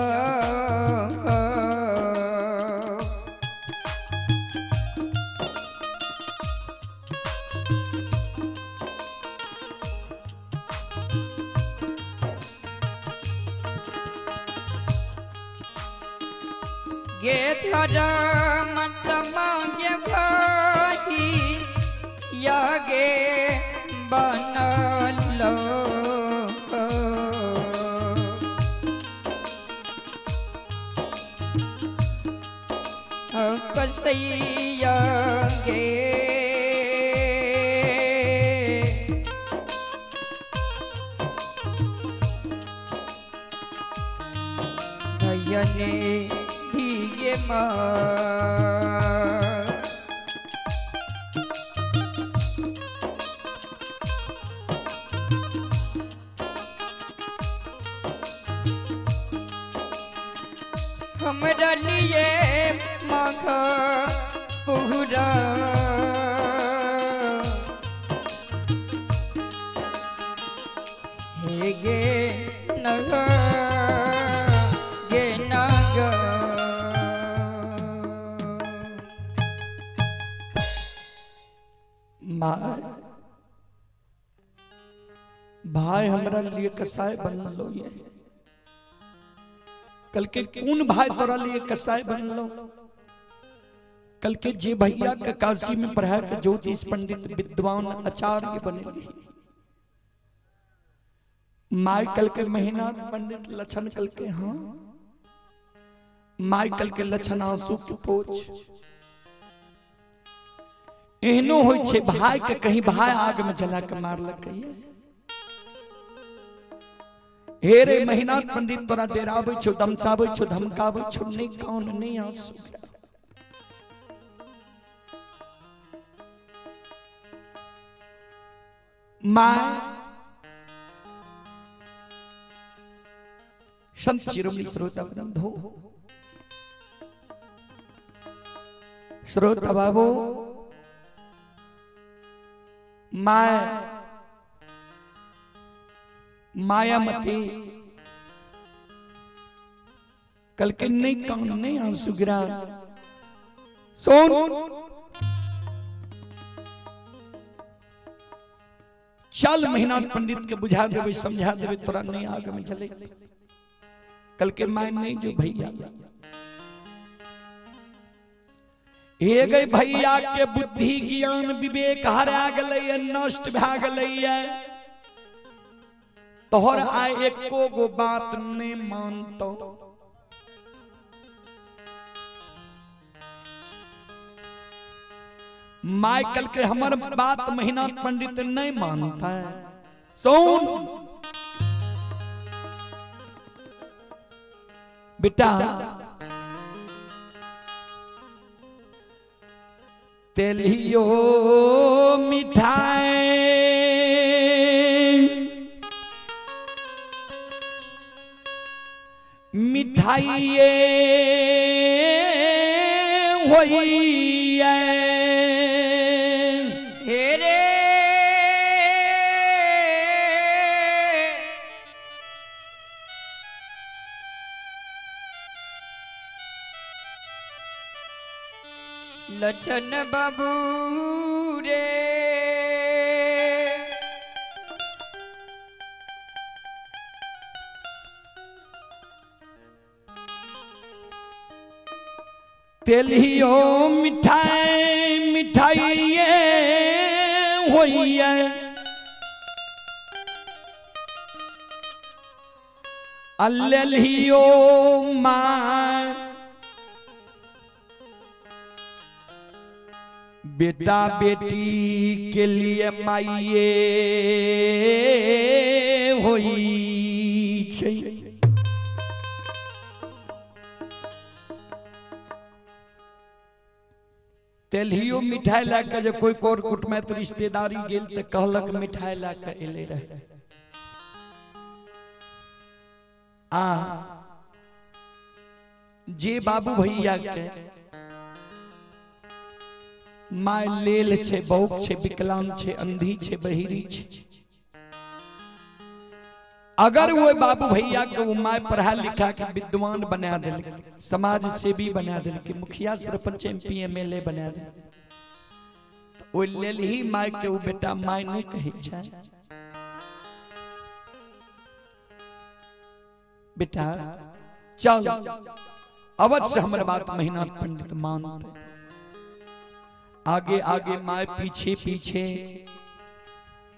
[SPEAKER 2] गे धरम तमागे भाई या गे बनलो। कसैया गे भयने दिए माँ। हमरा लिए माघ पूरा हे गे नग गे नग।
[SPEAKER 1] माय भाई हमरा लिए कसाई बनलो ये। कल के कौन भाई तोरा लिए कसाई बनलो? कल के जे भैया के काशी में पढ़ा के ज्योतिष पंडित विद्वान आचार्य बने। My कल के महीना पंडित लक्षण कल के हाँ my कल के लक्षण आंसू के पोछ। एहनो होइ छे भाई के कहीं भाई आग में जला के मारलकै। हे रे महीना पंडित तोरा डेराबै छौ, दमसाबै छौ, धमकाबै छौ, नहीं कान नहीं आंसू। My संत शिरोमणि श्रोता बंधु श्रोता बाबू my Mayamati कल के नहीं कान नहीं आंसू गिरा। सुन चल महीना पंडित के बुझा देवे समझा देवे तोरा नहीं आग में जले। कल के my नहीं जो भैया हे गई भैया के बुद्धि ज्ञान विवेक हरा गलै नष्ट भा गलै। तोहर आय एको गो बात नहीं मानतो। My कल के हमर बात महीना पंडित नहीं मानता है। सुन बेटा तेलियो मिठाई मिठाइये होइए।
[SPEAKER 2] हे रे लछन बाबू रे
[SPEAKER 1] तेलियो मिठाई मिठाइये होइए। अल्लियो माँ बेटा बेटी के लिए माइये होई छै। तेलहियो मिठाई लए के जे कोई कोर कुटमैत रिश्तेदारी गेल तऽ कहलक मिठाई लए के एले रहे। आ जे बाबू भैया के my लेल छे, बौक छे, विकलांग छे, अंधी छे, बहिरी छे, अगर वो बाबू भैया के वो my पढ़ा लिखा के विद्वान बना दिल, समाज सेवी बना दिल, के मुखिया सरपंच एमपी एमएलए बना दिल, ओ लेल ही my के वो बेटा my नहीं कहै छै। बेटा चल, अवश्य हमर बात महिनाथ पंडित मानते। आगे आगे my, पीछे पीछे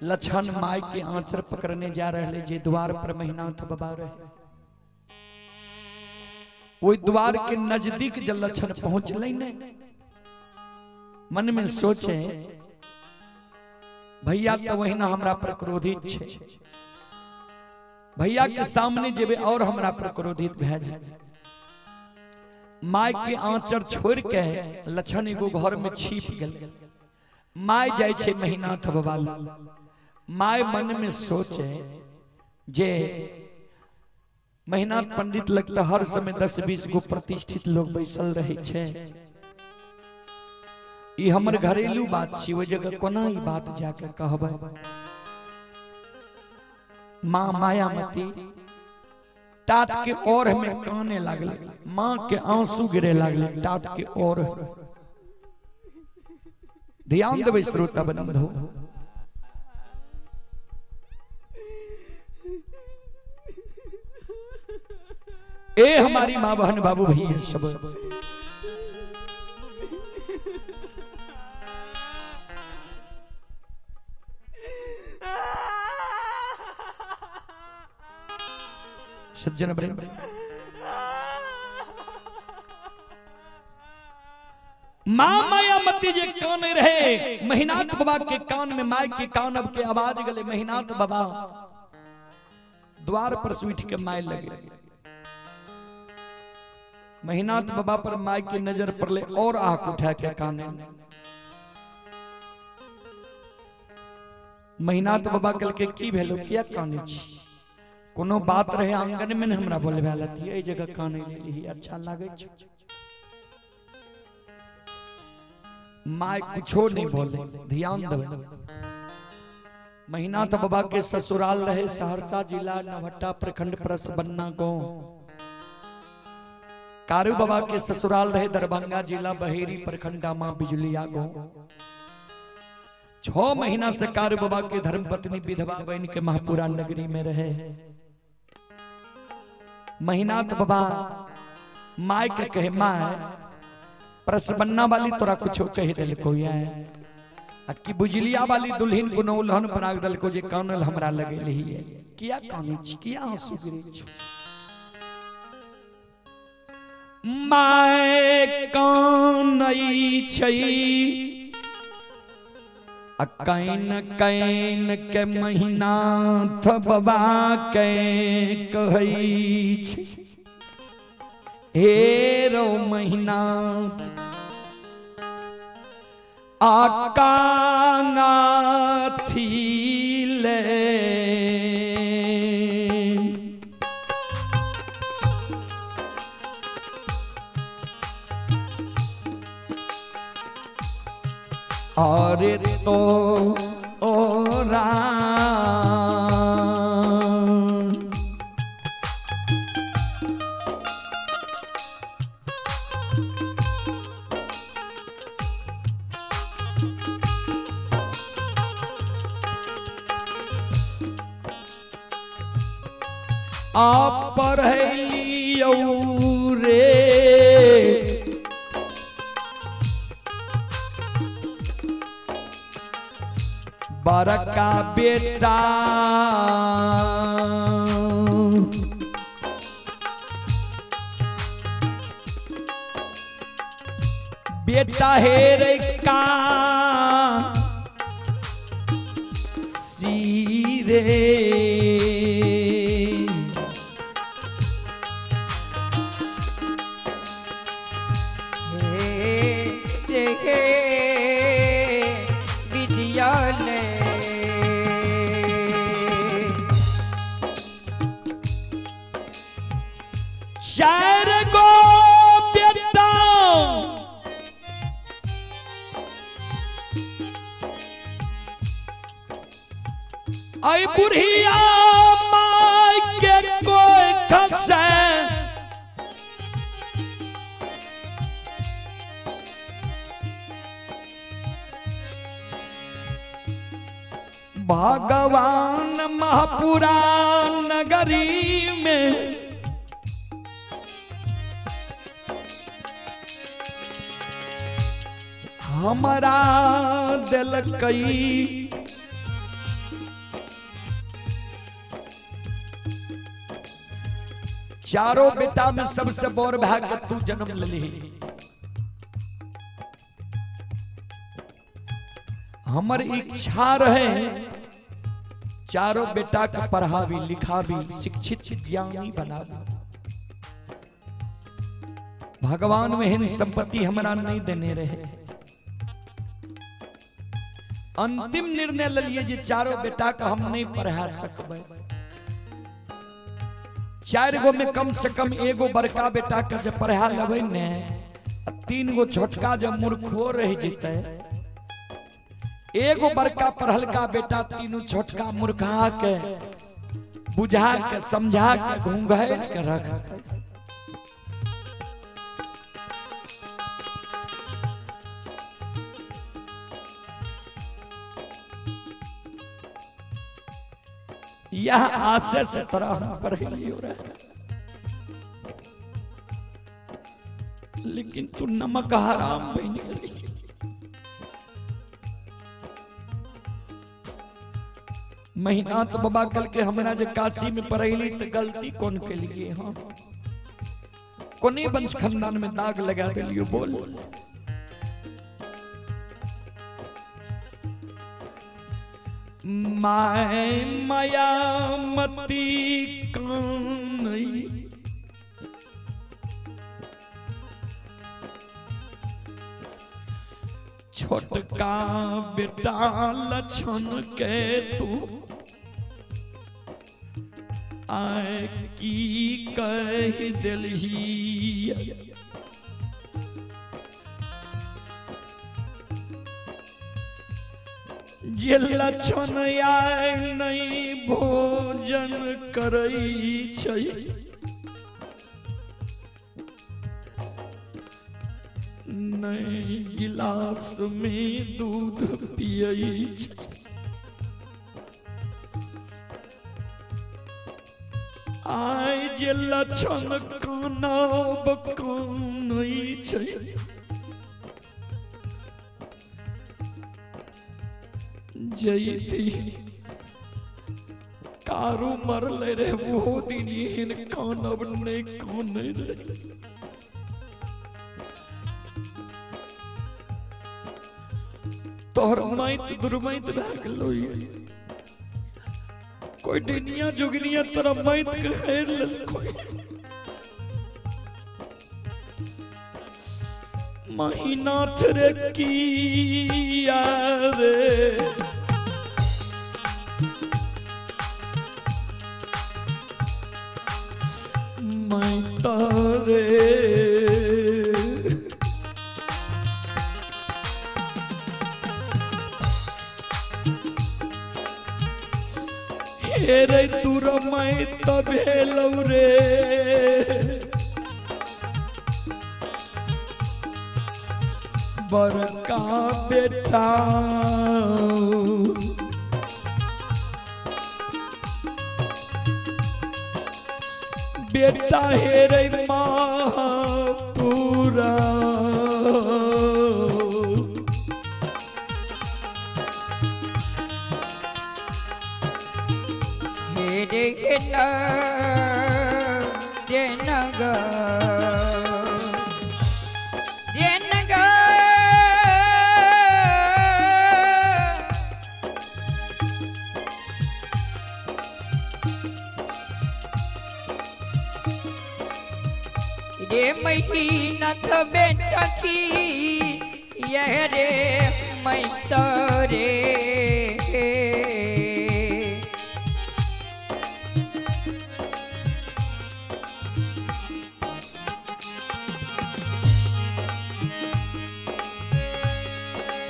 [SPEAKER 1] लछन my के आंचर पकड़ने जा रहे जे द्वार पर महिनाथ बाबा रहे। ओहि द्वार के नजदीक जब लछन पहुंचलै ने, मन में सोचे भैया तो वही ना हमरा पर क्रोधित छे, भैया के सामने जेबे और हमरा पर क्रोधित भए जेतै। My के आंचर छोड़ के लछन एगो घर में छिप गेल। My जाइ छे महिनाथ बाबा लग। My मन में सोचे जे महिनाथ पंडित लगता हर समय 10-20 गो प्रतिष्ठित लोग बैसल रहे छे, ई हमर घरेलू बात छी, ओहि जगह कोना ई बात जाके कहबै। माँ मायामती टाट के ओर में काने लागले, माँ के आंसू गिरे लागले टाट के ओर। ध्यान देबै श्रोता बंधु, ए हमारी माँ बहन बाबू भैया सब, सज्जन प्रेम, माँ मायामती जे कान रहे महिनाथ बाबा के कान में my के कान अब के आवाज गले। महिनाथ बाबा द्वार पर से उठ के my लगे। महिनाथ बाबा पर my के नजर पड़ले और आंख उठा के काने। महिनाथ बाबा कल के की भेलो, किया काने छी, कोनो बात रहे आंगन में हमरा बोलबे लती, एहि जगह काने लेली अच्छा लागे छो। My कुछो नहीं बोले, ध्यान देवे। महिनाथ बाबा के ससुराल रहे सहरसा जिला नवहट्टा प्रखंड परसबन्ना को। कारू बाबा के ससुराल रहे दरभंगा जिला बहेरी प्रखंड गामा बिजुलिया को। 6 महीना से कारू बाबा के धर्मपत्नी विधवा बन के महापुरा नगरी में रहे। महिनाथ बाबा my के कहे, my परसबन्ना वाली तोरा कुछ कह दिल को है, आ कि बुझलिया वाली दुल्हन कोनो उल्हन बना दिल को जे कानल हमरा लगे लही है, किया कानै छी, किया आंसू गिरे छु। My कानै छै आ can can के महिनाथ बाबा के कहै छै, हे रो महिनाथ आकांगाथी ले। और तो ओरा आप पढ़लियौ रे बड़का बेटा, बेटा हे रे का सीरे। चार गो बेटा ऐ बुढ़िया my भगवान महापुरा नगरी में हमरा दिलकई चारों बेटा में सबसे बड़ भाग के तू जन्म लेली। हमर इच्छा रहे चारों बेटा के पढ़ावी लिखावी शिक्षित ज्ञानी बनावी। भगवान एहन संपत्ति हमरा नहीं देने रहे। अंतिम निर्णय लेलिए जे चारों बेटा के हम नहीं पढ़ा सकबै। 4 गो में कम से कम एगो बड़का बेटा के जे पढ़ा लेबै ने, 3 गो छोटका जब मूर्खो रह जेतै, एगो बड़का पढ़लका बेटा तीनों छोटका मूर्खा के बुझा के समझा के घूंघट के रख। यह आशय से तोरा हम पढ़ेलियो रहे, लेकिन तू नमक हराम बन गेली। महीना तो बाबा कल के हमरा जे काशी में पढ़ैली तो गलती कौन के लिए? हाँ, कोने वंश खानदान में दाग लगा दिलियो? बोल। My मायामती कानई छोटका बेटा लक्षण के तू आए की कह दिलही। जे लक्षण आए नहीं भोजन करई छै, नहीं गिलास में दूध पियई छै। आय जे लक्षण कानब कानै छै, जैती कारू मरले रे वो दिन एहन कानब नहीं कानै रे। तोहर माइत दुर्माइत भए गेलो, कोई दुनिया जोगनिया तोरा माइत के खैर लेलको। महीनाथ रे किया रे मैं तारे हे रे तू रमाय तबेलौ रे। बड़का बेटा बेटा हे रे महापुरा
[SPEAKER 2] हे रे नग रे महीनाथ बेटकी यह रे मैतरे।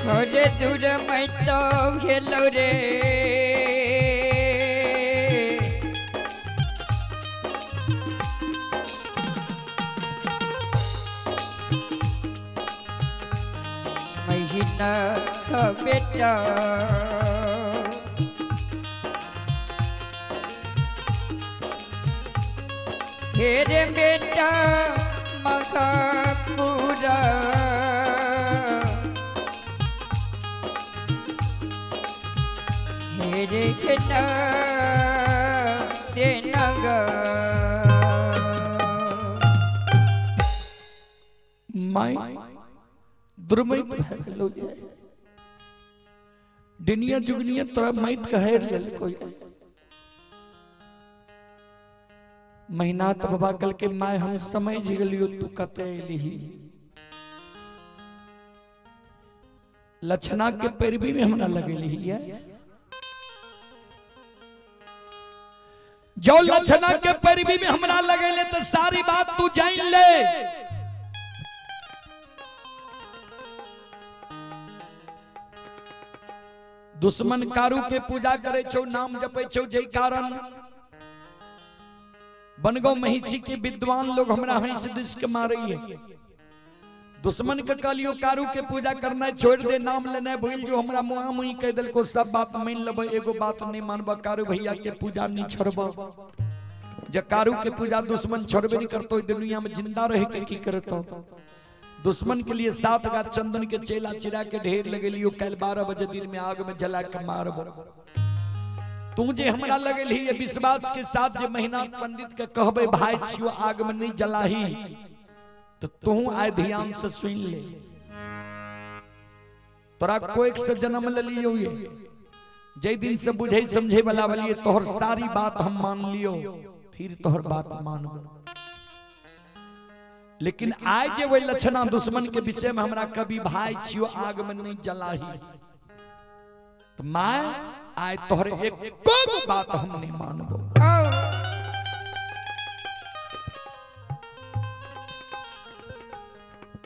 [SPEAKER 2] हरे दूर मैं तो खेलो रे महीना बेटा। हेरे बेटा मगापुरा हेरे खेता ते नगर।
[SPEAKER 1] माय दुर्मैत भए गेलो ये। डिनिया जुगनिया तोरा माइत कहे लेलको ये। महीना तो बाबा कल के my हम समझ गेलियो तू कते एलिही। लक्षणा के पैरवी में हमरा लगेली ये। जो लक्षणा के पैरवी में हमरा लगेले तो सारी बात तू जान ले। दुश्मन कारू के पूजा करे छौ, नाम जपे छौ, जै कारण बनगांव महिषी के विद्वान लोग हमरा हंस this के मारे है। दुश्मन के कहलियो कारू के पूजा करना छोड़ दे, नाम लेना भूल जो, हमरा मुआ मुई कह देलको सब बात मान लेबै, एगो बात नहीं मानब, कारू भैया के पूजा नहीं छोड़ब। जे कारू के पूजा दुश्मन छोड़बे नहीं करतो, दुनिया में जिंदा रह के की करतो। दुश्मन के लिए 7 गाछ चंदन के चेला चिरा के ढेर लगेलियो, कल 12 बजे दिन में आग में जला के मारब। तू जे हमरा लगेलही ये विश्वास के साथ जे महीना पंडित के कहबे भाई छियो आग में नहीं जलाही, तो तू आए ध्यान से सुन ले। तोरा कोई से जन्म लियो ये, जै दिन से बुझे समझे वाला वाली तोहर सारी बात हम मान लियो, फिर तोहर बात मानबो। लेकिन आए जे वही लक्षणा दुश्मन के विषय में हमरा कभी भाई छियो आग में नहीं जलाही, तो my आए तोहर एक को बात हम नहीं मानबो।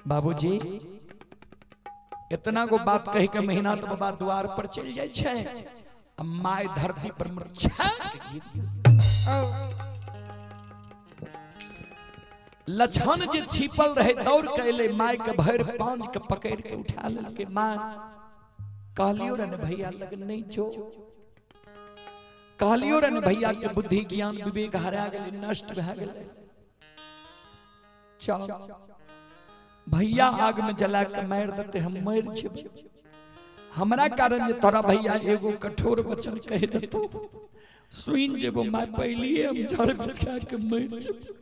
[SPEAKER 1] बाबूजी इतना गो बात कह के महीना तो बाबा द्वार पर चल जाए छे, अब my धरती पर मृच्छा के गिर गेल। लक्षण जे छिपल रहे दौड़ के अइले, my के भरि पांज के पकड़ के उठा लेलके। My कहलियो रे भैया लग नहीं जो, कहलियो रे भैया के बुद्धि ज्ञान विवेक हरा गेलै, नष्ट भए गेलै। चल भैया आग में जला के मार देते, हम मर जेबै। हमरा कारण जे तोरा भैया एगो कठोर वचन कह देतो, सुन जेबो my पहलिए हम झाड़ बिछा के मर जेबै।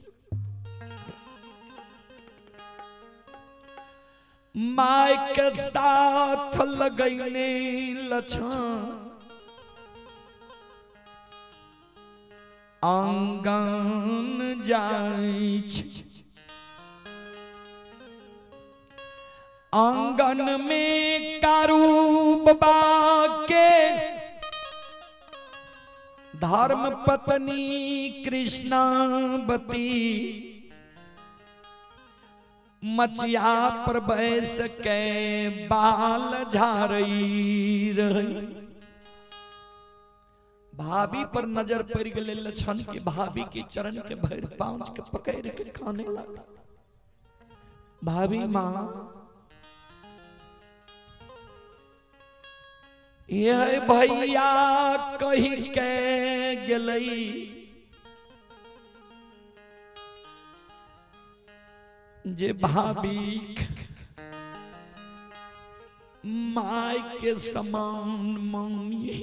[SPEAKER 1] My के साथ लगैने लक्षण आंगन जाइ छै, आंगन में कारू बाबा के धर्म पत्नी कृष्णावती मचिया पर बैस के बाल झारई रही। भाभी पर नजर पड़ गई लक्षण के, भाभी के चरण के भर पांच के पकड़ के खाने लगा। भाभी माँ ये भैया कही के गेलई जे भाभी my के समान मानी।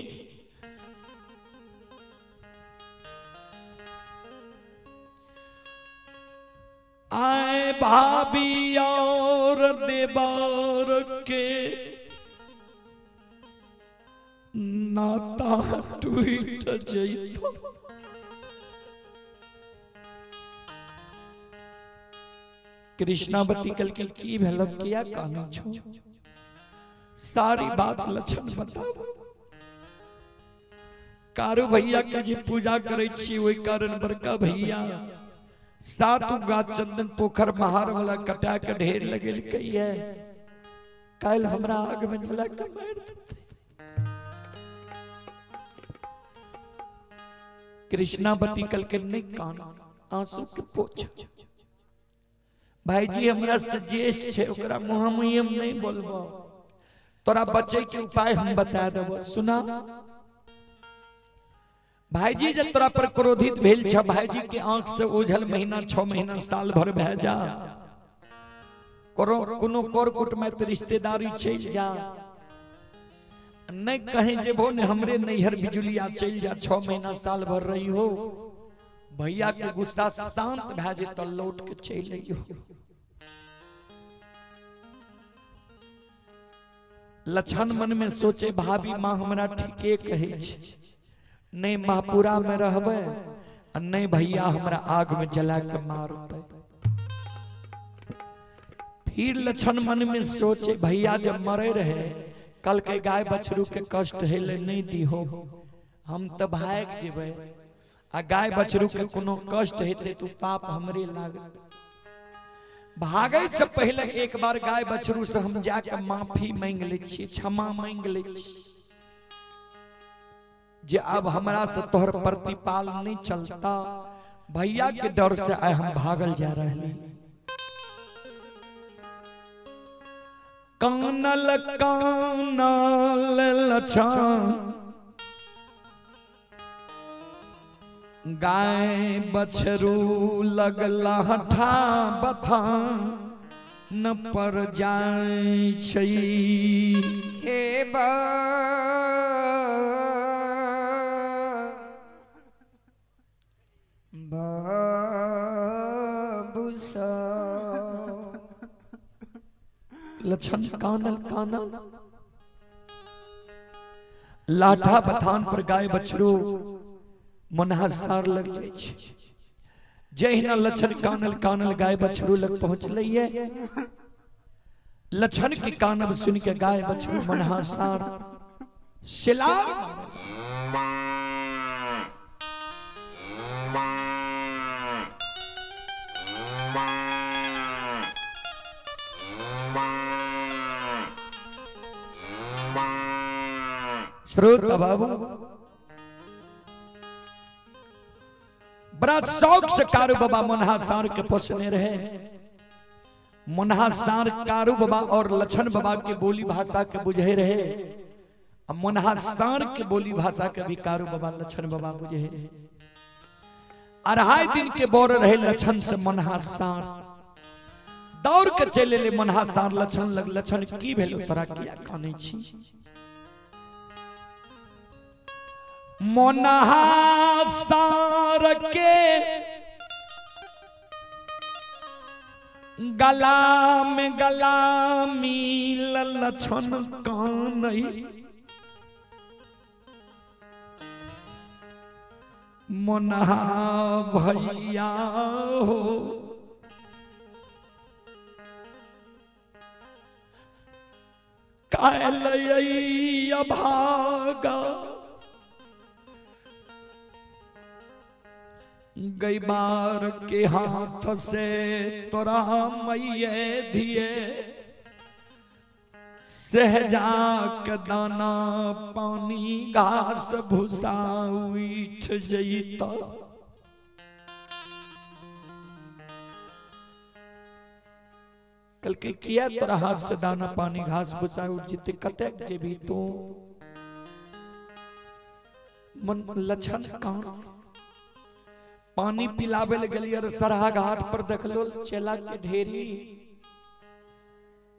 [SPEAKER 1] आए भाभी और देवर के नाता टूट जइतो। कृष्णावती कल के की भेल किया काने छो, सारी बात लक्षण बताओ। कारू भैया के जे पूजा करे छी ओहि कारण बड़का भैया 7 गाछ चंदन पोखर महार वाला कटा के ढेर लगेलकै ये, काल्हि हमरा आग में जला के मारि देतै। कृष्णावती कल के नहीं कान आंसू के पोछ। भाईजी हमरा से ज्येष्ठ छे, ओकरा मुँह मुँह हम नहीं बोलबो, तोरा बचे के उपाय हम बता देबो। सुना भाईजी जब तोरा पर क्रोधित भेल छ, भाईजी के आंख से ओझल महीना 6 महीना साल भर भए जा, कोनो कर कुटमैत रिश्तेदारी चलि जा, नहीं कहीं जेबो ने हमरे नैहर बिजुलिया चलि जा, 6 महीना साल भर रही हो, भैया के गुस्सा शांत भए जेतौ, लौट के चलि अइहो। लक्षण मन में सोचे भाभी माँ हमरा ठीके कहै छै, नहीं महापुरा में रहबै आ नहीं भैया हमरा आग में जला के मारतै। फिर लक्षण मन में सोचे भैया जब मरे रहे कल के गाय बछरू के कष्ट हेले नहीं दीहो, हम तो भाग जेबै आ गाय बछरू के कोनो कष्ट हेतै तो पाप हमरे लागत। भागै से पहले एक बार गाय बछरू से हम जाके माफी मांग लै छियै, क्षमा मांग लै छियै जे अब हमरा से तोहर प्रतिपाल नहीं चलता, भैया के डर से आए हम भागल जा रहे। कानल कानल लछन गाय बछरू लगला हठा बथा न पर जाय छै।
[SPEAKER 2] हे बाबू सा
[SPEAKER 1] लछन कानल कानल लाठा बथान पर गाय बछरू मनहा सार लग जाइ छै। जहिना लछन कानल कानल गाय बछरू लग पहुंचलैये, लछन के कानब सुन के गाय बछरू मनहा सार सिलार श्रोता बाबू बड़ा शौक से कारू बाबा मनहा सार के पोसने रहे। मनहा सार कारू बाबा और लछन बाबा के बोली भाषा के बुझे रहे, मनहा सार के बोली भाषा के भी कारू बाबा लछन बाबा बुझे रहे। 2.5 दिन के बोर रहे लछन से मनहा सार दौड़ के चले ले मनहा सार लछन लग, लछन की भेलो तोरा किया कानै छी? मनहा सार के गला में गला मिल लछन कानै, मनहा भैया हो काल भागा गई बार के हाथ से तोरा मैये दिए सहजा के दाना पानी घास भूसा उठ जईता। कल के किया तोरा हाथ से दाना पानी घास भूसा उठ जते, कतेक जेबी तू? मन लछन कान पानी पिलावे ले गेलियै रे सरहा घाट पर देखलो चेला के ढेरी,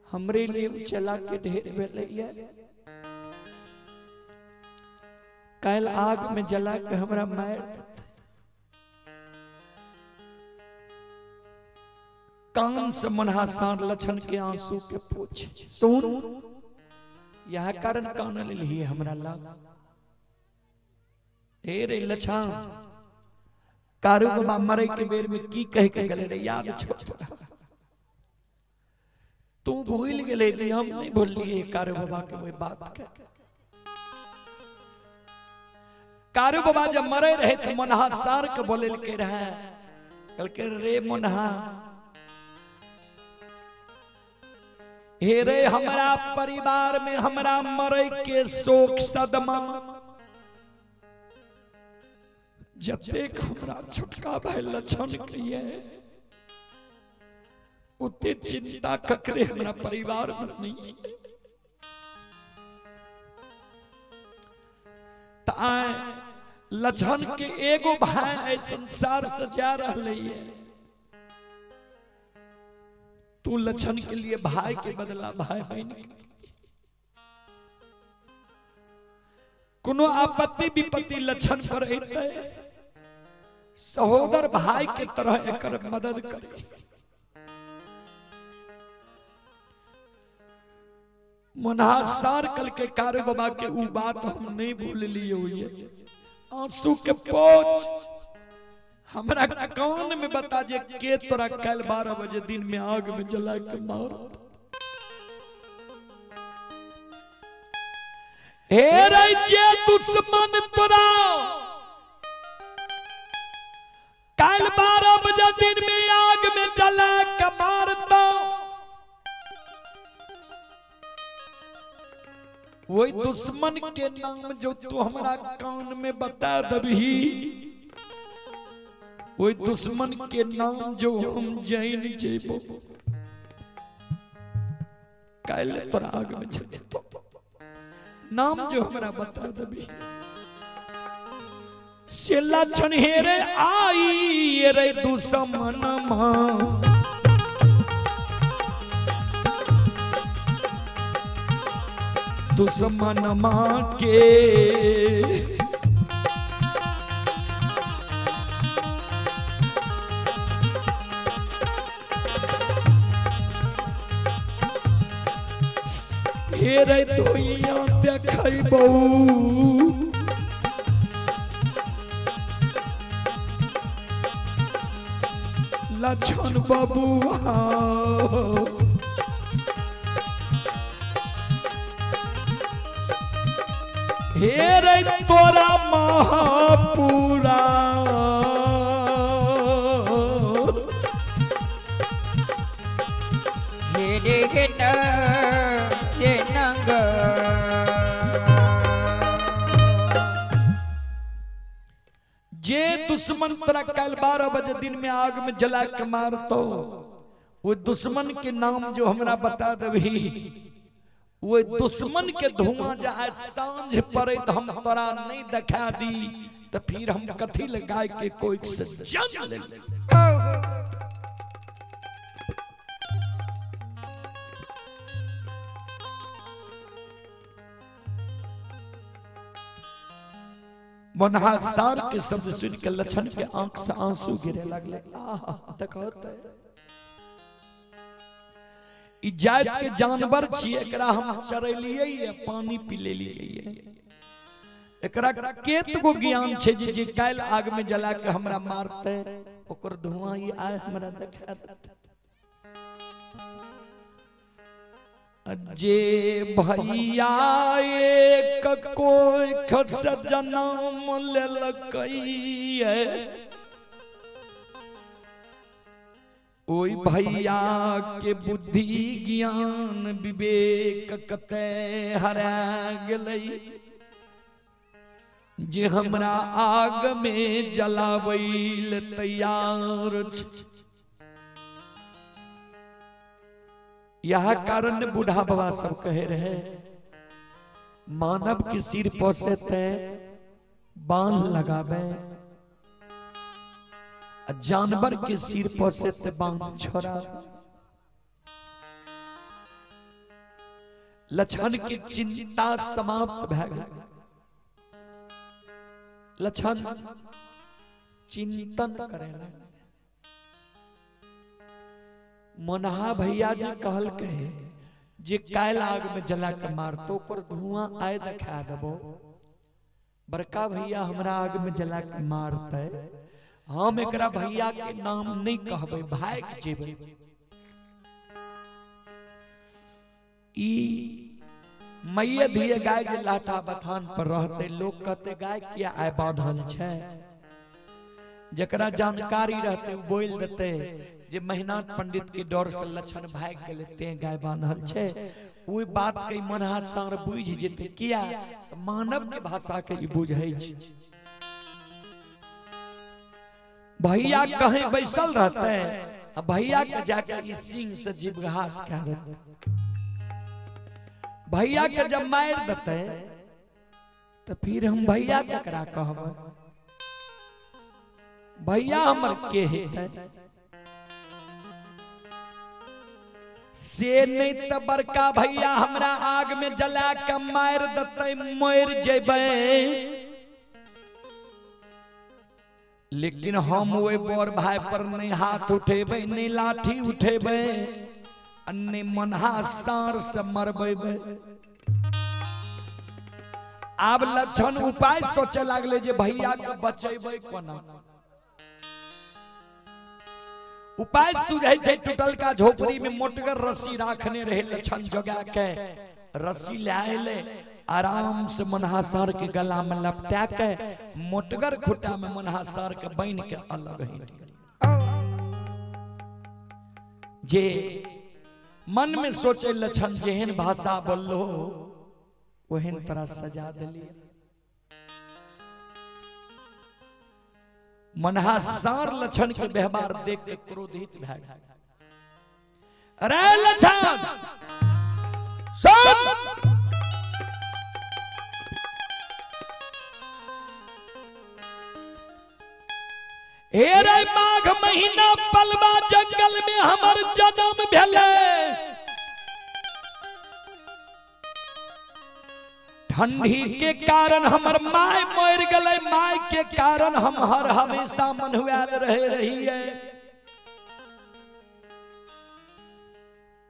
[SPEAKER 1] हमरे लिए चेला के ढेर भेलैया, काल्हि आग में जला के हमरा मारि देतै। कान से मनहा सार लछन के आंसू के पोछे, सुन यह कारण कान लेलियै हमरा लग। हे रे लछन, कारू बाबा मरे के बेर में की कह के गेले रे याद छौ तोरा? तू भूल गेले, हम नहीं भूललिए कारू बाबा के वही बात के। कारू बाबा जब मरे रहे तो मनहा सार के बोले के रहे, कहलकै रे मनहा, हे रे हमरा परिवार में हमरा मरे के शोक सदमा जतेक हमरा छोटका भाई लछन के ये उते चिंता ककरे हमरा परिवार में नहीं है। आए लछन के एगो भाई संसार से जा रहा है, तू लछन के लिए भाई के बदला भाई बन। कोनो आपत्ति विपत्ति लछन पर अतै, सहोदर भाई के तरह एकर मदद करे। मुनहा कल के कारू बाबा के उ बात हम नहीं भूल लिए। आंसू के पोछ हमरा कान में बता जे के तोरा कल 12 बजे दिन में आग में जला के मार। हे रे जे दुश्मन तोरा कल 12 बजे दिन में आग में जला के मारता, वही दुश्मन के नाम जो तू हमरा कान में बता दबही, वही दुश्मन के नाम जो हम जैन जेबो काल तोरा आग में जल जेतो, नाम जो हमरा बता दबही। से लक्षण हेरे आई रे दुश्मन मां, दुश्मन मां के हेरे धोइया देखबौ, लक्षण बबुआ हेरे तोरा महापुरा।
[SPEAKER 2] हेरे हेट हे नंग।
[SPEAKER 1] जे दुश्मन तोरा कल 12 बजे दिन में आग में जला के मारतो, वो दुश्मन के नाम जो हमरा बता दबही, वो दुश्मन के धुआं जाए सांझ पड़े तो हम तोरा नहीं दिखा दी, तो फिर हम कथी लगाए के कोई से जन्म ले। मनहासार के शब्द सुन के लछन के आंख से आंसू गिरे लगले। आहा देखो तो ई जात के जानवर छिए, एकरा हम चरेलिए पानी पी लेलिए, एकरा केत गो ज्ञान छे जे काल आग में जला के हमरा मारते, ओकर धुआं ई आए हमरा देखा देते। जे भैया एक कोई खस जन्म लेलकै, ओई भैया के बुद्धि ज्ञान विवेक कते हरा गेलै, जे हमरा आग में जलाबै ले तैयार छै। यह कारण बूढ़ा बाबा सब कहे रहे, मानव के सिर पोसे ते बांध लगावे, जानवर के सिर पोसे ते बांध छोड़ा। लक्षण की चिंता समाप्त भऽ गेल। लक्षण चिंतन करे लगल। मोनहा भैया जी कहलकै जे काल्हि आग में जला के मारतो ओकर धुआं आय देखा देबो, बड़का भैया हमरा आग में जला के मारते, हम एकरा भैया के नाम नहीं कहबै, भागि जेबै। ई मैया धिये गाय जे लाठा बथान पर रहते, लोग कहते गाय किया आय बांधल छै, जकरा जानकारी रहते उ बोल देते जे महिनाथ पंडित के डर से लक्षण भागि गेलै तें गाय बांधल छै। ओहि बात के मनहा सार बुझि जेतै, किया मानव के भाषा के ई बुझै छै। भैया कहीं बैसल रहते, भैया के जाके ई सिंह से जीवघात कह देते, भैया के जब मार देते तो फिर हम भैया ककरा कहबै। भैया हमर के हेतै से नहीं त बड़का भैया हमरा आग में जला के मार देतै, मर जेबै। लेकिन हम ओहि बड़ भाई पर नहीं हाथ उठेबै, नहीं लाठी उठेबै, आ नहीं मनहा सार से मरबेबै। आब लक्षण उपाय सोचे लागले जे भैया के बचेबै कोना। उपाय सुझै छै, टूटलका झोपड़ी में मोटगर रस्सी राखने रहे लक्षण जोगा के, रस्सी ले आएले, आराम से मनहा सार के गला में लपटा के मोटगर खुटा में मनहा सार के बान्हि के अलग हटि गेल। जे मन में सोचे लक्षण जेहन भाषा बोललो ओहन तरह सजा दिलिया। मनहा सार लक्षण के व्यवहार देख के क्रोधित भए गेल। अरे लक्षण सुन, हे रे माघ महीना पलवा जंगल में हमर जन्म भेलै, ठंडी के कारण हमर my मर गेलै, my के कारण हम हर हमेशा मनुआल रहे रही है।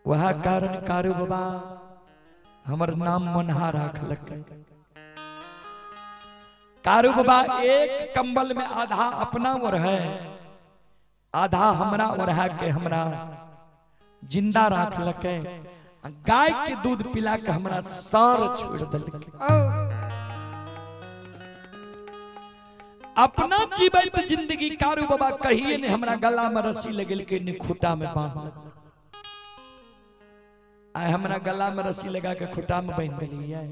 [SPEAKER 1] वह कारण कारू बाबा हमर नाम मनहा राखलकै। कारू बाबा एक कंबल में आधा अपना और है, आधा हमरा और है के हमरा जिंदा राखलकै, गाय के दूध पिला के हमरा सार छोड़ देलकै। अपना जीवित जिंदगी कारू बाबा कहिए ने हमरा गला में रस्सी लगेलकै, ने खूटा में बांधलकै। आइ हमरा गला में रस्सी लगा के खूटा में बांध देलियै।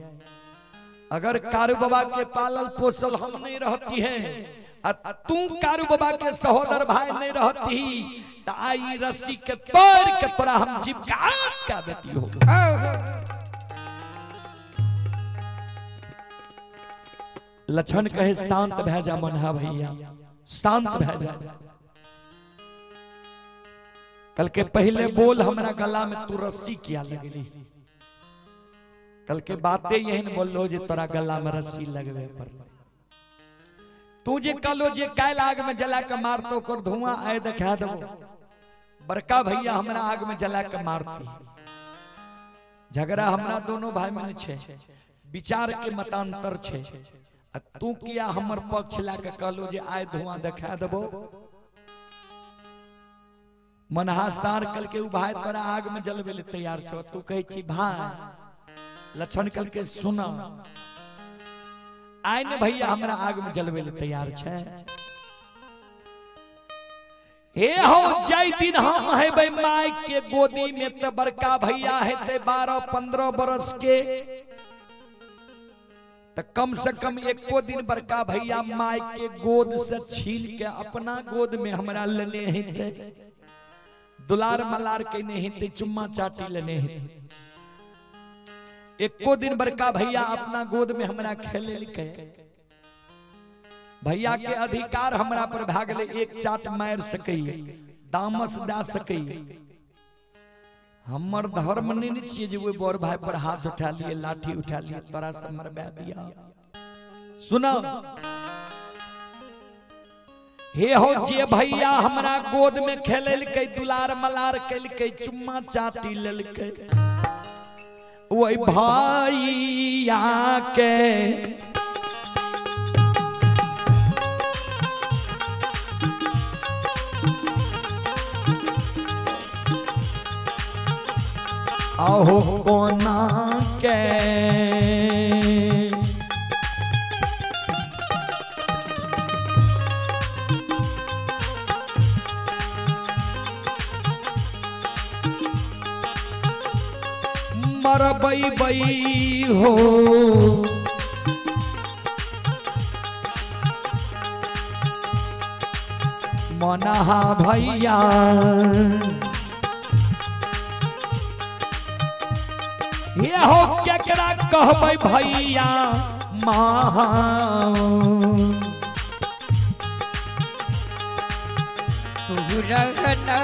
[SPEAKER 1] अगर कारू बाबा के पालल पोसल हम नहीं रहती है, आ तू कारू बाबा के सहोदर भाई नहीं रहती, तो आई रस्सी के तोड़ के तोरा हम जीव का देती हो। लक्षण कहे शांत भै जा मनहा भैया, शांत भै जा। कल के पहले बोल हमरा गला में तू रस्सी किया लगली, कल के बातें यही बोलो जे तोरा गला में रस्सी लगवे पर। तू जे कहलो जे काल्हि आग में जला के मारतो ओकर धुआं आय देखा देबो, बड़का भैया हमरा आग में जला के मारती। झगड़ा हमरा दोनों भाई में छै, विचार के मतांतर छै, आ तू किया हमर पक्ष ला के कहलो जे आय धुआं देखा देबो। मनहा सार कल के उ भाई तोरा आग में जलबे ले तैयार छौ, तू कहै छी भाई लक्षण कल के सुन, आय ने भैया हमरा आग में जलबे ले तैयार छै। हे हो जाय दिन हम हेबै my के गोदी में त बड़का भैया हेतै 12-15 बरस के, त कम से कम एको दिन बड़का भैया my के गोद से छीन के अपना गोद में हमरा लेने हेतै, दुलार मलार केने हेतै, चुम्मा चाटी लेने हेतै। एको दिन बड़का भैया अपना गोद में हमरा खेलेलकै, भैया के अधिकार हमरा पर भए गेलै, एक चाट मारि सकैए, दामस दए सकैए। हमर धर्म नहीं ने छियै जे ओहि बड़ भाई पर हाथ उठा लिए, लाठी उठा लिए, तोरा से मरबा दिया। सुना हे हो जे भैया हमरा गोद में खेलेलकै, दुलार मलार केलकै, चुम्मा चाटी लेलकै, ओहि भैया के आहो कोना के मरबै बै हो। मनहा भैया ये हो केकरा कहबै भैया महा।
[SPEAKER 2] रहना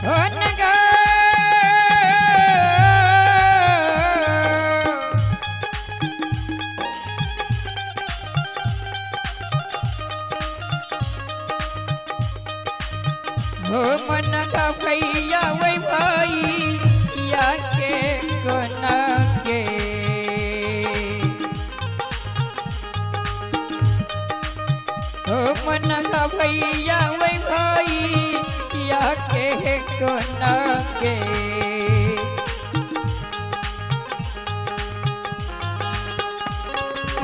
[SPEAKER 2] हो नगा हो मन का भैया वै भाई या के कोना के हो मन का भैया वै भाई या के कोना के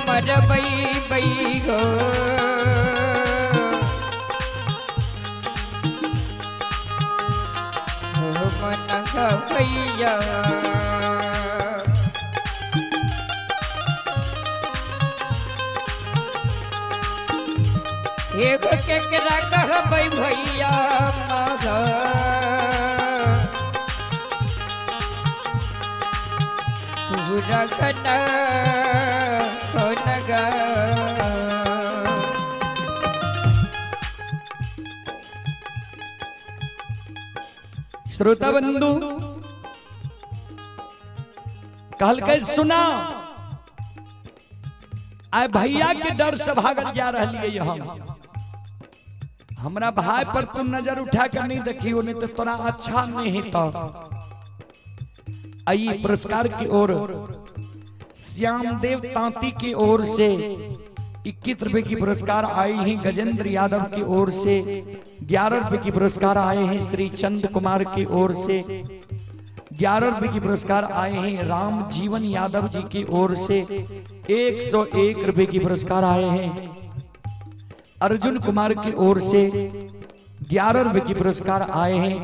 [SPEAKER 2] मरबै बै गो हो मन का भैया एक केकरा कहबै भैया मग रखना हो नगा
[SPEAKER 1] श्रोता बंधु कहलकै सुना, आय भैया के डर से भागल जा रही हम। हमरा भाई पर तुम नजर उठा के नहीं देखियो, नहीं तो तोरा अच्छा नहीं तो। आई पुरस्कार की ओर श्यामदेव तांती की ओर से 21 रुपए की पुरस्कार आई हैं। गजेंद्र यादव की ओर से 11 रुपए की पुरस्कार आए हैं। श्री चंद कुमार की ओर से 11 रुपए की पुरस्कार आए हैं। राम जीवन यादव जी की ओर से 101 रुपए की पुरस्कार आए हैं। अर्जुन कुमार की ओर से 11 रुपए की पुरस्कार आए हैं।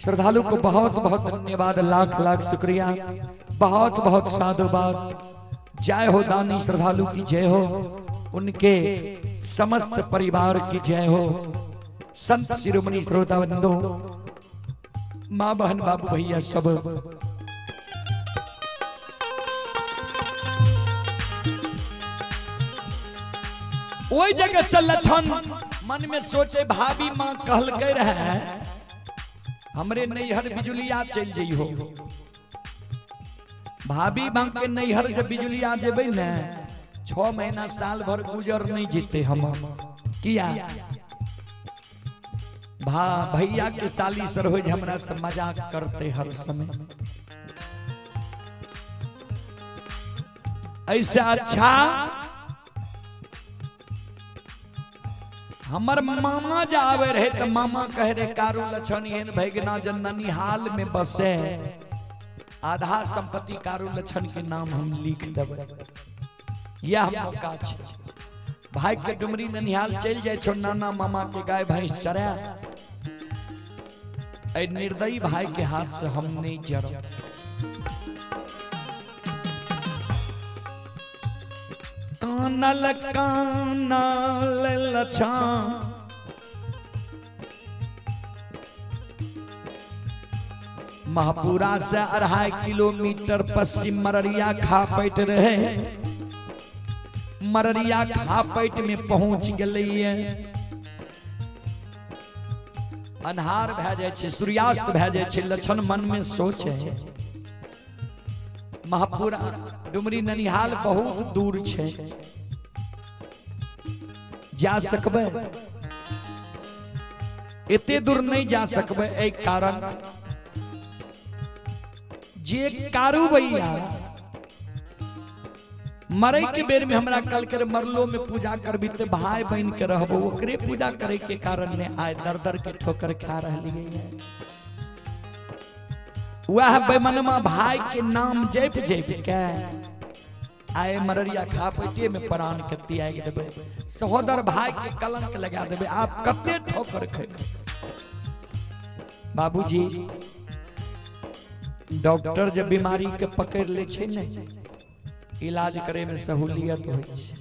[SPEAKER 1] श्रद्धालु को बहुत बहुत धन्यवाद, लाख लाख शुक्रिया, बहुत बहुत साधुवाद। जय हो दानी श्रद्धालु की जय हो, उनके समस्त परिवार की जय हो। संत शिरोमणि श्रोता बंधु, माँ बहन बाबू भैया सब, ओहि जगह से लक्षण मन में सोचे, भाभी माँ कहलकै रहे हमरे नैहर बिजुलिया चल जइहो। भाभी माँ के नैहर जब बिजुलिया जेबै ने, 6 महीना साल भर गुजर नहीं जीते हम। किया भा भैया के साली सर हो हमरा से मजाक करते हर समय। ऐसा अच्छा हमर मामा जा आवे रहे तो मामा कहे रे कारू लक्षण एहन भैगना जननी हाल में बसे, आधा संपत्ति कारू लक्षण के नाम हम लिख देबै। यह मौका छै। भाई के डुमरी ननिहाल चल जाए छो, नाना मामा के गाय भैंस चरा, ऐ निर्दयी भाई के हाथ से हम नहीं जरब। कानल कानल लक्षण महापुरा से 2.5 किलोमीटर पश्चिम मररिया खापैट रहे। मररिया खापैट में पहुंच गए। अन्हार भए जाय छै, सूर्यास्त भए जाय छै। लक्षण मन में सोचे महापुरा डुमरी ननिहाल बहुत दूर छै, जा सकबै? एते दूर नहीं जा सकबै। एहि कारण जे कारू भैया मरे के बेर में हमरा कल के मरलो में पूजा करबी ते भाई बहन के रहबो, ओकरे पूजा करे के कारण ने आय दर दर के ठोकर खा रहलिए। वह बेमनमा भाई के नाम जप जप के आए मररिया खा पेटे में प्राण के त्याग देबे, सहोदर भाई के कलंक लगा देबे। आप कते ठोकर खेबे बाबूजी। डॉक्टर जब बीमारी के पकड़ ले छै ने, इलाज करे में सहूलियत होइ छै।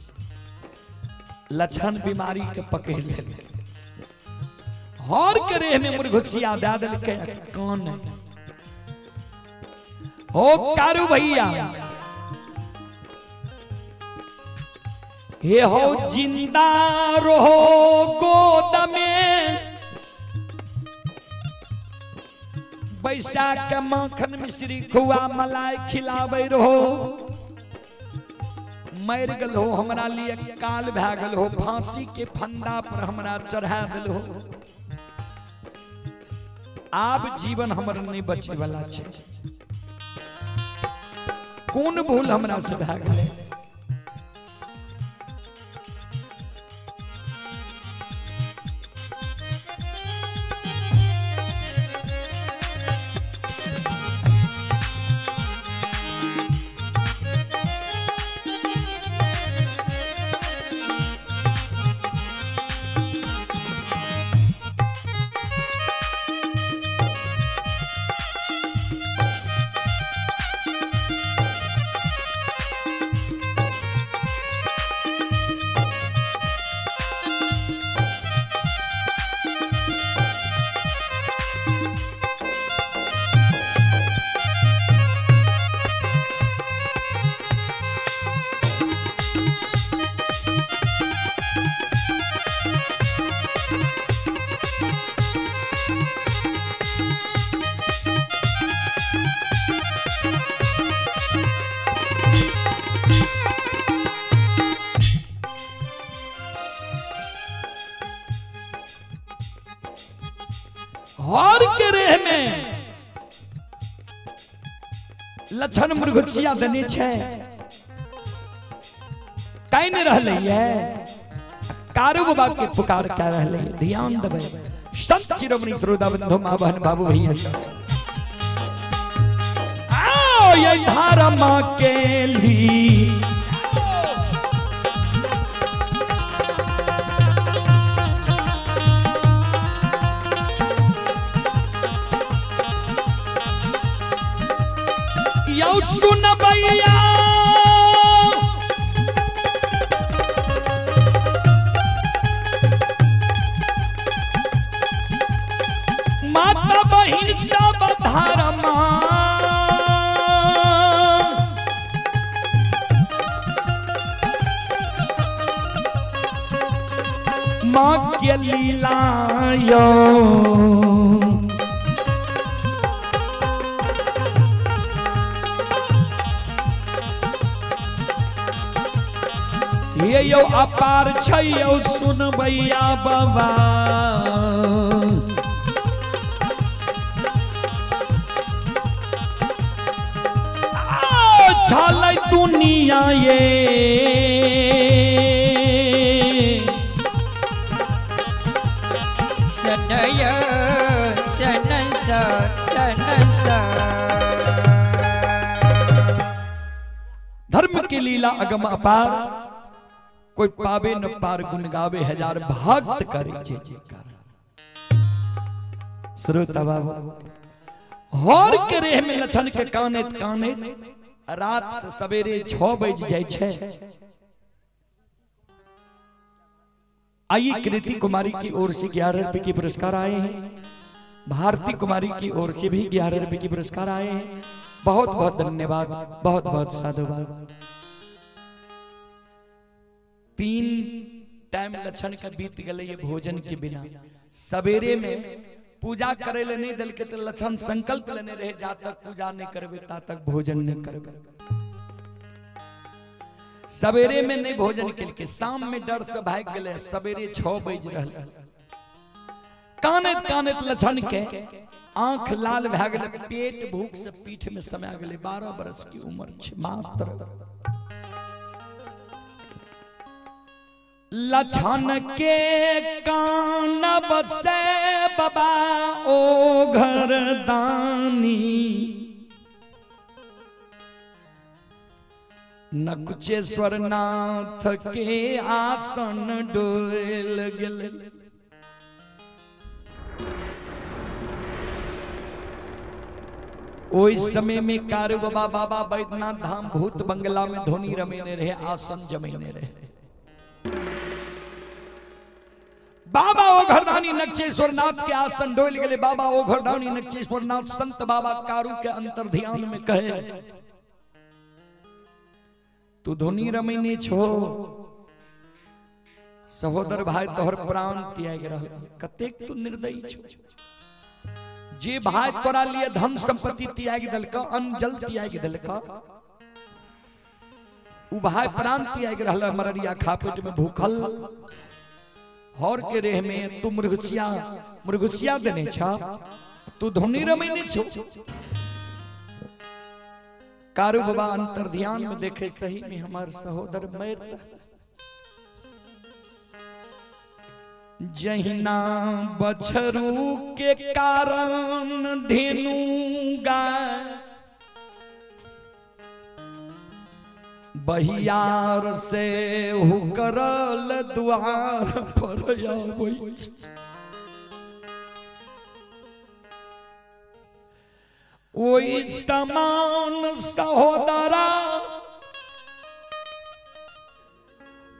[SPEAKER 1] लक्षण बीमारी के पकड़ ले, हर के रेह में मुरघुसिया दे देलकै। कान हो कारू भैया, हे हो जिंदा रहो गोद में बैसा के माखन मिश्री खुआ मलाई खिलाबै रहो। मर गेल हो हमरा लिए काल भए गेल हो, फांसी के फंदा पर हमरा चढ़ा दिल हो। आब जीवन हमर नहीं बचे वाला छै। कोन भूल हमरा से भए गेलै? हर के रेह में लक्षण मृगचिया देने छै, काइन रहलै ये कारू बाबा के पुकार कह रहलै। ध्यान देबै संत शिरोमणि श्रोता बंधु माँ बहन बाबू भैया सब। आओ ये धर्म के लिए यौ सुनबैया माता बहिन सब धर्मा माँ के लीला यौ। ये यौ अपार छै यौ सुनबैया बाबा। छलै दुनिया ये
[SPEAKER 2] सनय सन सन सन।
[SPEAKER 1] धर्म की लीला अगम अपार, कोई पावे न पार, गुण गावे हजार भक्त करे जय जयकार। श्रोता बाबा हर के रेह में लछन के कानेत कानेत रात से सवेरे 6 बज जाय छै। आइए कृति कुमारी की ओर से 11 रुपए के पुरस्कार आए हैं। भारती कुमारी की ओर से भी 11 रुपए के पुरस्कार आए हैं। बहुत बहुत धन्यवाद, बहुत बहुत साधुवाद। 3 टाइम लक्षण का बीत गए ये भोजन के बिना। सवेरे में पूजा करे ले नहीं दिल के तो लक्षण संकल्प लेने रहे जा तक पूजा नहीं करबे ता तक भोजन नहीं करबे। सवेरे में नहीं भोजन के शाम में डर से भाग गए। सवेरे 6 बज रहा, कानत कानत लक्षण के आंख लाल भए गेलै, पेट भूख से पीठ में समा गेलै। 12 बरस की उम्र छै मात्र। लक्षण के कान बसे बाबा ओ घर दानी, नकुचेश्वर नाथ के आसन डोल गेलै। ओहि समय में कारू बाबा बाबा बैद्यनाथ धाम भूत बंगला में धोनी रमेने रहे, आसन जमेने रहे। बाबा ओ घरदानी नक्षेश्वर नाथ के आसन डोल गए। बाबा ओ घरदानी नक्षेश्वर नाथ संत बाबा कारू के अंतर ध्यान में कहे, तू धोनी रमेने छो, सहोदर भाई तोहर प्राण त्याग रहल, कतेक तू निर्दयी छो। जे भाई तोरा लिए धन संपत्ति त्याग देलक, अन्न जल त्याग देलक, उ भाई प्राण त्याग रहल मररिया खापेट में भूखल हर के रेह में। तू मृगसिया मृगसिया देने छ, तू धुनी रमैने छो। कारू बाबा अंतर ध्यान में देखे सही में हमार सहोदर मर। जहिना बछरू के कारण ढेनू गाय बहियार से हुकरल द्वार पर आबै। ओहि समान सहोदरा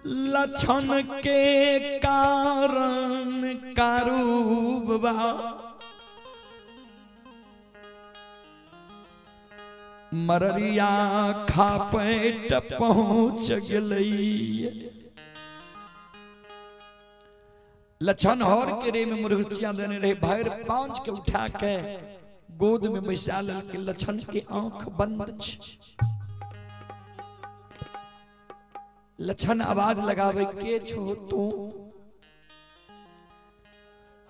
[SPEAKER 1] लक्षण के कारण कारू बाबा मररिया खापेट पहुंच गेलै। लक्षण हर के रे में मुर्गचिया देने रहे, भैर पांच के उठा के गोद में बैसा लेलकै। लक्षण के आंख बंद छ। लक्षण आवाज लगावे, के छो तू?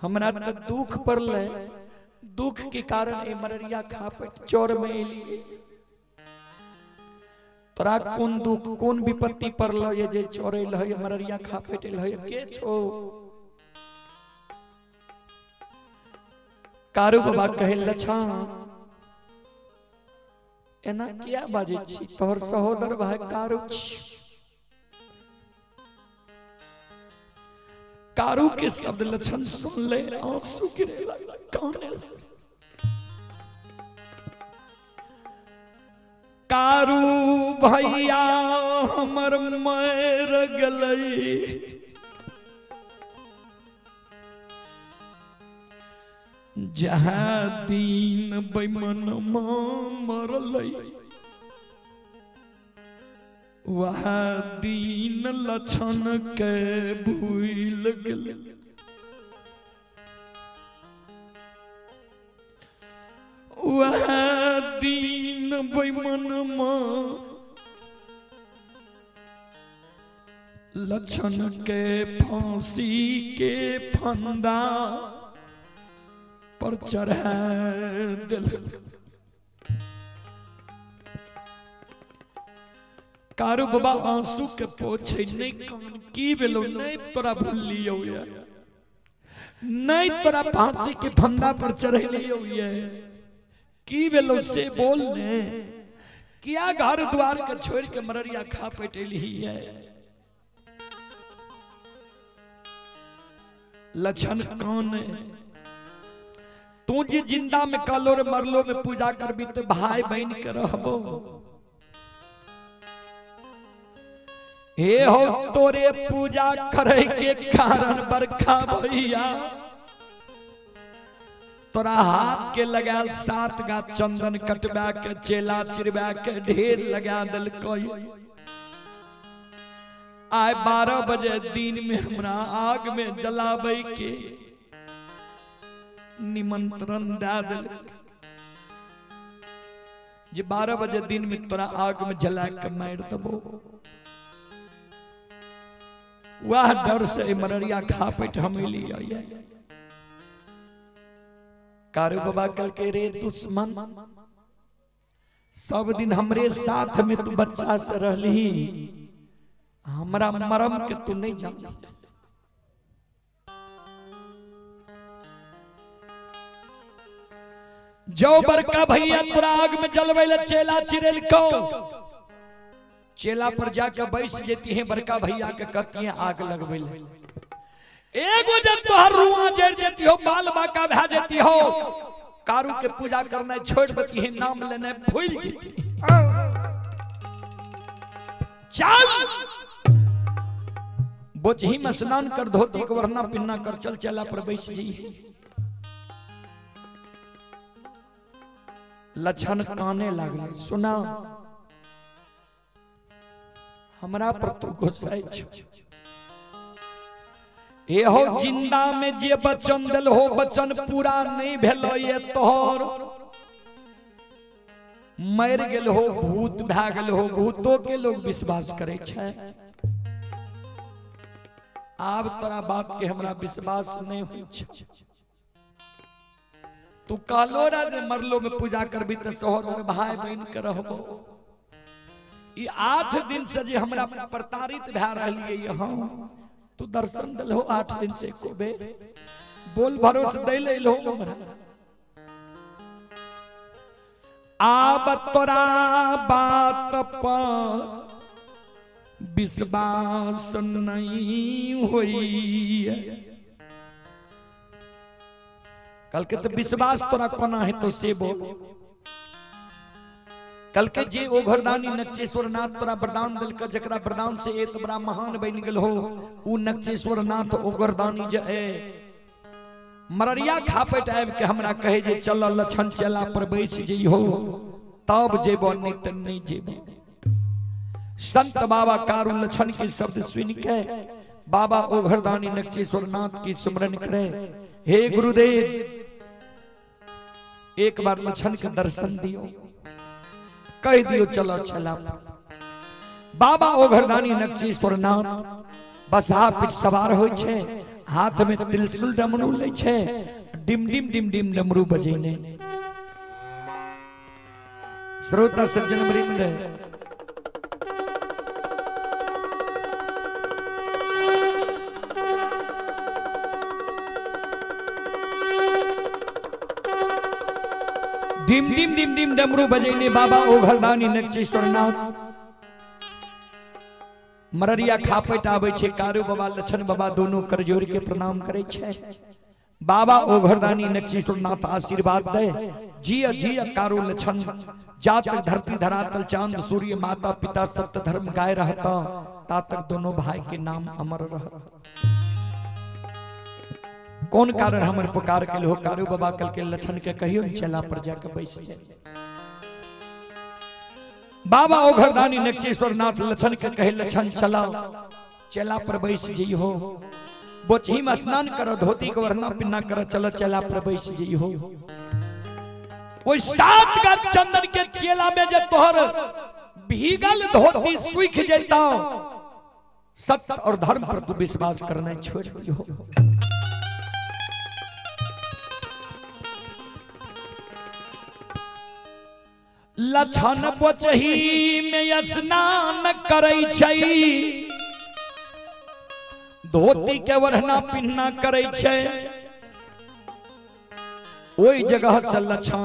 [SPEAKER 1] हमरा त दुख पड़ले, दुख के कारण ए मररिया खापेट चोर में एलिए। तोरा कोन दुख कोन विपत्ति पड़ल ये जे चोरैल है मररिया खापेट एल है, के छो? कारू बाबा कहे, लक्षण एना किया बाजै छी? तोहर सहोदर भाई कारू छी। कारू के शब्द लक्षण सुन ले, आंसू गिरे लगल, काने लगल। कारू भैया हमर मर गेलै, जहाँ दिन बेमनमा मरलै वहाँ दिन लक्षण के भूल गेलै। वहाँ दिन बेमनमा लक्षण के फांसी के फंदा पर चढ़ा देलक। कारू बाबा आंसू के पोछे, नहीं कान की भेलो, नहीं तोरा भूलियो ये, नहीं तोरा फांसी के फंदा पर चढ़लियो ये, की भेलो से बोल ने, किया घर द्वार के छोड़ के मररिया खा पेटेली है। लक्षण कान, तू जे जिंदा में कालो रे मरलो में पूजा करबी तो भाई बहन के रहबो। हे हो तोरे पूजा करे के कारण बरखा भैया तोरा हाथ के लगाल 7 गा चंदन कटबा के चेला चिरबा के ढेर लगा देलकै। आय 12 बजे दिन में हमरा आग में जलाबै के निमंत्रण दे देलकै। जे 12 बजे दिन में तोरा आग में जला के मार देबो। वह डर से मररिया खा पेट हम लिया। कारू बाबा कल के रे दुश्मन, सब दिन हमरे साथ में तू बच्चा से रहली, हमरा मरम के तू नहीं जान। जो बड़का भैया तोरा आग में जलवे ले चेला चिरेल को, चेला पर जाके बैस जेती है बड़का भैया के कहती है आग लगवे ले। एगो जब तोहर रुआ जड़ जेती हो, बाल बाका भा जेती हो, कारू के पूजा करना छोड़ देती है, नाम लेने भूल जेती। चल बोचही में स्नान कर, धोती के वरना पिन्ना कर, चल चेला पर बैस जी। लक्षण काने लागले, सुना हमरा पर तू गुस्सा छो, एहो जिंदा में जे वचन दिल हो वचन पूरा नहीं भेलो ये तोहर मर गेल हो भूत भए गेल हो, भूतो के लोग विश्वास करे छै। आब तोरा बात के हमरा विश्वास नहीं होइ छै। तू कहलो रा जे मरलो में पूजा करबी त सहोदर भाई बहन के रहबो। ई 8 दिन से जे हमरा प्रताड़ित भए रहलियै यहाँ, तू दर्शन दिलहो 8 दिन से एको बेर बोल भरोस दै ले हमरा। आब तोरा बात पर विश्वास नहीं होई। कल के तो विश्वास तोरा कोना है तो से बोल। कल के जे ओ घरदानी नक्चेश्वर नाथ तोरा वरदान दिलक, जकरा वरदान से एत बड़ा महान बन गेल हो, उ नक्चेश्वर नाथ ओ घरदानी जे ए मररिया खापट आबि के हमरा कहे जे चल लछन चला पर बैस जइहो तब जेबो नहीं त नहीं जेबो। संत बाबा कारू लछन के शब्द सुन के बाबा ओ घरदानी नक्चेश्वर नाथ की स्मरण करे, हे गुरुदेव एक बार लछन के दर्शन दियो, कह दियो चलो चला। बाबा ओ घरदानी नक्चेश्वर नाथ बसहा पीठ सवार होइ छै, हाथ में त्रिशूल डमरू लै छै, डिम डिम डिम डिम डमरू बजेने। श्रोता सज्जन वृंद, डिम डिम डिम डिम डमरू बजेने बाबा ओ घरदानी नक्चेश्वर नाथ मररिया खापट आबै छै। कारू बाबा लछन बाबा दोनों कर जोड़ के प्रणाम करे छै। बाबा ओ घरदानी नक्चेश्वर नाथ आशीर्वाद दे, जिया जिया कारू लछन, जा तक धरती धरातल चांद सूर्य माता पिता सत्य धर्म गाय रहता ता तक दोनों भाई के नाम अमर रहता। कौन कारण हमर पुकार के हो कारू बाबा कल के लछन के कहियो चला पर जाके बैस जाए। बाबा ओ घरदानी नक्चेश्वर नाथ लछन के कहे लछन चला चला पर बैस जइहो, बोचही में स्नान करो, धोती के वरना पिन्ना करो, चलो चला पर बैस जइहो। ओइ 7 गज चंदन के चेला में जे तोहर भीगल धोती सूख जैता, सत्य और धर्म पर तू विश्वास करना छोड़ दियो। लछन बोचही में स्नान करै छै, धोती के ओढ़ना पिन्हना करै छै, ओहि जगह से लछन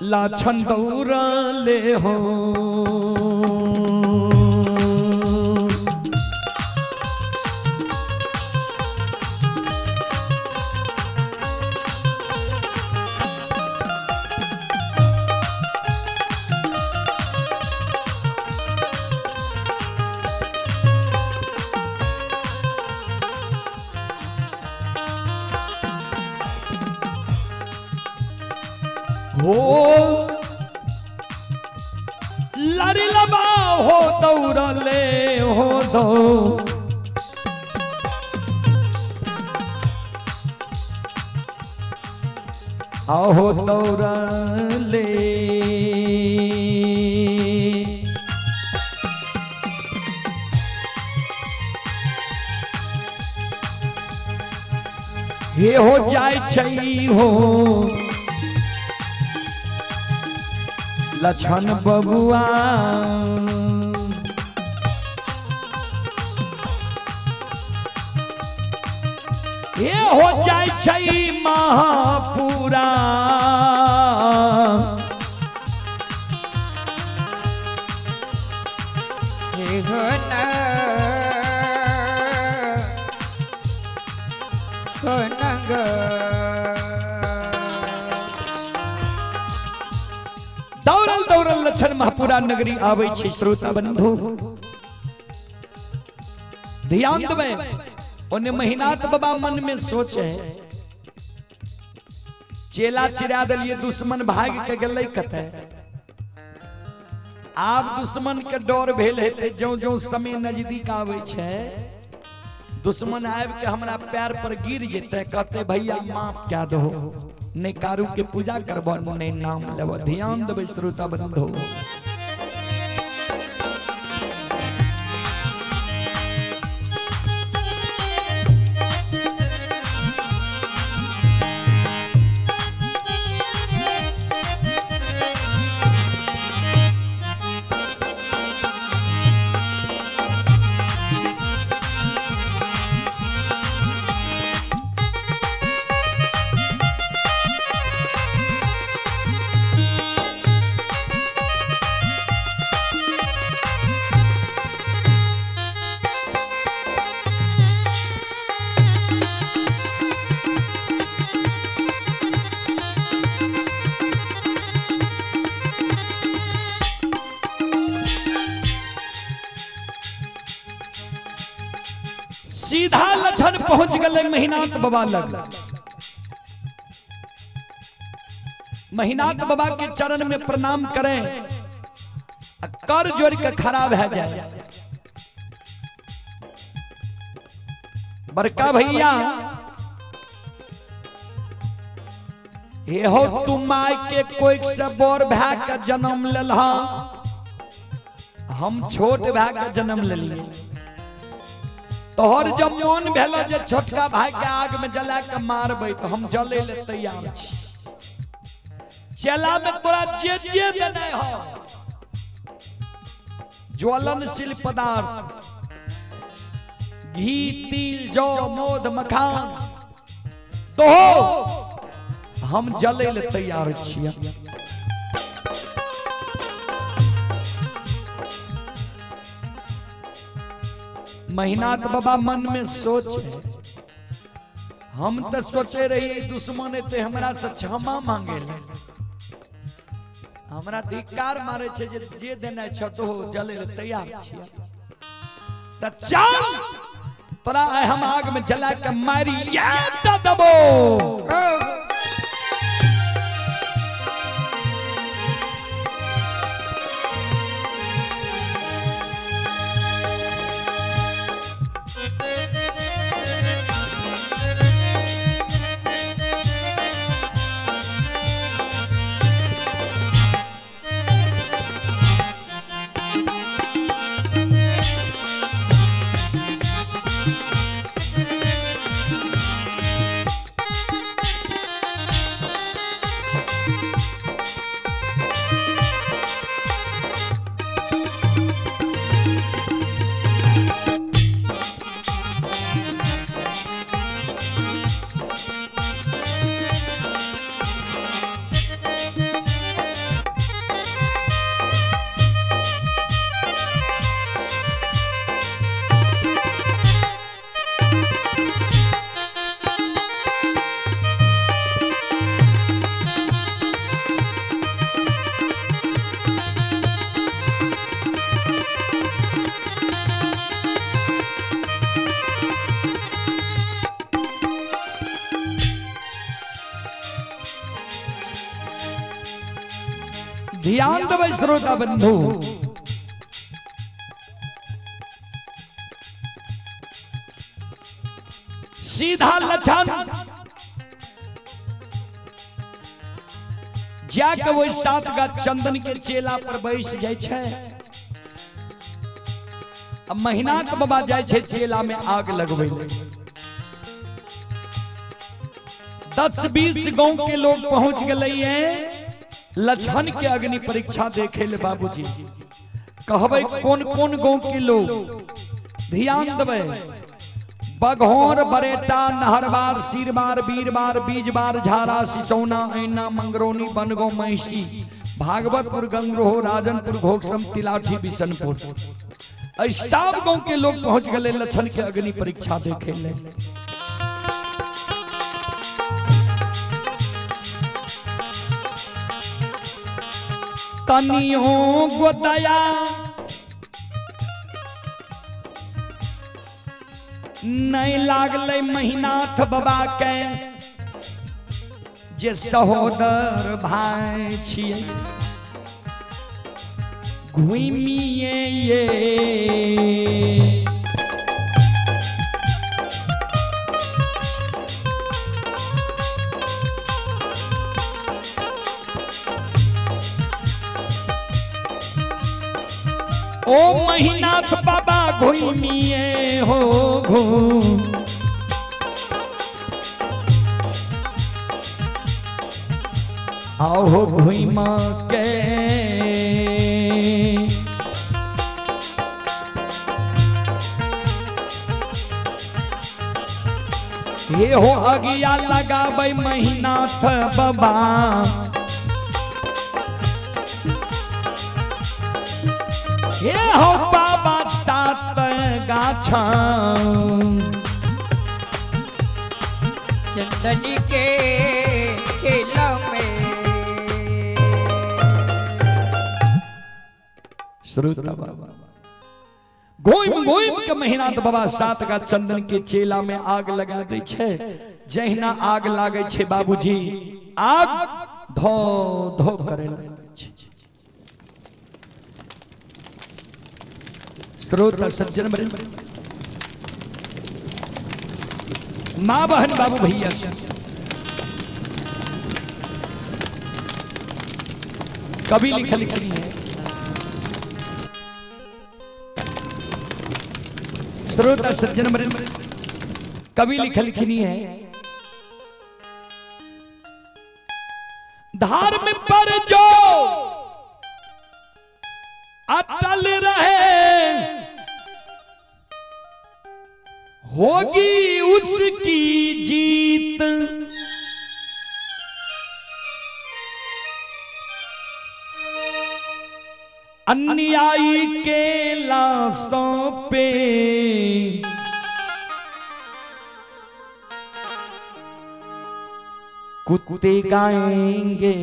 [SPEAKER 1] लछन दौड़ले हो। हो लड़ी लबा हो दौड़ले हो दौ आहो दौड़ले। हे हो जाय छै हो लछन बबुआ, हे हो जाय छै महापुरा।
[SPEAKER 2] हे हो ना नंग
[SPEAKER 1] दौड़ल दौड़ल लछन महापुरा नगरी आबै छै। श्रोता बंधु ध्यान देबै, ओने महिनाथ बाबा मन में सोचे चेला चिरा दिलिए दुश्मन भाग के गेलै कतै। आब दुश्मन के डर भेल हेतै, ज्यों ज्यों समय नजदीक आबै छै दुश्मन आबि के हमरा पैर पर गिर जेतै, कहते भैया माफ कए दहो, नहि कारू के पूजा करबो नहि नाम लेबो। ध्यान देबै श्रोता बंधु। सीधा लछन पहुंच गए महिनाथ बाबा लग। महिनाथ बाबा के चरण में प्रणाम करें, कर जोड़ के खराब है जाए। बड़का भैया हे हो तू my के कोई से बड़ भाई के जन्म लेलहा, हम छोट भाई के जन्म लेलिए। तोहर जब मन भेल जे छोटका भाई के आग में जला के मारबै तो हम जले ले तैयार छी। चेला में तोरा जे जे देने हो ज्वलनशील पदार्थ, घी तिल जौ मोद मखान, तो हम जले ले तैयार छियै। महिनाथ बाबा मन में सोच, हम तो सोचे रही दुश्मन एते हमरा से क्षमा मांगे ले, हमरा धिक्कार मारे छे जे जे देने छ तो जले ले तैयार छियै। त चल तोरा आइ हम आग में जला के मारी याद दबो। ध्यान देबै श्रोता बंधु, सीधा लछन जाके वही 7 गाछ चंदन के चेला पर बैस जाय छै। अब महिनाथ बाबा जाय छै चेला में आग लगबै ले। 10-20 गांव के लोग पहुंच गए हैं लछन के अग्नि परीक्षा देखे ले। बाबूजी कहबै कौन कौन गांव के लोग, ध्यान देबै। बघौर, बरेटा, नहरबार, सिरबार, बीरबार, बीजबार, झारा, सिसौना, ऐना, मंगरौनी, बनगांव, महिषी, भागवतपुर, गंगरोह, राजनपुर, घोकसम, तिलाठी, बिशनपुर, सब गांव के लोग पहुंच गए लछन के अग्नि परीक्षा देखे ले। तनियो गोदया नहीं लागल महिनाथ बाबा के जे सहोदर भाई छियै, घुमिए ये ओ महिनाथ बाबा घुमिए हो घू आओ घुमा के ये हो अगिया लगाबै महिनाथ बाबा। हे हो बाबा सात गाछ
[SPEAKER 2] चंदनी के खेला में।
[SPEAKER 1] श्रोता बाबा घूमि घूमि के महिनाथ बाबा सात गाछ चंदन के चेला में आग लगा दै छै। जहिना आग लागै छै बाबूजी, आग धो धो करे लागै छै। श्रोता सज्जन वृंद, माँ बहन बाबू भैया, कवि लिखल लिखनी है। श्रोता सज्जन वृंद, कवि लिखल लिखनी है। धर्म पर जो अटल रहे होगी उसकी जीत। अन्यायी के लाशों पे कुत्ते गाएंगे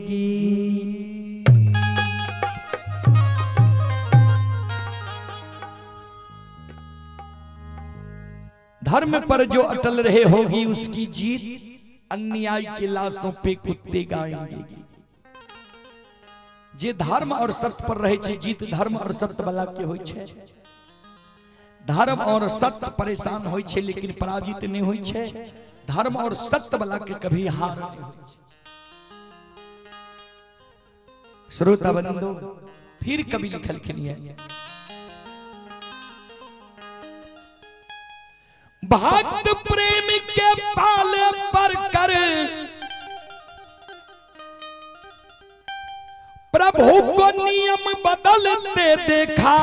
[SPEAKER 1] गीत। धर्म पर जो अटल रहे होगी उसकी जीत, अन्याय के लाशों पे कुत्ते गाएंगे गीत। जे धर्म और सत्य पर रहे छै, जीत धर्म और सत्य वाला के होय छै। धर्म और सत्य परेशान होय छै लेकिन पराजित नहीं होय छै। धर्म और सत्य वाला के कभी हार नहीं होय छै। श्रोता बंधु, फिर कभी लिखल है। भक्त प्रेम के पाले पर कर प्रभु को नियम बदलते देखा।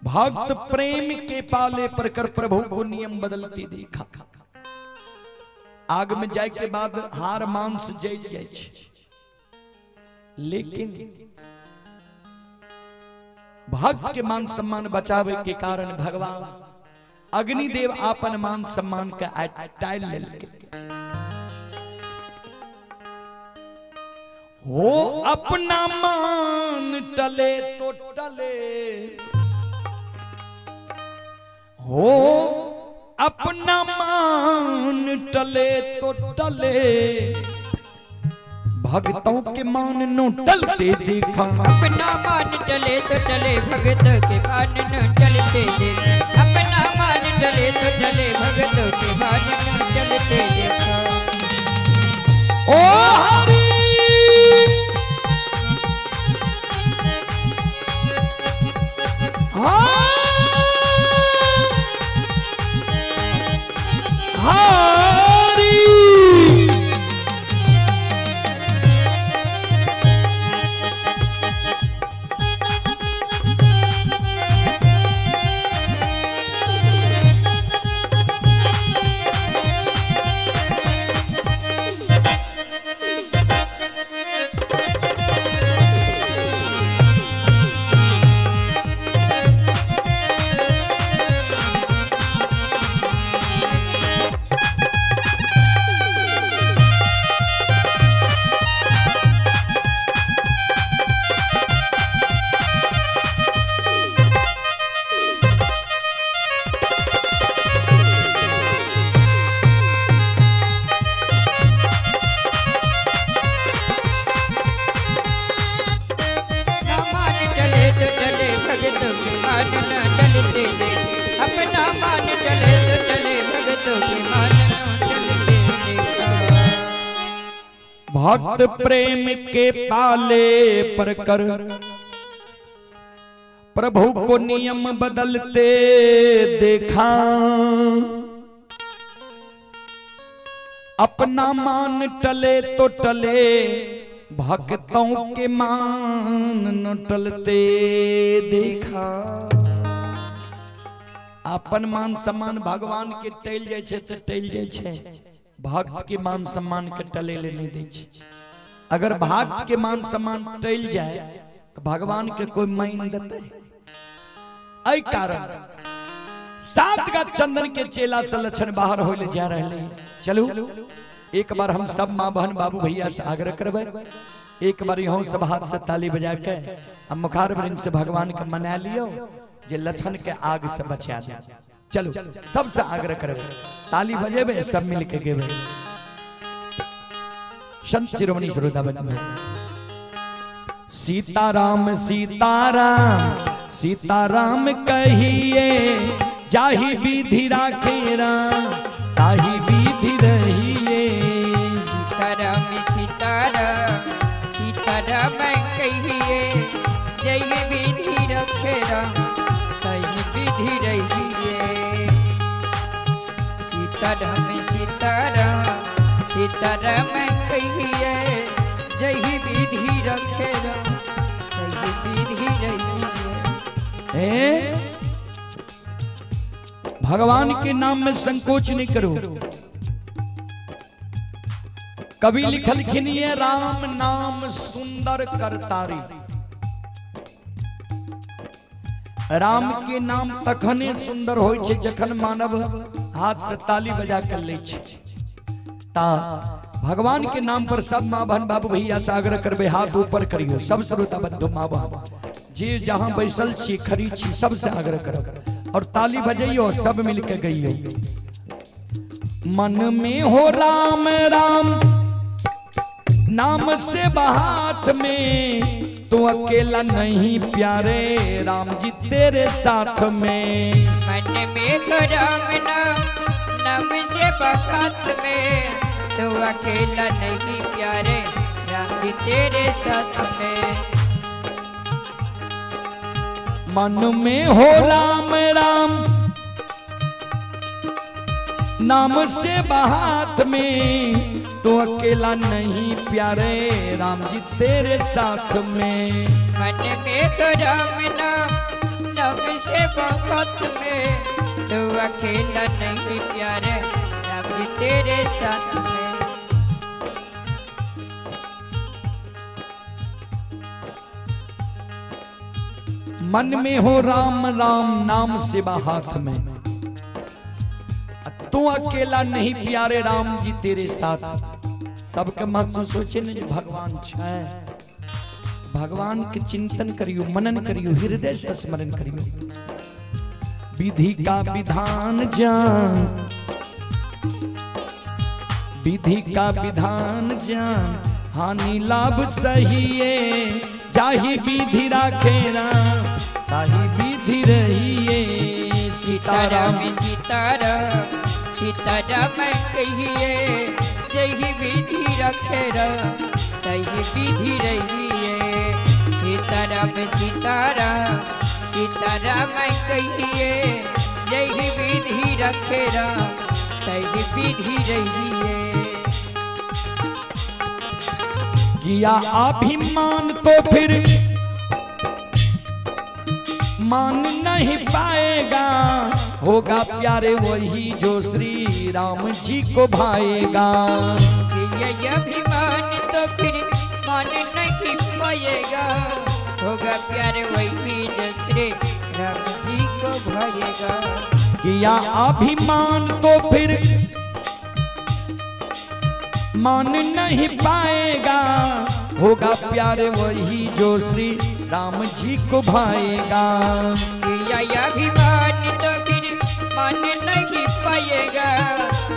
[SPEAKER 1] भक्त प्रेम के पाले पर कर प्रभु को नियम बदलते देखा। आग में जाए के बाद हार मांस जल जाए, लेकिन भक्त के मान सम्मान बचावे के कारण भगवान अग्निदेव आपन मान सम्मान के टाइल लेलके। हो अपना मान टले तो टले, हो अपना मान टले तो टले, भक्तों के मान नो टलते देखा।
[SPEAKER 2] अपना मान टले तो टले, भगत के मान नो टलते देखा। अपना मान टले तो टले, भगत के मान नो टलते देखा।
[SPEAKER 1] ओ हरि हरि
[SPEAKER 2] अपना मान चले तो चले, भगतों के मान चलते देखा।
[SPEAKER 1] भक्त प्रेम के पाले पर कर प्रभु को नियम बदलते देखा। अपना मान टले तो टले, भक्तों के मान न टलते देखा। अपन मान सम्मान भगवान के टल जाय छै तऽ टल जाय छै, भक्त के मान सम्मान के टले ले नहीं दै छै। अगर भक्त के मान सम्मान टल जाए तो भगवान के कोई मान देते? एहि कारण 7 गाछ चंदन के चेला से लक्षण बाहर होले जा रहे। चलू एक बार हम सब माँ बहन बाबू भैया से आग्रह करबै, एक बार यहाँ सब हाथ से ताली बजा के हम मुखार वृंद से भगवान के मना लियो जे लक्षण के आग से बचा दे। चलो सबसे आग्रह करबै, ताली बजेबे, सब मिल के गेबे। संत शिरोमणि श्रोता बंधु, सीताराम सीताराम सीताराम कहिए, जाहि विधि राखे राम ताहि विधि रहिए।
[SPEAKER 2] सीताराम सीताराम सीताराम कहिए, जय विधि रखे राम ताहि विधि रहिए। सीताराम सीताराम सीताराम कहिए, जय विधि रखे राम ताहि विधि रहिए।
[SPEAKER 1] भगवान के नाम में संकोच नहीं करो। कवि लिखलखिन ये राम नाम सुंदर करतारी। राम के नाम तखने सुंदर होय छै जखन मानव हाथ से ताली बजा कर लै छै। ता भगवान के नाम पर सब माँ बहन बाबू भैया से आग्रह करबे, हाथ ऊपर करियो। सब श्रोता बंधु माँ बहन जे जहां बैसल छी खड़ी छी सबसे आग्रह करब और ताली बजैयो, सब मिलके गइयो। मन में हो राम राम नाम से हाथ में, तू अकेला नहीं प्यारे राम जी तेरे साथ में।
[SPEAKER 2] मन में हो राम नाम नाम से हाथ में, तू अकेला नहीं प्यारे राम जी तेरे साथ में।
[SPEAKER 1] मन में हो राम राम नाम से हाथ में, तू अकेला नहीं प्यारे राम जी तेरे साथ में।
[SPEAKER 2] मन में हो राम नाम नाम से हाथ में, तू अकेला नहीं प्यारे राम जी तेरे साथ में।
[SPEAKER 1] मन में हो राम राम नाम सेवा हाथ में, तू अकेला नहीं प्यारे राम जी तेरे साथ। सबके महसूस हो छे ने भगवान छै। भगवान के चिंतन करियो, मनन करियो, हृदय से स्मरण करियो। विधि का विधान जान, विधि का विधान जान, हानि लाभ सहिए, जाहि विधि राखे राम ताहि विधि रहिए।
[SPEAKER 2] सीताराम सीताराम सीताराम कहिए, जय विधि रखे राम ताहि विधि रहिए। सीताराम सीताराम सीताराम कहिए, जय विधि रखे राम ताहि विधि रहिए।
[SPEAKER 1] किया अभिमान तो फिर मान नहीं पाएगा, होगा प्यारे वही जो श्री राम जी को भाएगा।
[SPEAKER 2] किया अभिमान तो फिर मान नहीं पाएगा, होगा प्यारे वही जो श्री राम जी को भाएगा।
[SPEAKER 1] किया अभिमान तो फिर मान नहीं पाएगा, होगा प्यारे वही जो श्री राम जी को भाएगा।
[SPEAKER 2] किया अभिमान तो फिर मान नहीं पाएगा,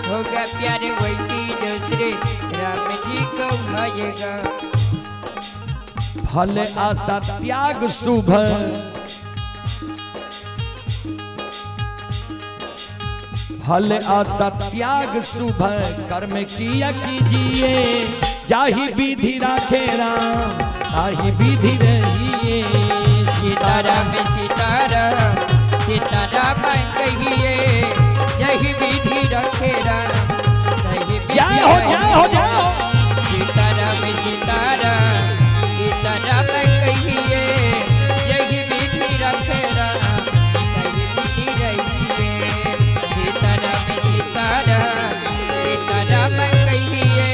[SPEAKER 2] होगा प्यारे वही जो श्री राम जी को भाएगा।
[SPEAKER 1] फल आशा त्याग शुभ, फल आशा त्याग शुभ कर्म किया कीजिए, जाहि विधि राखे राम ताहि विधि रहिए।
[SPEAKER 2] सीताराम सीताराम सीताराम कहिए, यही विधि रखे राम यही विधि।
[SPEAKER 1] जय हो जय हो जय हो।
[SPEAKER 2] सीताराम सीताराम सीताराम कहिए, यही विधि रखे राम यही विधि रहिए। सीताराम सीताराम सीताराम कहिए,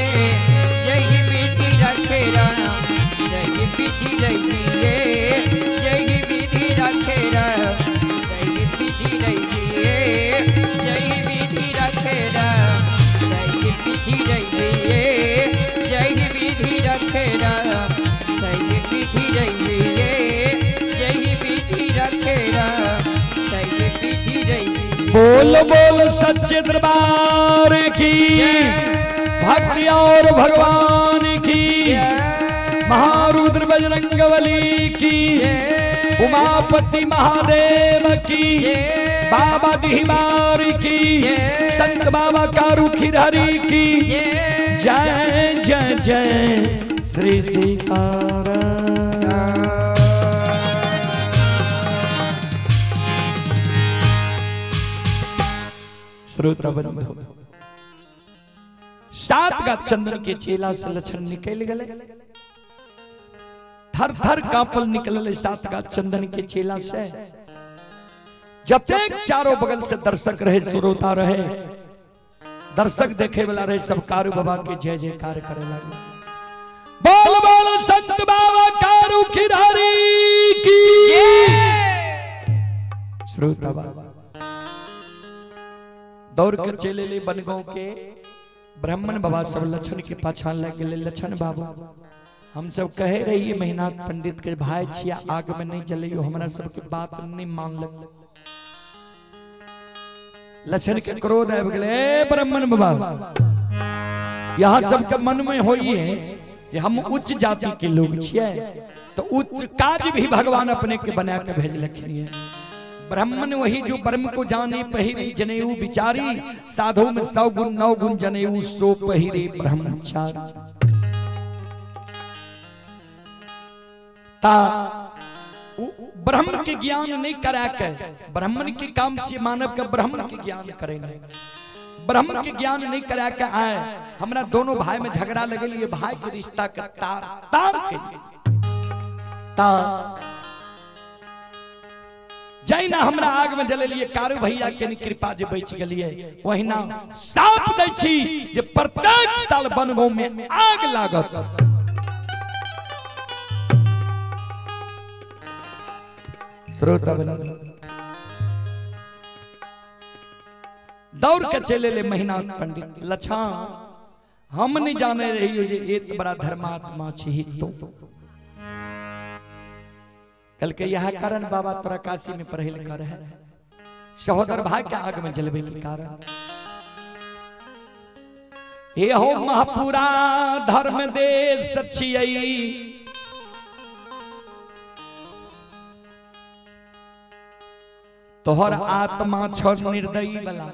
[SPEAKER 2] यही विधि रखे राम यही विधि रहिए। यही विधि रखे राम यही विधि रहिए। यही विधि रखे राम यही विधि रहिए। यही विधि रखे राम यही विधि रहिए। यही विधि रखे राम यही विधि रहिए।
[SPEAKER 1] बोल बोल सच्चे दरबार की, भक्ति और भगवान की, महारुद्र बजरंगबली की, उमापति महादेव की, बाबा डिहबार की, संत बाबा कारू खिरहरी की जय जय जय श्री सीताराम। श्रोता बंधु, सात का चंद्र के चेला से लक्षण निकल गए, थर थर कांपल निकल सात का चंदन के चेला से। जतेक चारों बगल से दर्शक रहे, श्रोता रहे, दर्शक देखे वाला रहे, सब कारू बाबा के जय जयकार करे लगे। बोल बोल संत बाबा कारू खिरहरी की। श्रोता बाबा दौड़ के चले ले बनगांव के ब्राह्मण बाबा सब लक्षण के पाछा लग गए। लक्षण बाबा हम सब कहे रहिए महिनाथ पंडित के भाई छिया आग में नहीं जलियो, हमरा सबके बात नहीं मानलक। लक्षण के क्रोध आबि गेलै, ए ब्राह्मण बाबा यहाँ सबके मन में होई है कि हम उच्च जाति के लोग छियै तो उच्च काज भी भगवान अपने के बना के भेजलखिन है। ब्राह्मण वही जो ब्रह्म को जाने पहिरे जनेऊ बिचारी, साधु में 100 गुण 9 गुण जनेऊ सो पहिरे ब्रह्मचारी। ता ब्रह्म के ज्ञान नहीं करा के, ब्राह्मण के काम छे मानव के ब्राह्मण के ज्ञान करे, ब्रह्म के ज्ञान नहीं करा के आए हमरा दोनों भाई में झगड़ा लगल, ये भाई के रिश्ता के तार तार के ता जैना हमरा आग में जलेलिए कारू भैया के कृपा जे बच गेलिए, वहिना साप दै छी जे प्रत्येक साल बनगांव में आग लागत। श्रोता दौड़ के चले ले महिनाथ पंडित लछा, हम नहीं जाने रही जे एत बड़ा धर्मात्मा छी तो। कल के यह कारण बाबा तोरा काशी में पढ़ल कर है, सहोदर भाई के आग में जलवे के कारण। हे हो महापुरा धर्म देश छियै, तोहर आत्मा छ निर्दयी वाला,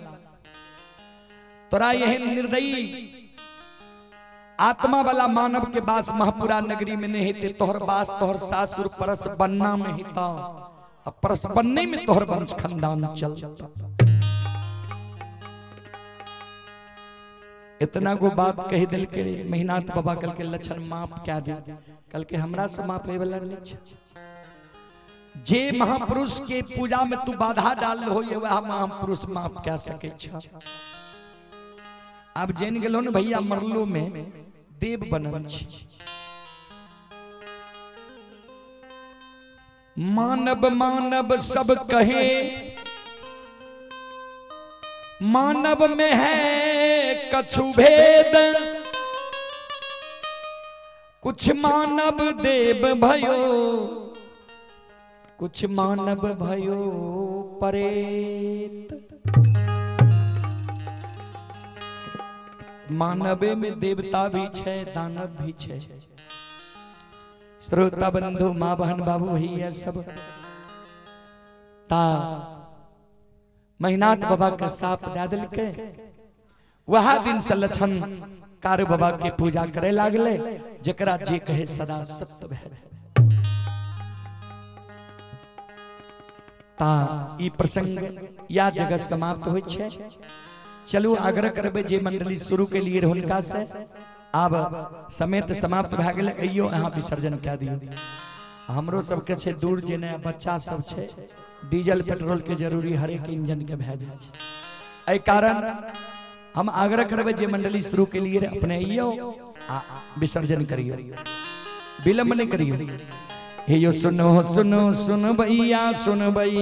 [SPEAKER 1] तोरा एहन निर्दयी आत्मा वाला मानव के बास महापुरा नगरी में नहीं हेते, तोहर बास तोहर सासुर परस बन्ना में हेता, आ परस बन्ने में तोहर वंश खानदान चलता। इतना गो बात कही दिल के महिनाथ बाबा कल के लक्षण माफ क्या दे, कल के हमरा से माफ होय वाला नहीं छे। जे महापुरुष के पूजा में तू बाधा डाल हो, वह महापुरुष माफ क्या सके छ। अब जैन गेलो ने भैया मरलो में देव बनल छी। मानव मानव सब कहे, मानव में है कछु भेद, कुछ मानव देव भयो, कुछ मानव भयो परेत। मानवे में देवता भी छे दानव भी छे। श्रोता बंधु माँ बहन बाबू भैया सब ता महिनाथ बाबा के साप दे देलकै। वह दिन से लक्षण कारू बाबा के पूजा करे लागले, जकरा जे कहे सदा सत्य भए जाए। ता ई प्रसंग या जगह समाप्त होइ छै। चलू आग्रह करबै जे मंडली शुरू के लिए हुनका से, आब समय तऽ समाप्त भए गेलै, अइयो अहाँ विसर्जन कए दियौ। हमरो सबके छै दूर जेना बच्चा सब छै, डीजल पेट्रोल के जरूरी हरेक इंजन के भए जाइ छै। एहि कारण हम आग्रह करबै जे मंडली शुरू के लिए अपने अइयो आ विसर्जन करियो, विलंब नहीं करियो। हे यो सुनो सुनो सुन भैया सुन भई,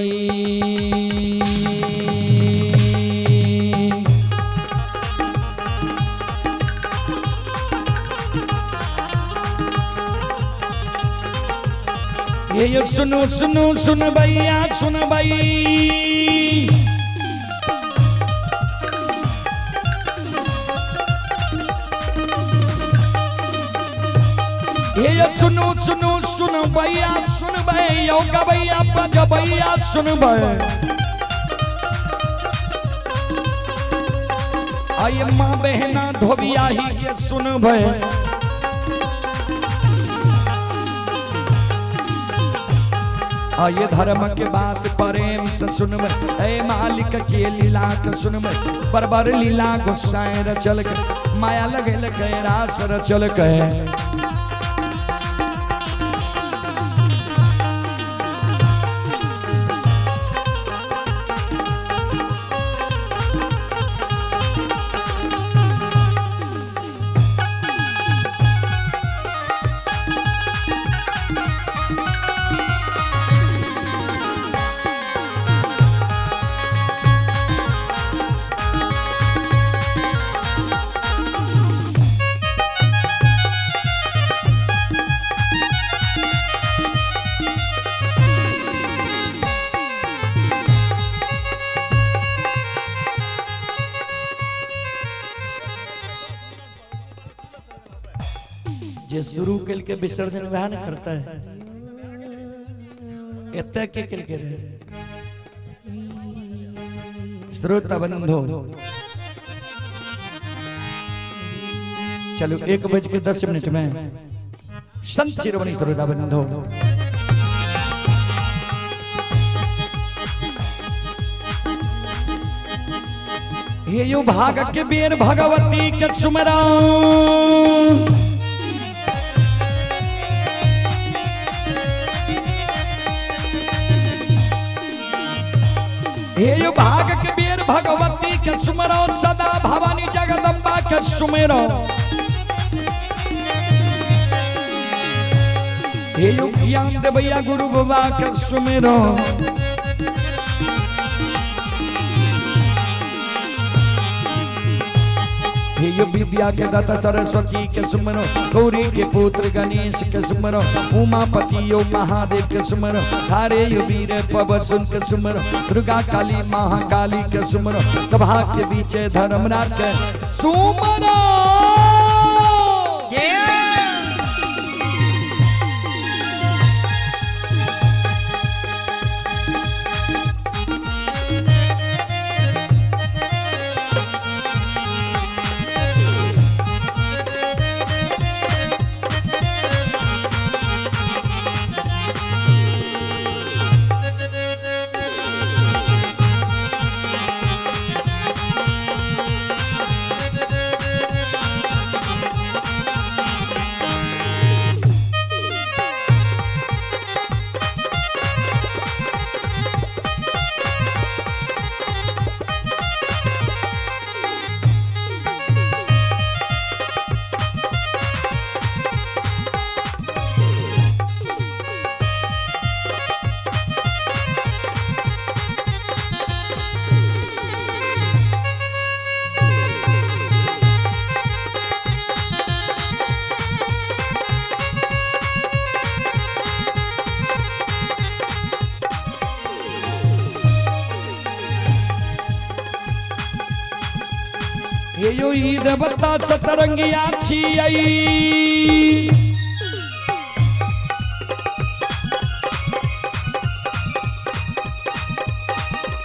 [SPEAKER 1] हे यो सुनो सुनो सुन भैया सुन भई, हे यो सुनो सुनो सुन भैया सुन भई, यो गवैया बजबैया सुन भई, आय माँ बहना धोबिया ही के सुन भई। आये धर्म के बात प्रेम से सुनबै, ए मालिक के लीला के सुनबै, बरबर लीला गुस्साए रचल के, माया लगेल के रास रचल के। जे शुरू के विसर्जन वह न करता है, एते के केलके रहे। श्रोता बंधु चलो 1:10 में संत शिरोमणि श्रोता बंधु हे यो भाग के बेर भगवती के सुमरा, हे यो भाग के बेर भगवती के सुमरो, सदा भवानी जगदम्बा के सुमेरो। हे यो ज्ञान देवैया गुरु बाबा के सुमेरो। हे यो विद्या के दाता सरस्वती के सुमरो, गौरी के पुत्र गणेश के सुमरो, उमापति यो महादेव के सुमरो, थारे यो वीर पवन के सुमरो, दुर्गा काली महाकाली के सुमरो, सभा के बीच धर्मराज के सुमरो। हे यो ई देवता सतरंगिया छियै,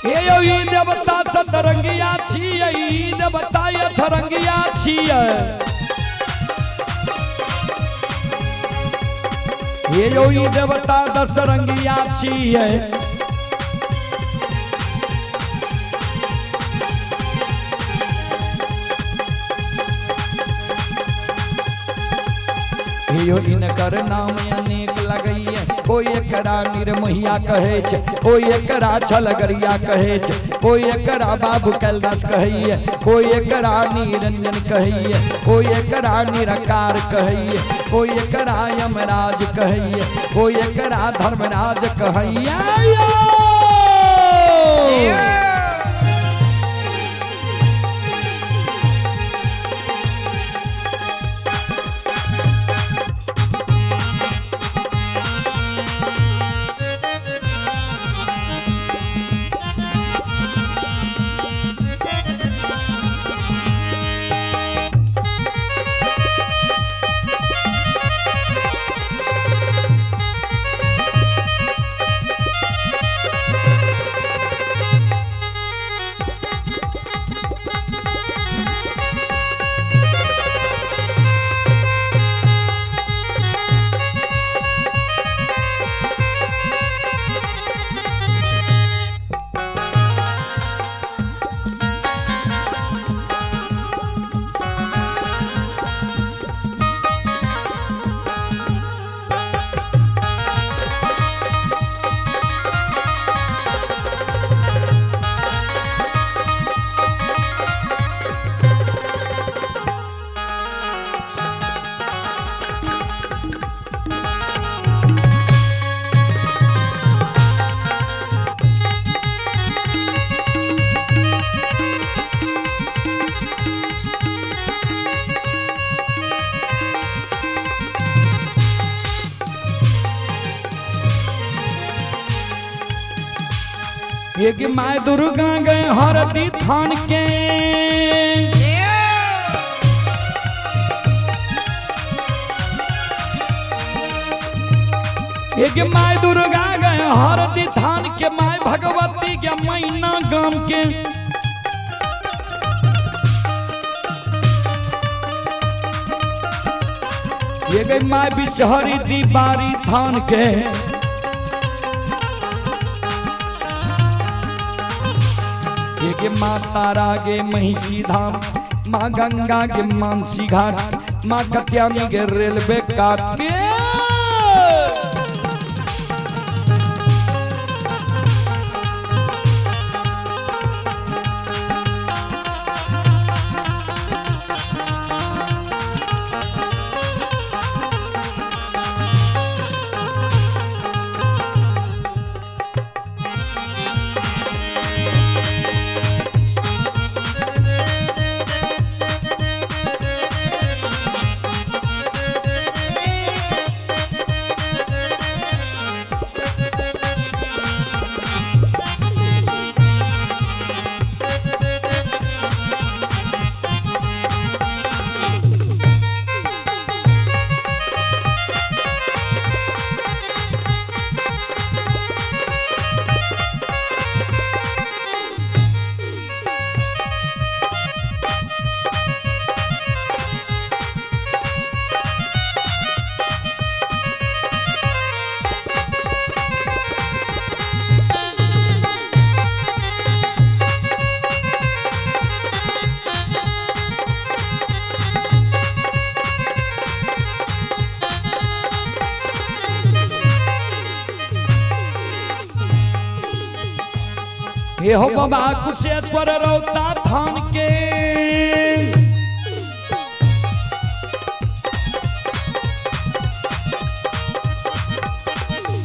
[SPEAKER 1] हे यौ ई देवता सतरंगिया छियै, ई देवता अठरंगिया छियै। हे यौ ई देवता दसरंगिया छियै। हे यौ इनकर नाम अनेक लगैये, कोई एकरा निर्मोहिया कहै छै, कोई एकरा छलगरिया कहै छै, कोई एकरा बाबू कैलाश कहैये, कोई एकरा निरंजन कहैये, कोई एकरा निराकार कहैये, कोई एकरा यमराज कहैये, कोई एकरा धर्मराज कहैये। एक my Durga गए हरदी थान के, एक my Durga गए हरदी थान के, my Bhagwati के मैना गाम के। ये गई my Bishahari दीवारी थान के। ये माँ तारा गे महिषी धाम, माँ गंगा के मानसी घाट, माँ कत्यानी के रेलवे काट के। हे हो बाबा कुशेश्वर रौता थान के,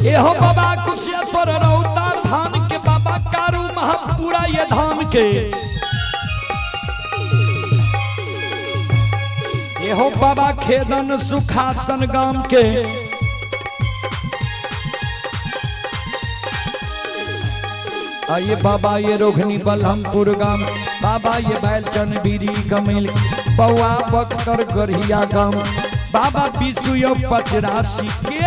[SPEAKER 1] हे हो बाबा कुशेश्वर रौता थान के, बाबा कारू महापुरा ये धाम के। हे हो बाबा खेदन सुखासन गाम के। आइए बाबा ये रोघनी बलहमपुर गाम, बाबा ये बैलचन बीरी गमेल, बउआ बख्तर गढ़िया गाम, बाबा विशु यो पचरासी के।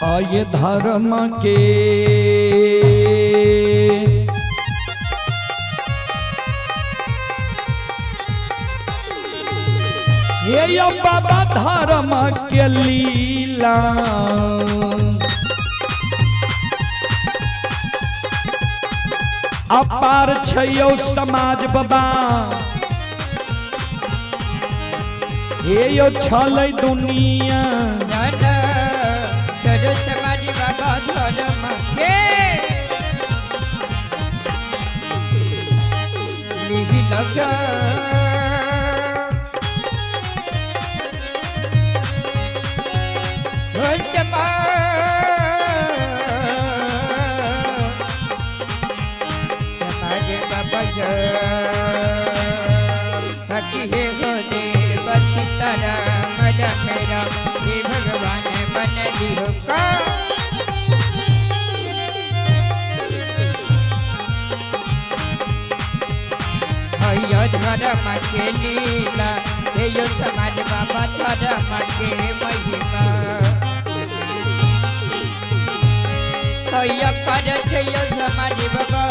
[SPEAKER 1] आय धर्म के हे यो बाबा धर्म के लीला अपार छैयौ समाज बाबा हे यो छलै दुनिया
[SPEAKER 2] सन सरो समाज बाबा धर्म के लिहि लग हो समाज बाबा भक्ति हे हो देव सीताराम राम राम हे भगवान बन दिहो का हयो धर्म के लीला हे यो समाज बाबा धर्म के महिमा हयो कर छयो समाज बाबा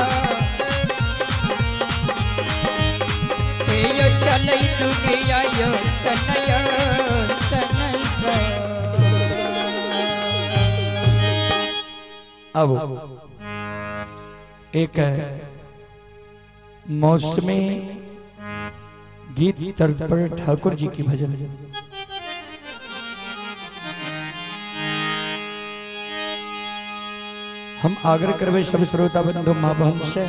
[SPEAKER 2] हे यो चलै दुनिया यो सनय सनय
[SPEAKER 1] अब एक मौसमी गीत तर्ज पर ठाकुर जी की भजन। हम आग्रह करबे सब श्रोता बंधु माँ बहन से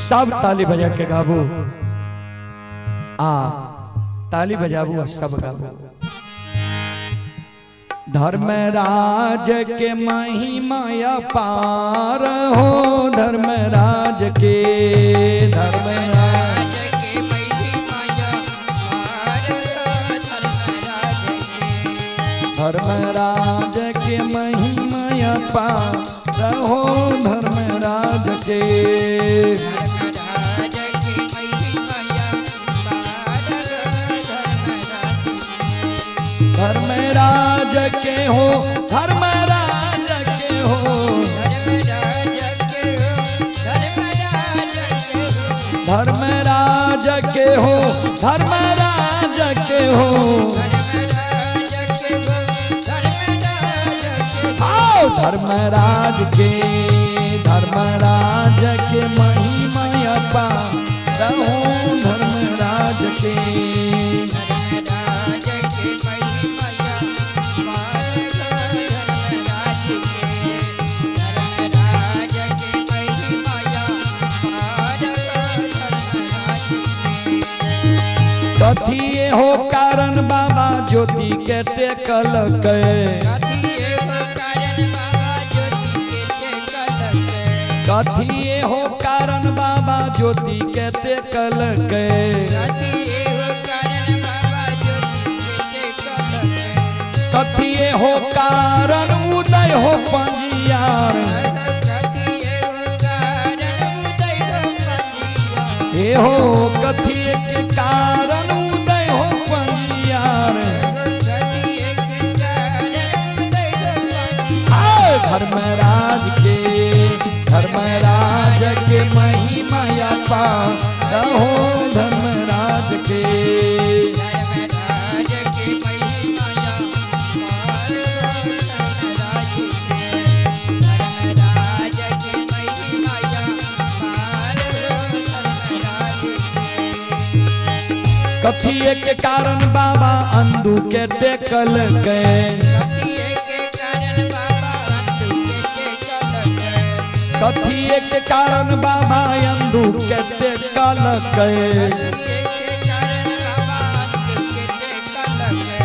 [SPEAKER 1] सब ताली बजा के गाबू, आ ताली बजाबू आ सब गाबू। धर्मराज के महिमा अपार हो, धर्मराज के धर्मराज
[SPEAKER 2] के महिमा अपार
[SPEAKER 1] धर्मराज के महिमा अपार हो, धर्मराज के
[SPEAKER 2] धर्मराज के महिमा अपार
[SPEAKER 1] धर्मराज के हो, धर्मराज के हो,
[SPEAKER 2] धर्मराज के हो
[SPEAKER 1] धर्मराज के हो, धर्मराज के हो,
[SPEAKER 2] धर्मराज के हो धर्मराज के
[SPEAKER 1] आओ धर्मराज के धर्मराज के महिमा अपार हो, धर्मराज के
[SPEAKER 2] धर्मराज के महिमा अपार धर्मराज के धर्मराज के महिमा अपार धर्मराज के।
[SPEAKER 1] कथिए हो कारण बाबा ज्योति के टेकल के,
[SPEAKER 2] कथिए हो कारण बाबा ज्योति के टेकल के,
[SPEAKER 1] कथिए हो कारण बाबा ज्योति के टेकल के,
[SPEAKER 2] कथिए हो कारण बाबा ज्योति के टेकल के,
[SPEAKER 1] कथिए हो कारण उदय हो पंजियार,
[SPEAKER 2] कथिए हो कारण उदय हो पंजिया,
[SPEAKER 1] हे हो कथिए के कारण उदय हो पंजियार,
[SPEAKER 2] कथिए के कारण उदय हो पंजिया।
[SPEAKER 1] आए धर्मराज के धर्मराज के महिमा अपार हो, धर्मराज के
[SPEAKER 2] धर्मराज के महिमा अपार धर्मराज के धर्मराज के महिमा अपार धर्मराज के।
[SPEAKER 1] कथिए के कारण बाबा अंधू के टेकल के,
[SPEAKER 2] कथिए के कारण बाबा अंधू के टेकल के,
[SPEAKER 1] कथिए के कारण बाबा अंधू के टेकल के,
[SPEAKER 2] कथिए के कारण बाबा अंधू के टेकल के,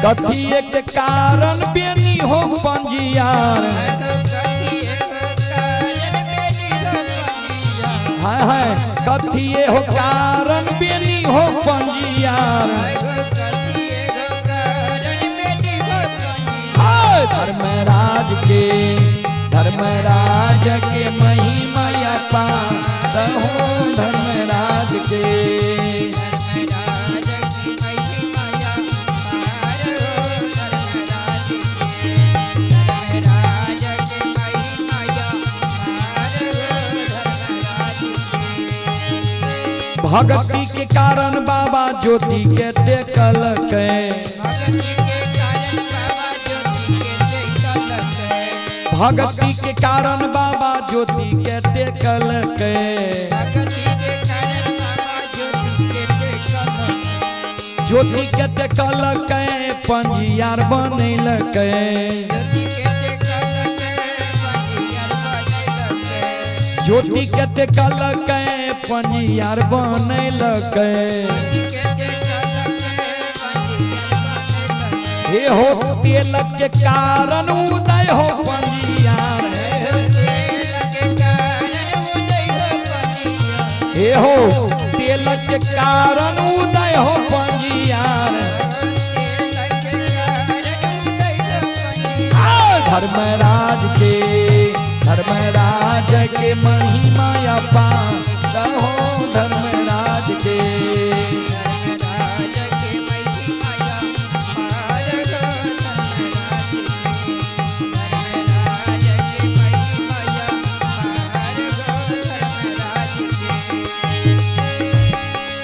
[SPEAKER 1] कथिए के कारण बेनी हो पंजियार,
[SPEAKER 2] कथिए के कारण बेनी हो पंजिया,
[SPEAKER 1] हाय हाय कथिए हो कारण बेनी हो पंजियार,
[SPEAKER 2] कथिए के कारण बेनी हो पंजिया।
[SPEAKER 1] हाय धर्मराज के धर्मराज के महिमा अपार हो, धर्मराज के
[SPEAKER 2] धर्मराज की महिमा अपार हो, धर्मराज के
[SPEAKER 1] भक्ति के कारण बाबा ज्योति के टेकलकै। भक्ति के कारण बाबा ज्योति के टेकलकै। ज्योति के टेकलकै पंजियार बनेलकै। ज्योति के टेकलकै पंजियार बनेलकै। हे हो तेलक के कारण उदय हो पंजियार। हे हो तेलक के कारण उदय हो पंजियार। धर्मराज के, धर्मराज के महिमा अपार हो धर्मराज के।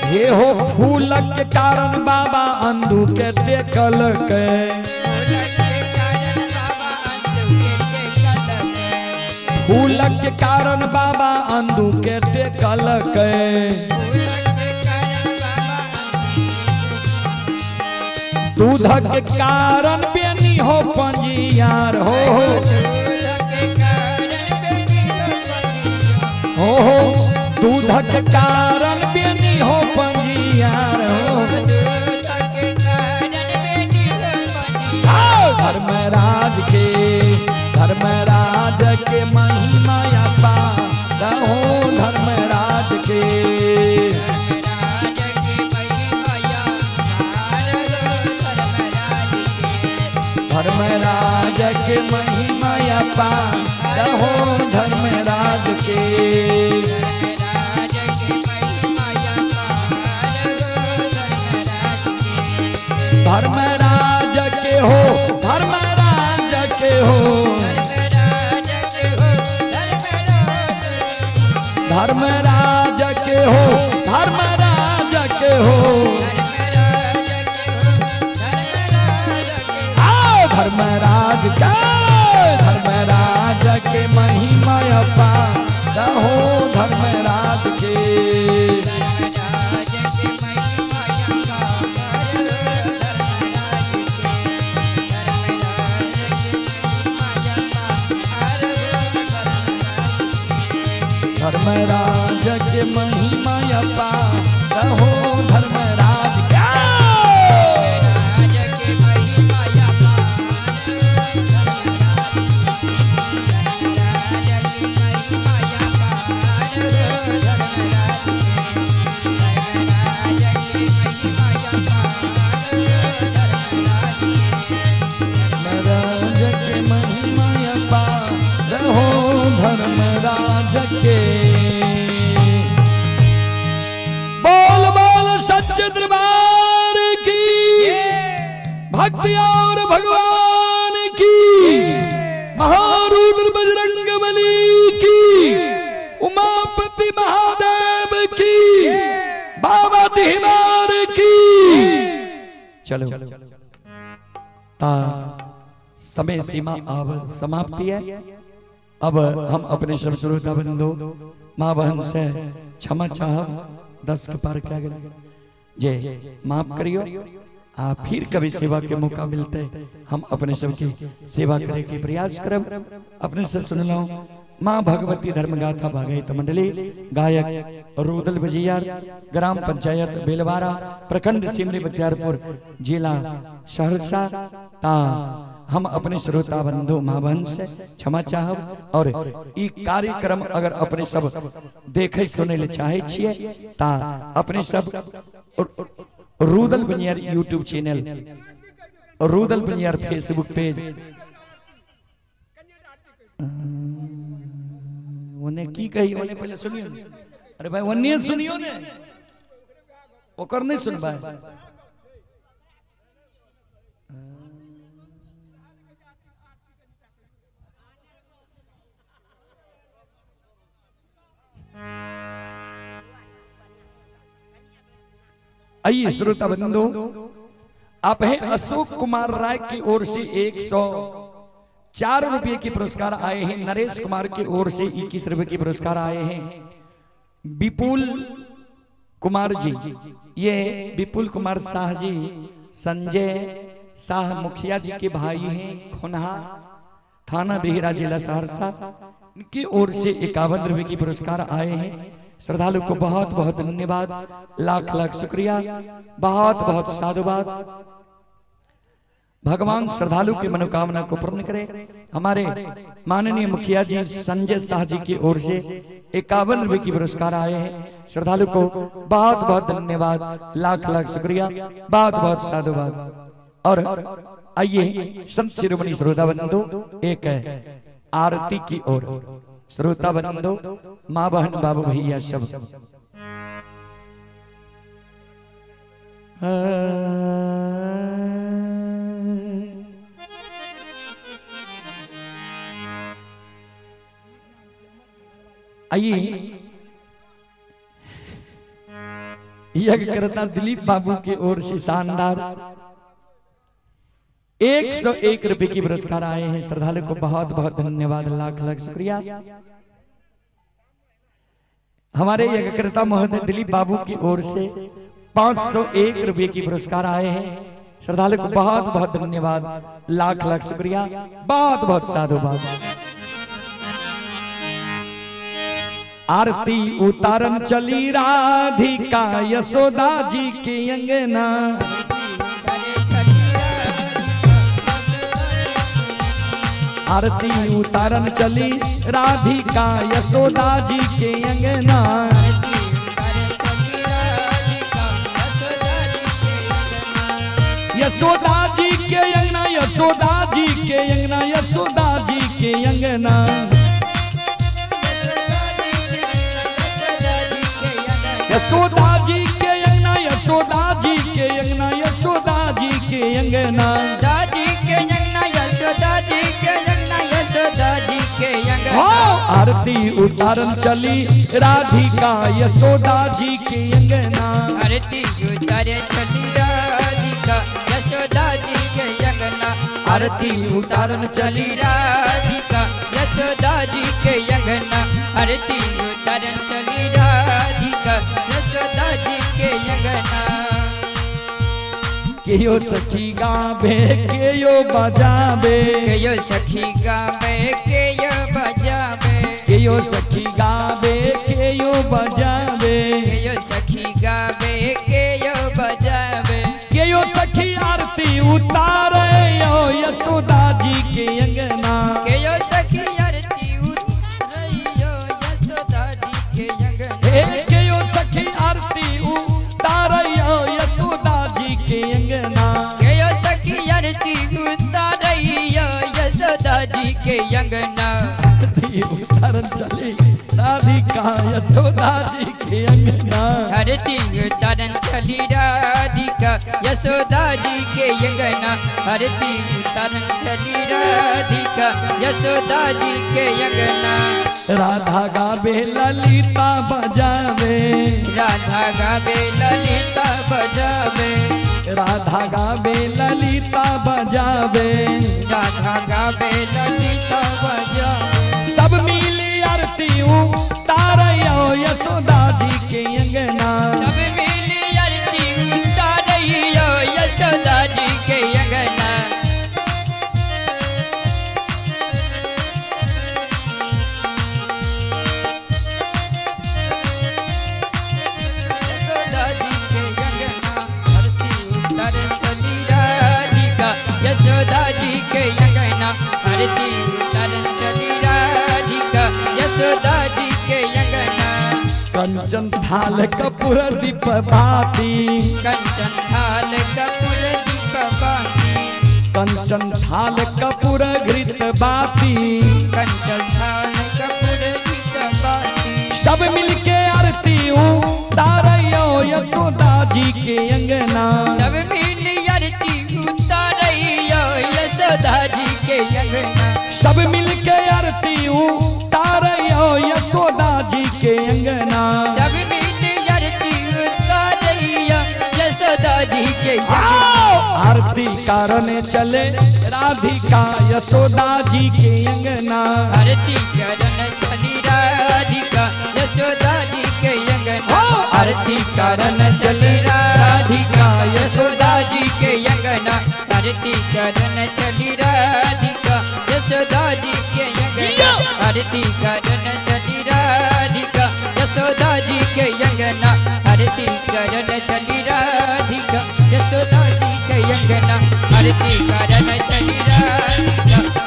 [SPEAKER 1] हे हो फूलक के कारण बाबा अंधू के टेकलकै। फूलक के कारण बाबा अंधू के टेकलकै। दूधक के कारण बेनी हो पंजियार हो हो दूधक के कारण बेनी हो पंजियार हो। धर्मराज के, धर्मराज के महिमा अपार हो धर्मराज के। धर्मराज के महिमा अपार हो धर्मराज के। धर्मराज के हो, धर्मराज के हो, धर्मराज के हो, धर्मराज के हो। धर्मराज के, धर्मराज के महिमा अपार हो धर्मराज के। धर्मराज के महिमा अपार हो धर्मराज के। धर्मराज के महिमा अपार हो धर्मराज के। बोल बोल सच्चे दरबार की, भक्ति और भगवान की, महारुद्र बजरंग बली की, उमापति महादेव की, बाबा दिहवार की। चलो ता समय सीमा अब समाप्ति है। अब हम अपने सब श्रोता बंधु माँ बहन से क्षमा चाह 10 के पार क्या गए जे माफ करियो। आ फिर कभी सेवा के मौका मिलते हम अपने सबकी सेवा करे के प्रयास करब। अपने सब सुन लो माँ भगवती धर्म गाथा भागवत मंडली, गायक रुदल बजियार, ग्राम पंचायत बेलवारा, प्रखंड सिमरी बख्तियारपुर, जिला सहरसा। ता हम अपने श्रोता बंधु माँ बहन से क्षमा चाहब और ई कार्यक्रम अगर अपने सब देखे सुने ले चाहे छिए ता अपने सब Rudal Baniyar YouTube channel, Rudal Baniyar Facebook page, उन्हें की कही उन्हें पहले सुनियो। अरे भाई उन्हें सुनियो ने, ओकर नहीं सुन भाई। आइए श्रोता बंधु, आप हैं अशोक कुमार राय की ओर से 104 रुपये के पुरस्कार आए हैं। नरेश कुमार की ओर से 21 रुपए के पुरस्कार आए हैं। विपुल कुमार जी, ये विपुल कुमार शाह जी संजय शाह मुखिया जी के भाई हैं, खोनहा थाना बिहरा जिला सहरसा, इनकी ओर से 51 रुपए की पुरस्कार आए हैं। श्रद्धालु को बहुत बहुत धन्यवाद, लाख लाख शुक्रिया, बहुत बहुत साधुवाद। भगवान श्रद्धालु की मनोकामना को पूर्ण करे। हमारे माननीय मुखिया जी संजय शाह जी की ओर से 51 रुपए की पुरस्कार आए हैं। श्रद्धालु को बहुत बहुत धन्यवाद, लाख लाख शुक्रिया, बहुत बहुत साधुवाद। और आइए संत शिरोमणि श्रोता बंधु, एक है आरती की ओर। श्रोता बंधु, माँ बहन बाबू भैया सब, आइए यज्ञ करता दिलीप बाबू की ओर से शानदार 101 रुपए की पुरस्कार आए हैं। श्रद्धालु को बहुत बहुत धन्यवाद, लाख लाख शुक्रिया। हमारे यज्ञकर्ता महोदय दिलीप बाबू की ओर से 501 रुपए की पुरस्कार आए हैं। श्रद्धालु को बहुत बहुत धन्यवाद, लाख लाख शुक्रिया, बहुत बहुत साधुवाद। आरती उतारन चली राधिका यशोदा जी के अंगना। आरती उतारन चली राधिका यशोदा जी के अंगना। यशोदा जी के अंगना, यशोदा जी के अंगना, यशोदा जी के अंगना। यशोदा जी के अंगना, यशोदा जी के अंगना, यशोदा जी के अंगना।
[SPEAKER 2] दादी के अंगना, यशोदा जी के अंगना, यशोदा जी के अंगना।
[SPEAKER 1] आरती उतारन चली राधिका यशोदा जी के अंगना।
[SPEAKER 2] आरती उतारे चली राधिका यशोदा जी के अंगना।
[SPEAKER 1] आरती उतारन
[SPEAKER 2] चली राधिका यशोदा जी के अंगना। आरती उतारन चली राधिका यशोदा जी के अंगना।
[SPEAKER 1] केयो सखी गावे केयो बजावे,
[SPEAKER 2] केयो सखी गावे केयो बजावे,
[SPEAKER 1] केयो सखी गावे केयो बजावे,
[SPEAKER 2] केयो सखी गावे केयो बजावे।
[SPEAKER 1] केयो सखी आरती उतारे यो यशोदा जी के अंगना।
[SPEAKER 2] केयो सखी आरती उतारे यो यशोदा जी के अंगना।
[SPEAKER 1] हे केयो सखी आरती उतारे यो यशोदा जी के अंगना।
[SPEAKER 2] केयो सखी आरती उतारे यो यशोदा जी के अंगना।
[SPEAKER 1] आरती उतारन चली राधिका यशोदा जी के अंगना।
[SPEAKER 2] आरती उतारन चली राधिका यशोदा जी के अंगना। आरती उतारन चली राधिका यशोदा जी के अंगना।
[SPEAKER 1] राधा गावे ललिता बजावे,
[SPEAKER 2] राधा गावे ललिता बजावे,
[SPEAKER 1] राधा गावे ललिता बजावे,
[SPEAKER 2] राधा गावे ललिता बजावे।
[SPEAKER 1] सब मिली आरती उतारे यशोदा जी के अंगना।
[SPEAKER 2] सब मिली आरती उतारे यशोदा जी के अंगना। यशोदा जी के अंगना। आरती उतारे चली राधिका यशोदा जी के अंगना। आरती उतारे चली राधिका यशोदा जी के अंगना।
[SPEAKER 1] कंचन थाल कपूर दीप बाती,
[SPEAKER 2] कंचन थाल कपूर दीप बाती,
[SPEAKER 1] कंचन थाल कपूर घृत बाती,
[SPEAKER 2] कंचन थाल कपूर दीप बाती।
[SPEAKER 1] सब मिलके आरती उतारे यशोदा जी के अंगना।
[SPEAKER 2] सब मिली आरती उतारे यशोदा जी के अंगना।
[SPEAKER 1] सब मिलके आरती उतारे यशोदा जी के अंगना।
[SPEAKER 2] सब मिली आरती उतारे यशोदा
[SPEAKER 1] आरती कारण चले राधिका यशोदा जी के अंगना।
[SPEAKER 2] आरती करण चली राधिका यशोदा जी के अंगना। आरती करण चली राधिका यशोदा जी के अंगना। आरती करण चली राधिका यशोदा जी के अंगना। आरती करण चली राधिका यशोदा जी के अंगना। आरती करण चली राधिका यशोदा जी के अंगना। आरती करण चली राधिका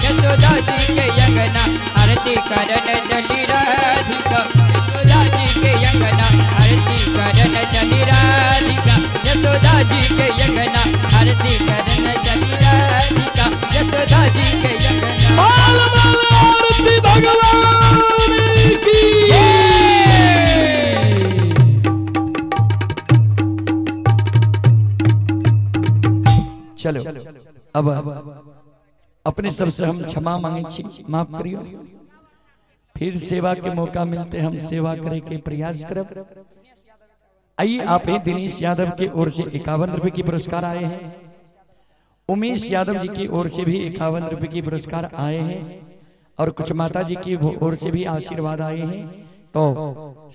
[SPEAKER 2] यशोदा जी के अंगना। आरती करण चली राधिका यशोदा जी के अंगना। आरती करण चली राधिका यशोदा जी के अंगना। आरती करण चली राधिका यशोदा जी के अंगना।
[SPEAKER 1] बोल बोल आरती भगवान की। चलो अब अपने सबसे हम क्षमा मांगे छी, माफ करियो। फिर सेवा के मौका मिलते हम सेवा करे के प्रयास करब। आइए आप ही दिनेश यादव की ओर से 51 रुपए की पुरस्कार आए हैं। उमेश यादव जी की ओर से भी 51 रुपए की पुरस्कार आए हैं और कुछ माता जी की ओर से भी आशीर्वाद आए हैं। तो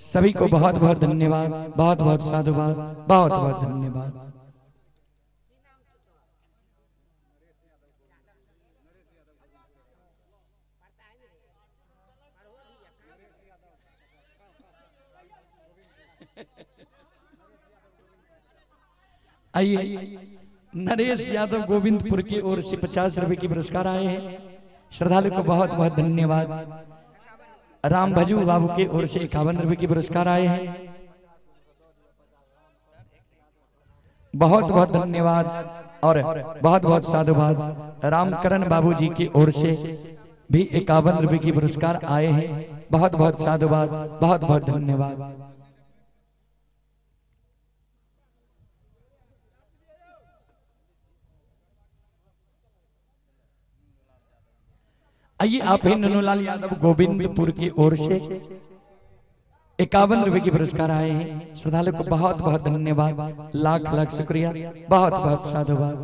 [SPEAKER 1] सभी को बहुत बहुत धन्यवाद, बहुत बहुत साधुवाद, बहुत बहुत धन्यवाद। आइए नरेश यादव गोविंदपुर की ओर से 50 रुपए की पुरस्कार आए हैं। श्रद्धालु को बहुत बहुत धन्यवाद। राम भजू बाबू की ओर से 51 रुपए की पुरस्कार आए हैं। बहुत बहुत धन्यवाद और बहुत बहुत साधुवाद। रामकरण बाबू जी की ओर से भी 51 रुपए की पुरस्कार आए हैं। बहुत बहुत साधुवाद, बहुत बहुत धन्यवाद। आइए आप ही नन्नूलाल यादव गोविंदपुर की ओर से 51 रुपए की पुरस्कार आए हैं। श्रद्धालु को बहुत बहुत धन्यवाद, लाख लाख शुक्रिया, बहुत बहुत साधुवाद।